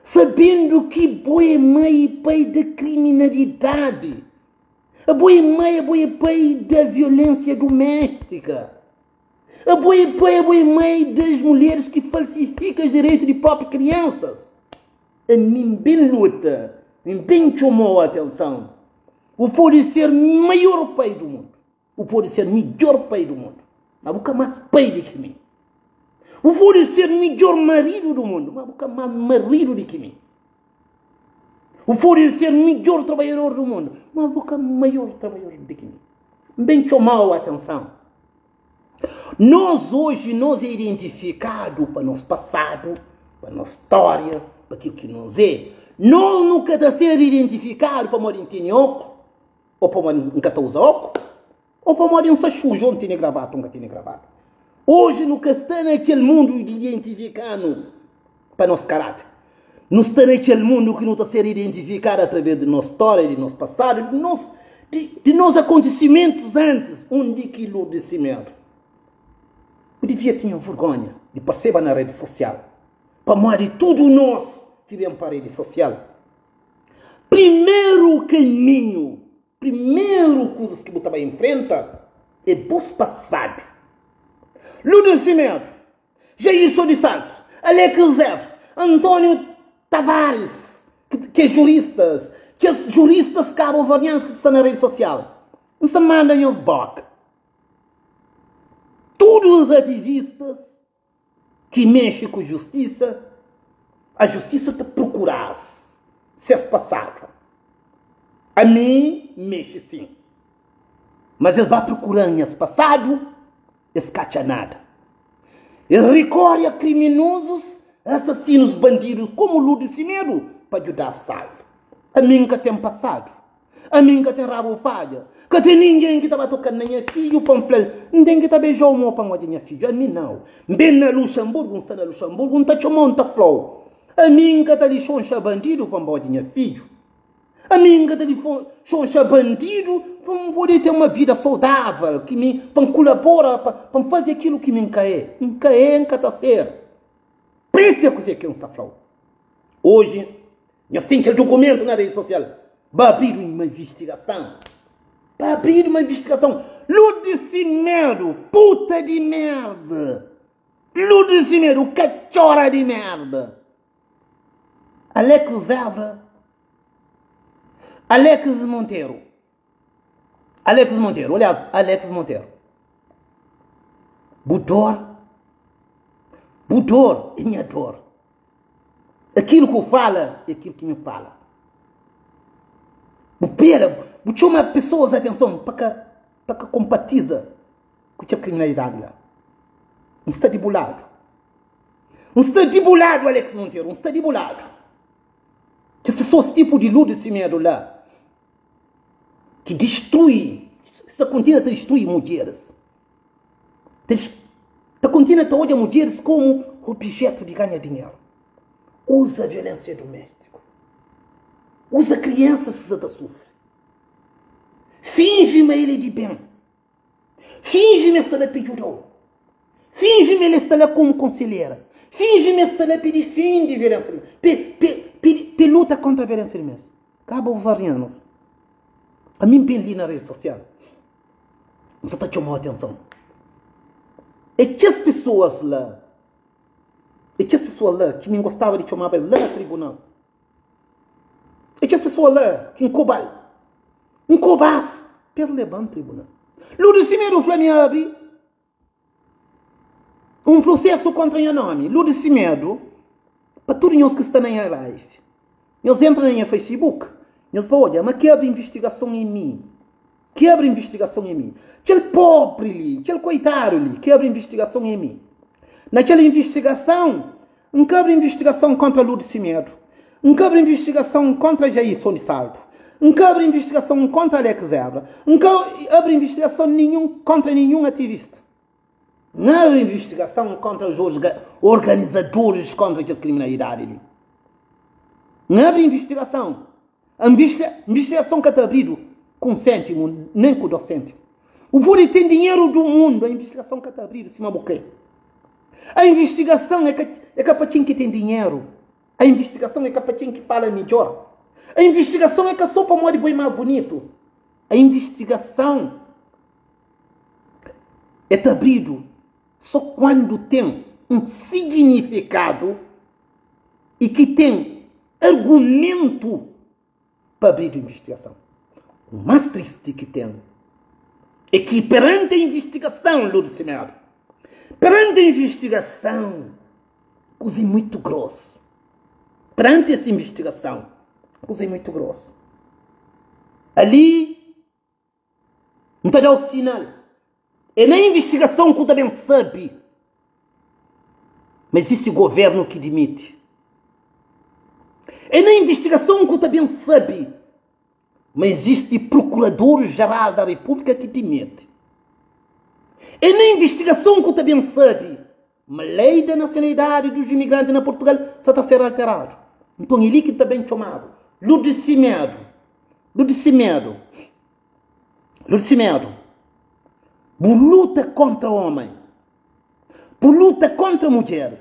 Sabendo ki bo é mãe e pai da kriminalidade. Abo é mãe, abo é pai da violência doméstica. Abo é pai, abo é mãe das mulheres que falsificam os direitos de próprias crianças. A mim bem luta, mim bem chamou a atenção. O pode ser maior pai do mundo. Bu pode ser midjór pai du mundu, má bu ka más pai di ki mi. Bu pode ser midjór maridu du mundu, má bu ka más maridu di ki mi. Bu pode ser midjór trabadjador du mundu, má bu ka maior trabadjador di ki mi. N ben txoma-u atenson. Nos oji, nos é identifikadu pa nos pasadu, pa nos stória, pa kil ki nos é. Nos nu ka ta ser identifikadu pamodi N tene oku, Ô pamodi N ka ta uza óku? Ô pamodi N sta xuju ô N tene gravata ô N ka tene gravata? Oji nu ka sta na kel mundu di identifika-nu pa nos karáter. Nu sta na kel mundu ki nu ta ser identifikadu através di nos stória, di nos pasadu, di nos, di, di nos akontisimentus antis. Undi ki Lourdes Semedo? Bu divia tinha vergonha di parseba na redi sosial, pamodi tudu nos ki ben pa redi sosial Primeru kaminhu, primeru kuzas ki bu ta bai infrenta é bus pasadu. Lourdes Semedo, Jailson di Santos, Alex Zef, António Tavares, ki é juristas, kes juristas kabuverdianus ki sta na redi sosial, N sta manda nhos boka. Tudu os ativistas ki mexe ku justisa, a justisa ta prokura-s ses pasadu. Ami N mexe sin, mas es ba prokura-m nhas pasadu, es ka atxa nada. Es rikore a kriminozus, asasinus, bandidus komu Lourdes Semedo pa djuda-s salva. Ami N ka ten pasadu. Ami N ka ten rabu padja. Ka ten ningen ki ta ba toka-m na nha fidju pa N fla-l, N ten ki ta beja-u mo pa N odja nha fidju. Ami nau. N ben na Luxanburgu, N sta na Luxanburgu, N ta txoma-u, N ta fla-u, Ami N ka ta lixonxa bandidu pa N ba odja nha fidju. Ami N ka ta lixonxa bandidu pa N pode ten uma vida saudável, ki mi, pa N kulabora, pa N faze akilu ki mi N ka é. N ka é, N ka ta ser. Presia kuzê ki N sta fla-u. Oji, nhos ten kel dukumentu na redi sosial, ba abridu uma invistigason. Pa abridu uma investigason. Lourdes Semedo, puta di merda. Lourdes Semedo, katxora di merda. Alex Zebra, Alex Monteiro. Alex Monteiro, aliás, Alex Monteiro. Bu dor, bu dor é minha dor. Aquilo que eu fala é aquilo que me fala. Bu pera, bu chama pessoas a atenção para que, para que compatiza com a criminalidade lá. Não está de bulado. Não está de bulado, Alex Monteiro, não está de bulado. Que as pessoas tipo de Lourdes Semedo lá, que destrui, essa continua a destruir mulheres. Ta continua a olhar mulheres como objeto de ganhar dinheiro. Usa a violência doméstica. Usa crianças que se sofre. Finge-me ele de bem. Finge-me está lá pedindo. Finge-me ele está lá como conselheira. Finge-me está lá pedir fim de violência. Pe, pe, pe, pe luta contra a violência doméstica. Cabo Varianos. A mim bem ali na rede social. Você está chamando a atenção. É que as pessoas lá, é que as pessoas lá que me gostava de chamar lá no tribunal. É que as pessoas lá que encobal, encobas, pelo levante tribunal. Lourdes Semedo Flamengo abre um processo contra meu nome. Lourdes Semedo, para todos nós que estão na minha live. Nós entram na minha Facebook, nós vão olhar, mas que abre investigação em mim. Que abre investigação em mim. Aquele pobre ali, aquele coitado ali, que abre investigação em mim. Naquela investigação, não abre investigação contra Lourdes Semedo. Não abre investigação contra Jair Saldo. Não abre investigação contra Alex Zebra. Não abre investigação nenhum contra nenhum ativista. Não abre investigação contra os organizadores contra essa criminalidade ali. Não abre investigação. A investigação que está abrindo com cêntimo, nem com dois cêntimos. O Buri tem dinheiro do mundo, a investigação que está abrindo, se mabuquê. A investigação é que é capatinho que tem dinheiro. A investigação é capatinho que fala melhor. A investigação é que só para morrer boi mais bonito. A investigação é abrido só quando tem um significado e que tem argumento para abrir a investigação. O mais triste que tem é que perante a investigação, Lourdes Semedo, perante a investigação, coisa muito grosso. Perante essa investigação, coisa muito grosso. Ali, não está o sinal. É na investigação que também sabe. Mas esse governo que demite. É na investigação que também sabe. Mas existe Procurador-Geral da República que demite. É na investigação que também sabe. Uma lei da nacionalidade dos imigrantes na Portugal só está a ser alterada. Então ele que também chamado. Lourdes Semedo. Lourdes Semedo. Lourdes Semedo. Por luta contra o homem. Por luta contra mulheres.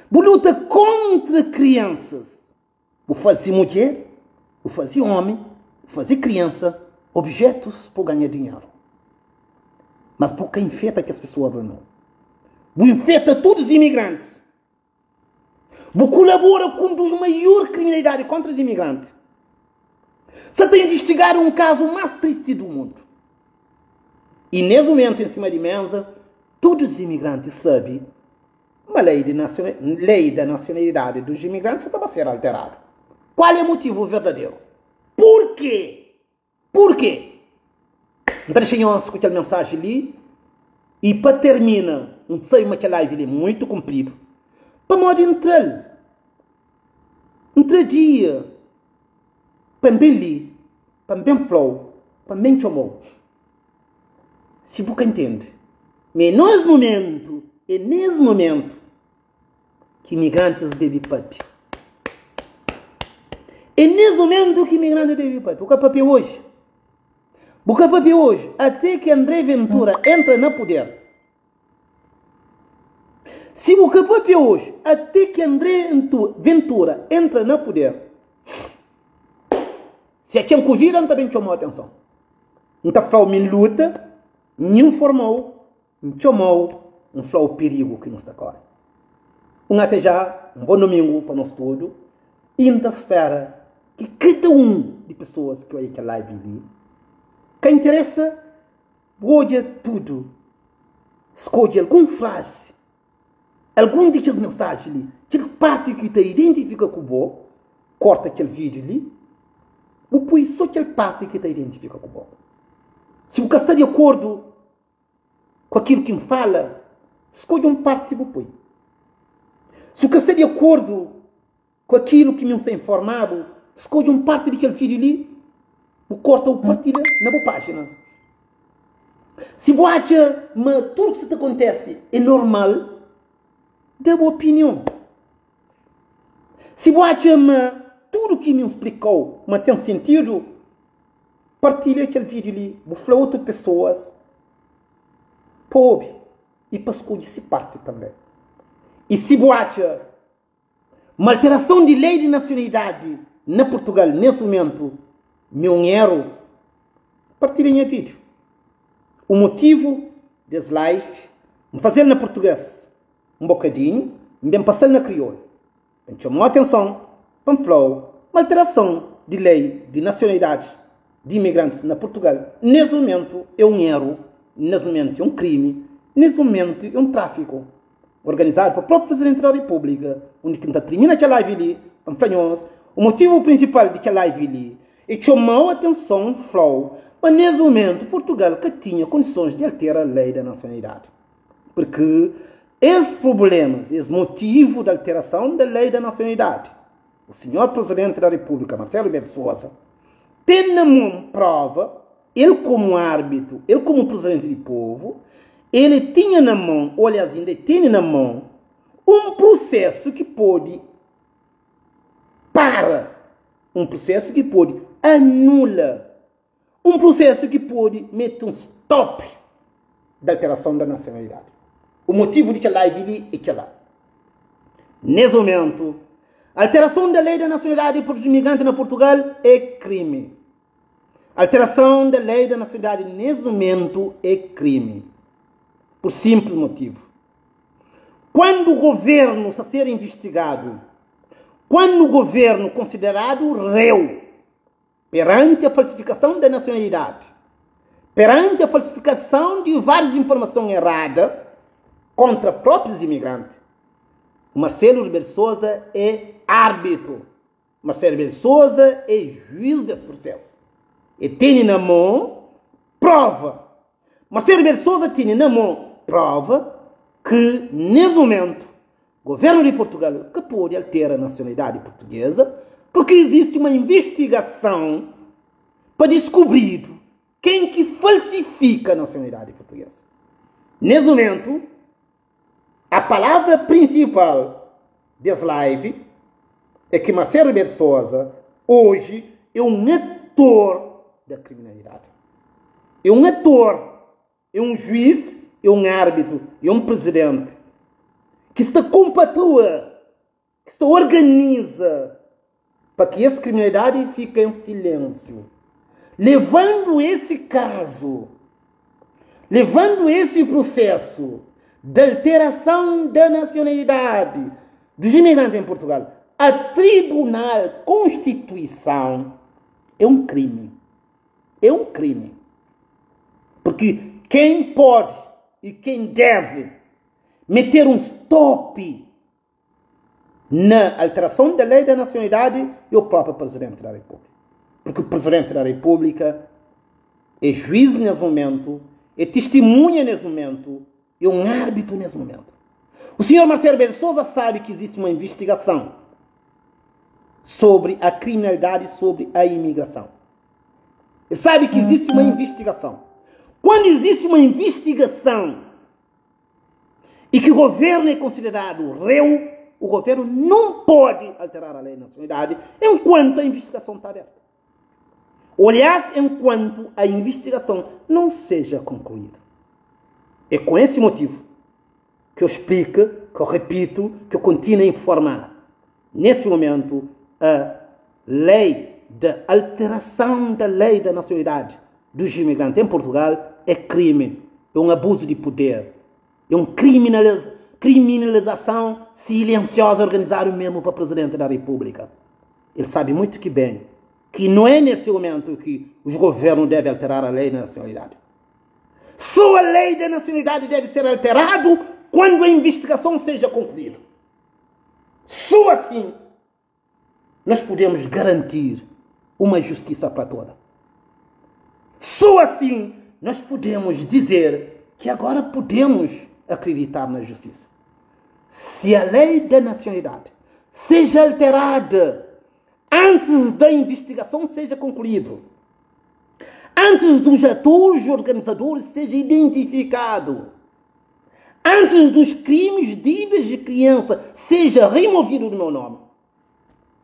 Por luta contra crianças. Por fazer mulher, por fazer homem, por fazer criança, objetos por ganhar dinheiro. Mas porque infeta que as pessoas não. Por infeta todos os imigrantes. Por colabora com um dos maiores criminalidades contra os imigrantes. Você está a investigar um caso mais triste do mundo. E nesse momento, em cima de mesa, todos os imigrantes sabem uma lei, de lei da nacionalidade dos imigrantes estava a ser alterada. Qual é o motivo verdadeiro? Por quê? Por quê? Então, deixa eu escutar a mensagem ali. E para terminar, não sei uma live ali muito comprido. Para modo entrar. Entra dia. Para bem li. Para bem flow. Para bem chamou. Se você entende. Mas nesse momento, é nesse momento que imigrantes devem papi. É nesse momento que imigrantes devem papi. O que é papi hoje? O que é papi hoje? Até que André Ventura entra no poder. Se o que é papi hoje, até que André Ventura entra no poder, se é quem convida, também chamou a atenção. N ta fla-u mi N luta, N informa-u, N txoma-u, N fla-u pirigu ki nu sta kóre. Un ate já, un bon domingu pa nos tudu i N ta spera ki kada un di pesoas ki oia kel live li ka interesa bu odja tudu, skodje algun frazi, algun di kes mensaji li, kel parti ki ta identifika ku bo, korta kel vídiu li, bu pui sô kel parti ki ta identifika ku bo. Si bu ka sta di akordu ku akilu ki N fala, skodje un parti bu pui. Si bu ka sta di akordu Ku akilu ki mi N sta informa-bu, skodje un parti di kel vídiu li, bu korta bu partilha na bu pájina. Si bu atxa ma tudu ki sta ta kontese é normal, da bu opinion. Si bu atxa ma tudu ki mi N splika-u ma ten sentidu, partilha kel vídiu li, bu fla otu pesoas pa obi i pa skodje si parti tanbê. I si bu atxa Ma alterason di lei di nasionalidadi na Purtugal nes mumentu m'é un eru, partilha nha vídiu. O motivu des live, N faze-l na purtuges un bokadinhu, N ben pasa-l na kriolu. Pa N txoma-u atenson pa N fla-u ma alterason di lei di nasionalidadi di imigrantis na Purtugal nes mumentu é un eru, nes mumentu é un krimi, nes mumentu é un tráfiku. organizadu pa própi Presidenti da Repúblika, undi ki N ta trimina kel live li, pa N fla nhos, o motivu prinsipal di kel live li é txoma-u atenson, fla-u ma nes mumentu Purtugal ka tinha kondisons di altera lei da nasionalidadi, purki es prublemas, es motivu di alterason da lei da nasionalidadi, o Sinhor Presidenti da Repúblika, Marcelo Rebelo de Sousa, ten na mon prova El komu árbitu, el komu prizidenti di povu, el tinha na mon, ô aliás inda el tene na mon, un prusésu ki pode para, un prusésu ki pode anula, un prusésu ki pode mete un stop di alterason da nasionalidadi. O motivu di kel live li é kel-la. Nes mumentu, alterason da lei da nasionalidadi pa imigranti na Purtugal é krimi. Alterason da lei da nasionalidadi nes mumentu é krimi. Pur simplis motivu. Kuandu governu sa ser investigadu, kuandu governu konsideradu reu peranti a falsifikason da nasionalidadi, peranti a falsifikason di várius informason errada kontra próprius imigranti, Marcelo Rebelo de Sousa é árbitru. Marcelo Rebelo de Sousa é juiz des processo. E tene na mão prova. Marcelo Rebelo de Sousa tene na mão prova que, nesse momento, governo de Portugal que pode alterar a nacionalidade portuguesa porque existe uma investigação para descobrir quem que falsifica a nacionalidade portuguesa. Nesse momento, A palavra principal des live é que Marcelo Rebelo de Sousa hoje é um ator da criminalidade. É um ator, é um juiz, é um árbitro, é um presidente que está compatua ki sta organiza pa ki es kriminalidadi fika en silensiu, levandu esi kazu, levandu esi prusesu di alterason da nasionalidadi dus imigranti en Purtugal a Tribunal Konstituison é un krimi, é un krimi, purki ken podi i ken devi meter un stopi Na alterason da lei da nacionalidade é o próprio Presidente da República. Porque o Presidente da República é juiz nesse momento, é testemunha nesse momento, é um árbitro nesse momento. O senhor Marcelo Rebelo de Sousa sabe que existe uma investigação sobre a criminalidade, sobre a imigração. Ele sabe que existe uma investigação. Quando existe uma investigação e que o governo é considerado reu, o governo não pode alterar a lei de nacionalidade enquanto a investigação está aberta. Ou, aliás, enquanto a investigação não seja concluída. É com esse motivo que eu explico, que eu repito, que eu continuo a informar. Nesse momento, a lei da alteração da lei da nacionalidade. dos imigrantes em Portugal é crime, é um abuso de poder, é um criminalização silenciosa organizada mesmo para Presidente da República. Ele sabe muito que bem que não é nesse momento que os governos devem alterar a lei da nacionalidade. Só a lei da nacionalidade deve ser alterada quando a investigação seja concluída. Só assim nós podemos garantir uma justiça para toda. Só assim nós podemos dizer que agora podemos acreditar na justiça. Se a lei da nacionalidade seja alterada antes da investigação seja concluída, antes dos atores organizadores seja identificado, antes dos crimes, dívidas de criança seja removido do meu nome.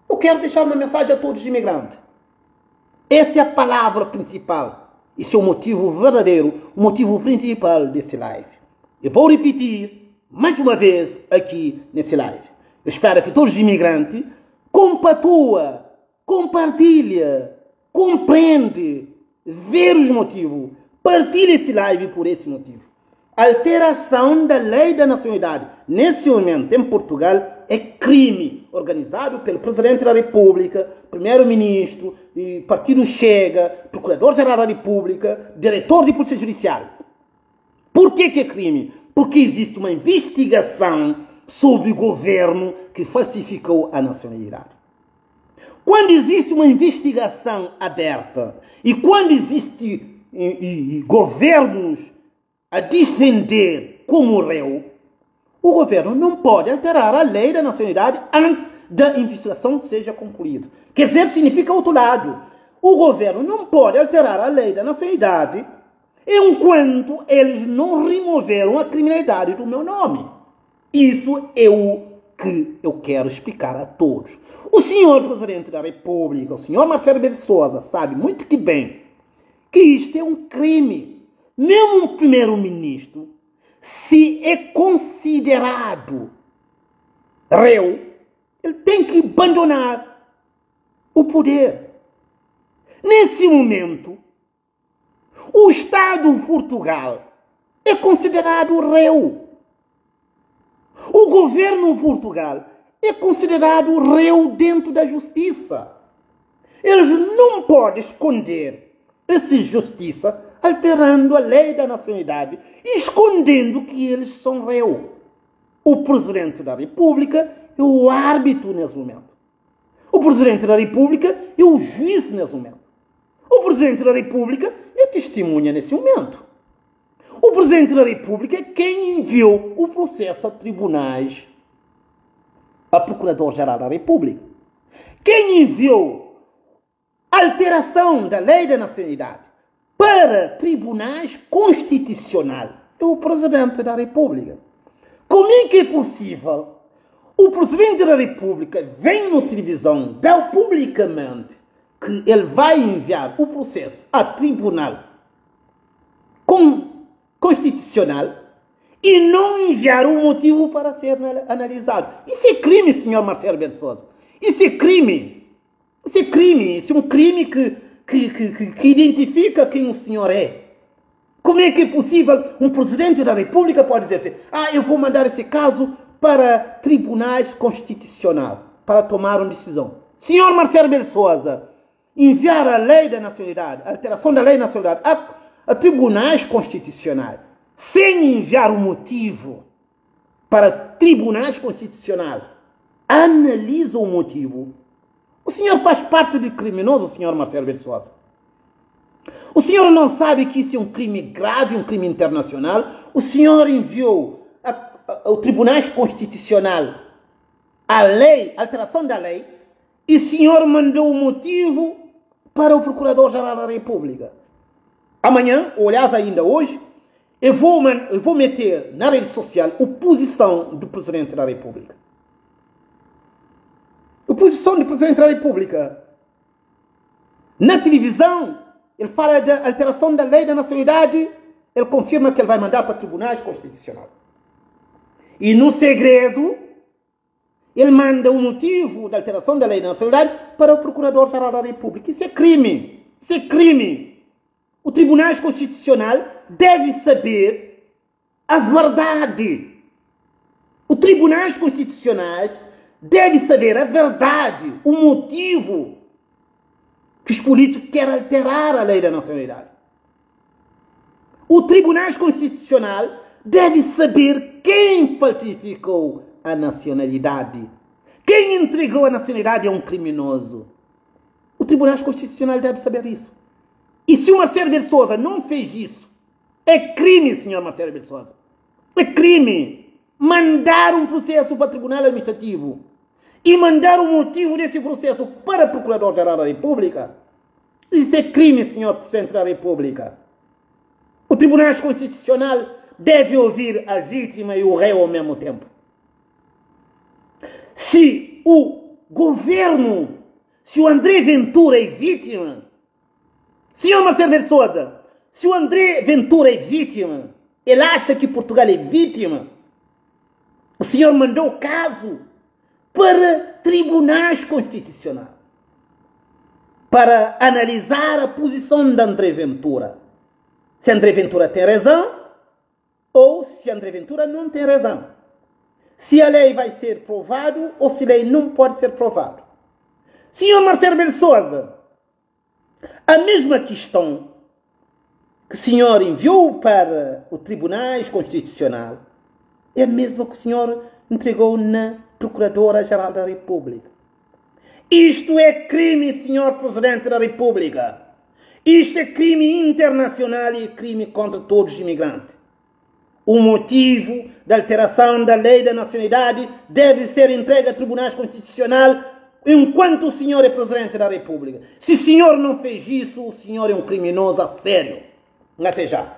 Eu quero deixar uma mensagem a todos os imigrantes. Essa é a palavra principal. Esse é o motivo verdadeiro, o motivo principal desse live. Eu vou repetir mais uma vez aqui nesse live. Eu espero que todos os imigrantes compatua, compartilha, compreende, ver os motivos, partilha esse live por esse motivo. Alteração da lei da nacionalidade nesse momento em Portugal é crime organizado pelo Presidente da República, Primeiro-Ministro, Partido Chega, Procurador-Geral da República, Diretor de Polícia Judiciária. Por que que é crime? Porque existe uma investigação sobre o governo que falsificou a nacionalidade. Quando existe uma investigação aberta e quando existe governos a defender como réu, o governo não pode alterar a lei da nacionalidade antes da investigação seja concluída. Quer dizer, significa outro lado. O governo não pode alterar a lei da nacionalidade enquanto eles não removeram a criminalidade do meu nome. Isso é o que eu quero explicar a todos. O senhor Presidente da República, o senhor Marcelo Rebelo de Sousa, sabe muito que bem que isto é um crime. Mesmo um primeiro-ministro, se é considerado réu, ele tem que abandonar o poder. Nesse momento, o Estado de Portugal é considerado réu. O governo de Portugal é considerado réu dentro da justiça. Eles não podem esconder essa justiça alterando a lei da nacionalidade e escondendo que eles são réu. O Presidente da República é o árbitro nesse momento. O Presidente da República é o juiz nesse momento. O Presidente da República é testemunha nesse momento. O Presidente da República é quem enviou o processo a tribunais, a Procurador-Geral da República. Quem enviou a alteração da lei da nacionalidade para tribunais constitucionais é o Presidente da República. Como é que é possível o Presidente da República vem na televisão, dá publicamente que ele vai enviar o processo a tribunal constitucional e não enviar o motivo para ser analisado? Isso é crime, senhor Marcelo Rebelo de Sousa. Isso é crime. Isso é crime. Isso é um crime que identifica quem o senhor é. Como é que é possível um presidente da República pode dizer assim, ah, eu vou mandar esse caso para tribunais constitucionais para tomar uma decisão. Senhor Marcelo Rebelo de Sousa, enviar a lei da nacionalidade, a alteração da lei da nacionalidade a tribunais constitucionais, sem enviar o motivo para tribunais constitucionais, analisa o motivo. O senhor faz parte de criminoso, senhor Marcelo Rebelo de Sousa. O senhor não sabe que isso é um crime grave, um crime internacional. O senhor enviou ao Tribunal Constitucional a lei, a alteração da lei, e o senhor mandou o motivo para o Procurador-Geral da República. Amanhã, ou aliás ainda hoje, eu vou meter na rede social a posição do Presidente da República. A posição do Presidente da República. Na televisão, ele fala da alteração da lei da nacionalidade, ele confirma que ele vai mandar para tribunais constitucionais. E no segredo, ele manda o motivo da alteração da lei da nacionalidade para o Procurador-Geral da República. Isso é crime. Isso é crime. O Tribunal Constitucional deve saber a verdade. O Tribunais Constitucionais deve saber a verdade, o motivo que os políticos querem alterar a lei da nacionalidade. O Tribunal Constitucional deve saber quem falsificou a nacionalidade. Quem entregou a nacionalidade a um criminoso. O Tribunal Constitucional deve saber isso. E se o Marcelo Rebelo Sousa não fez isso, é crime, senhor Marcelo Rebelo Sousa. É crime mandar um processo para o Tribunal Administrativo e mandar o motivo desse processo para o Procurador-Geral da República. Isso é crime, senhor Presidente da República. O Tribunal Constitucional deve ouvir a vítima e o réu ao mesmo tempo. Se o governo, se o André Ventura é vítima, senhor Marcelo Rebelo Sousa, se o André Ventura é vítima, ele acha que Portugal é vítima, o senhor mandou o caso para tribunais constitucionais para analisar a posição de André Ventura. Se André Ventura tem razão ou se André Ventura não tem razão. Se a lei vai ser provado ou se a lei não pode ser provado. Senhor Marcelo Rebelo Sousa, a mesma questão que o senhor enviou para o Tribunal Constitucional é a mesma que o senhor entregou na Procuradora-Geral da República. Isto é crime, senhor Presidente da República. Isto é crime internacional e crime contra todos os imigrantes. O motivo da alteração da lei da nacionalidade deve ser entregue ao Tribunal Constitucional enquanto o senhor é Presidente da República. Se o senhor não fez isso, o senhor é um criminoso a sério. Até já.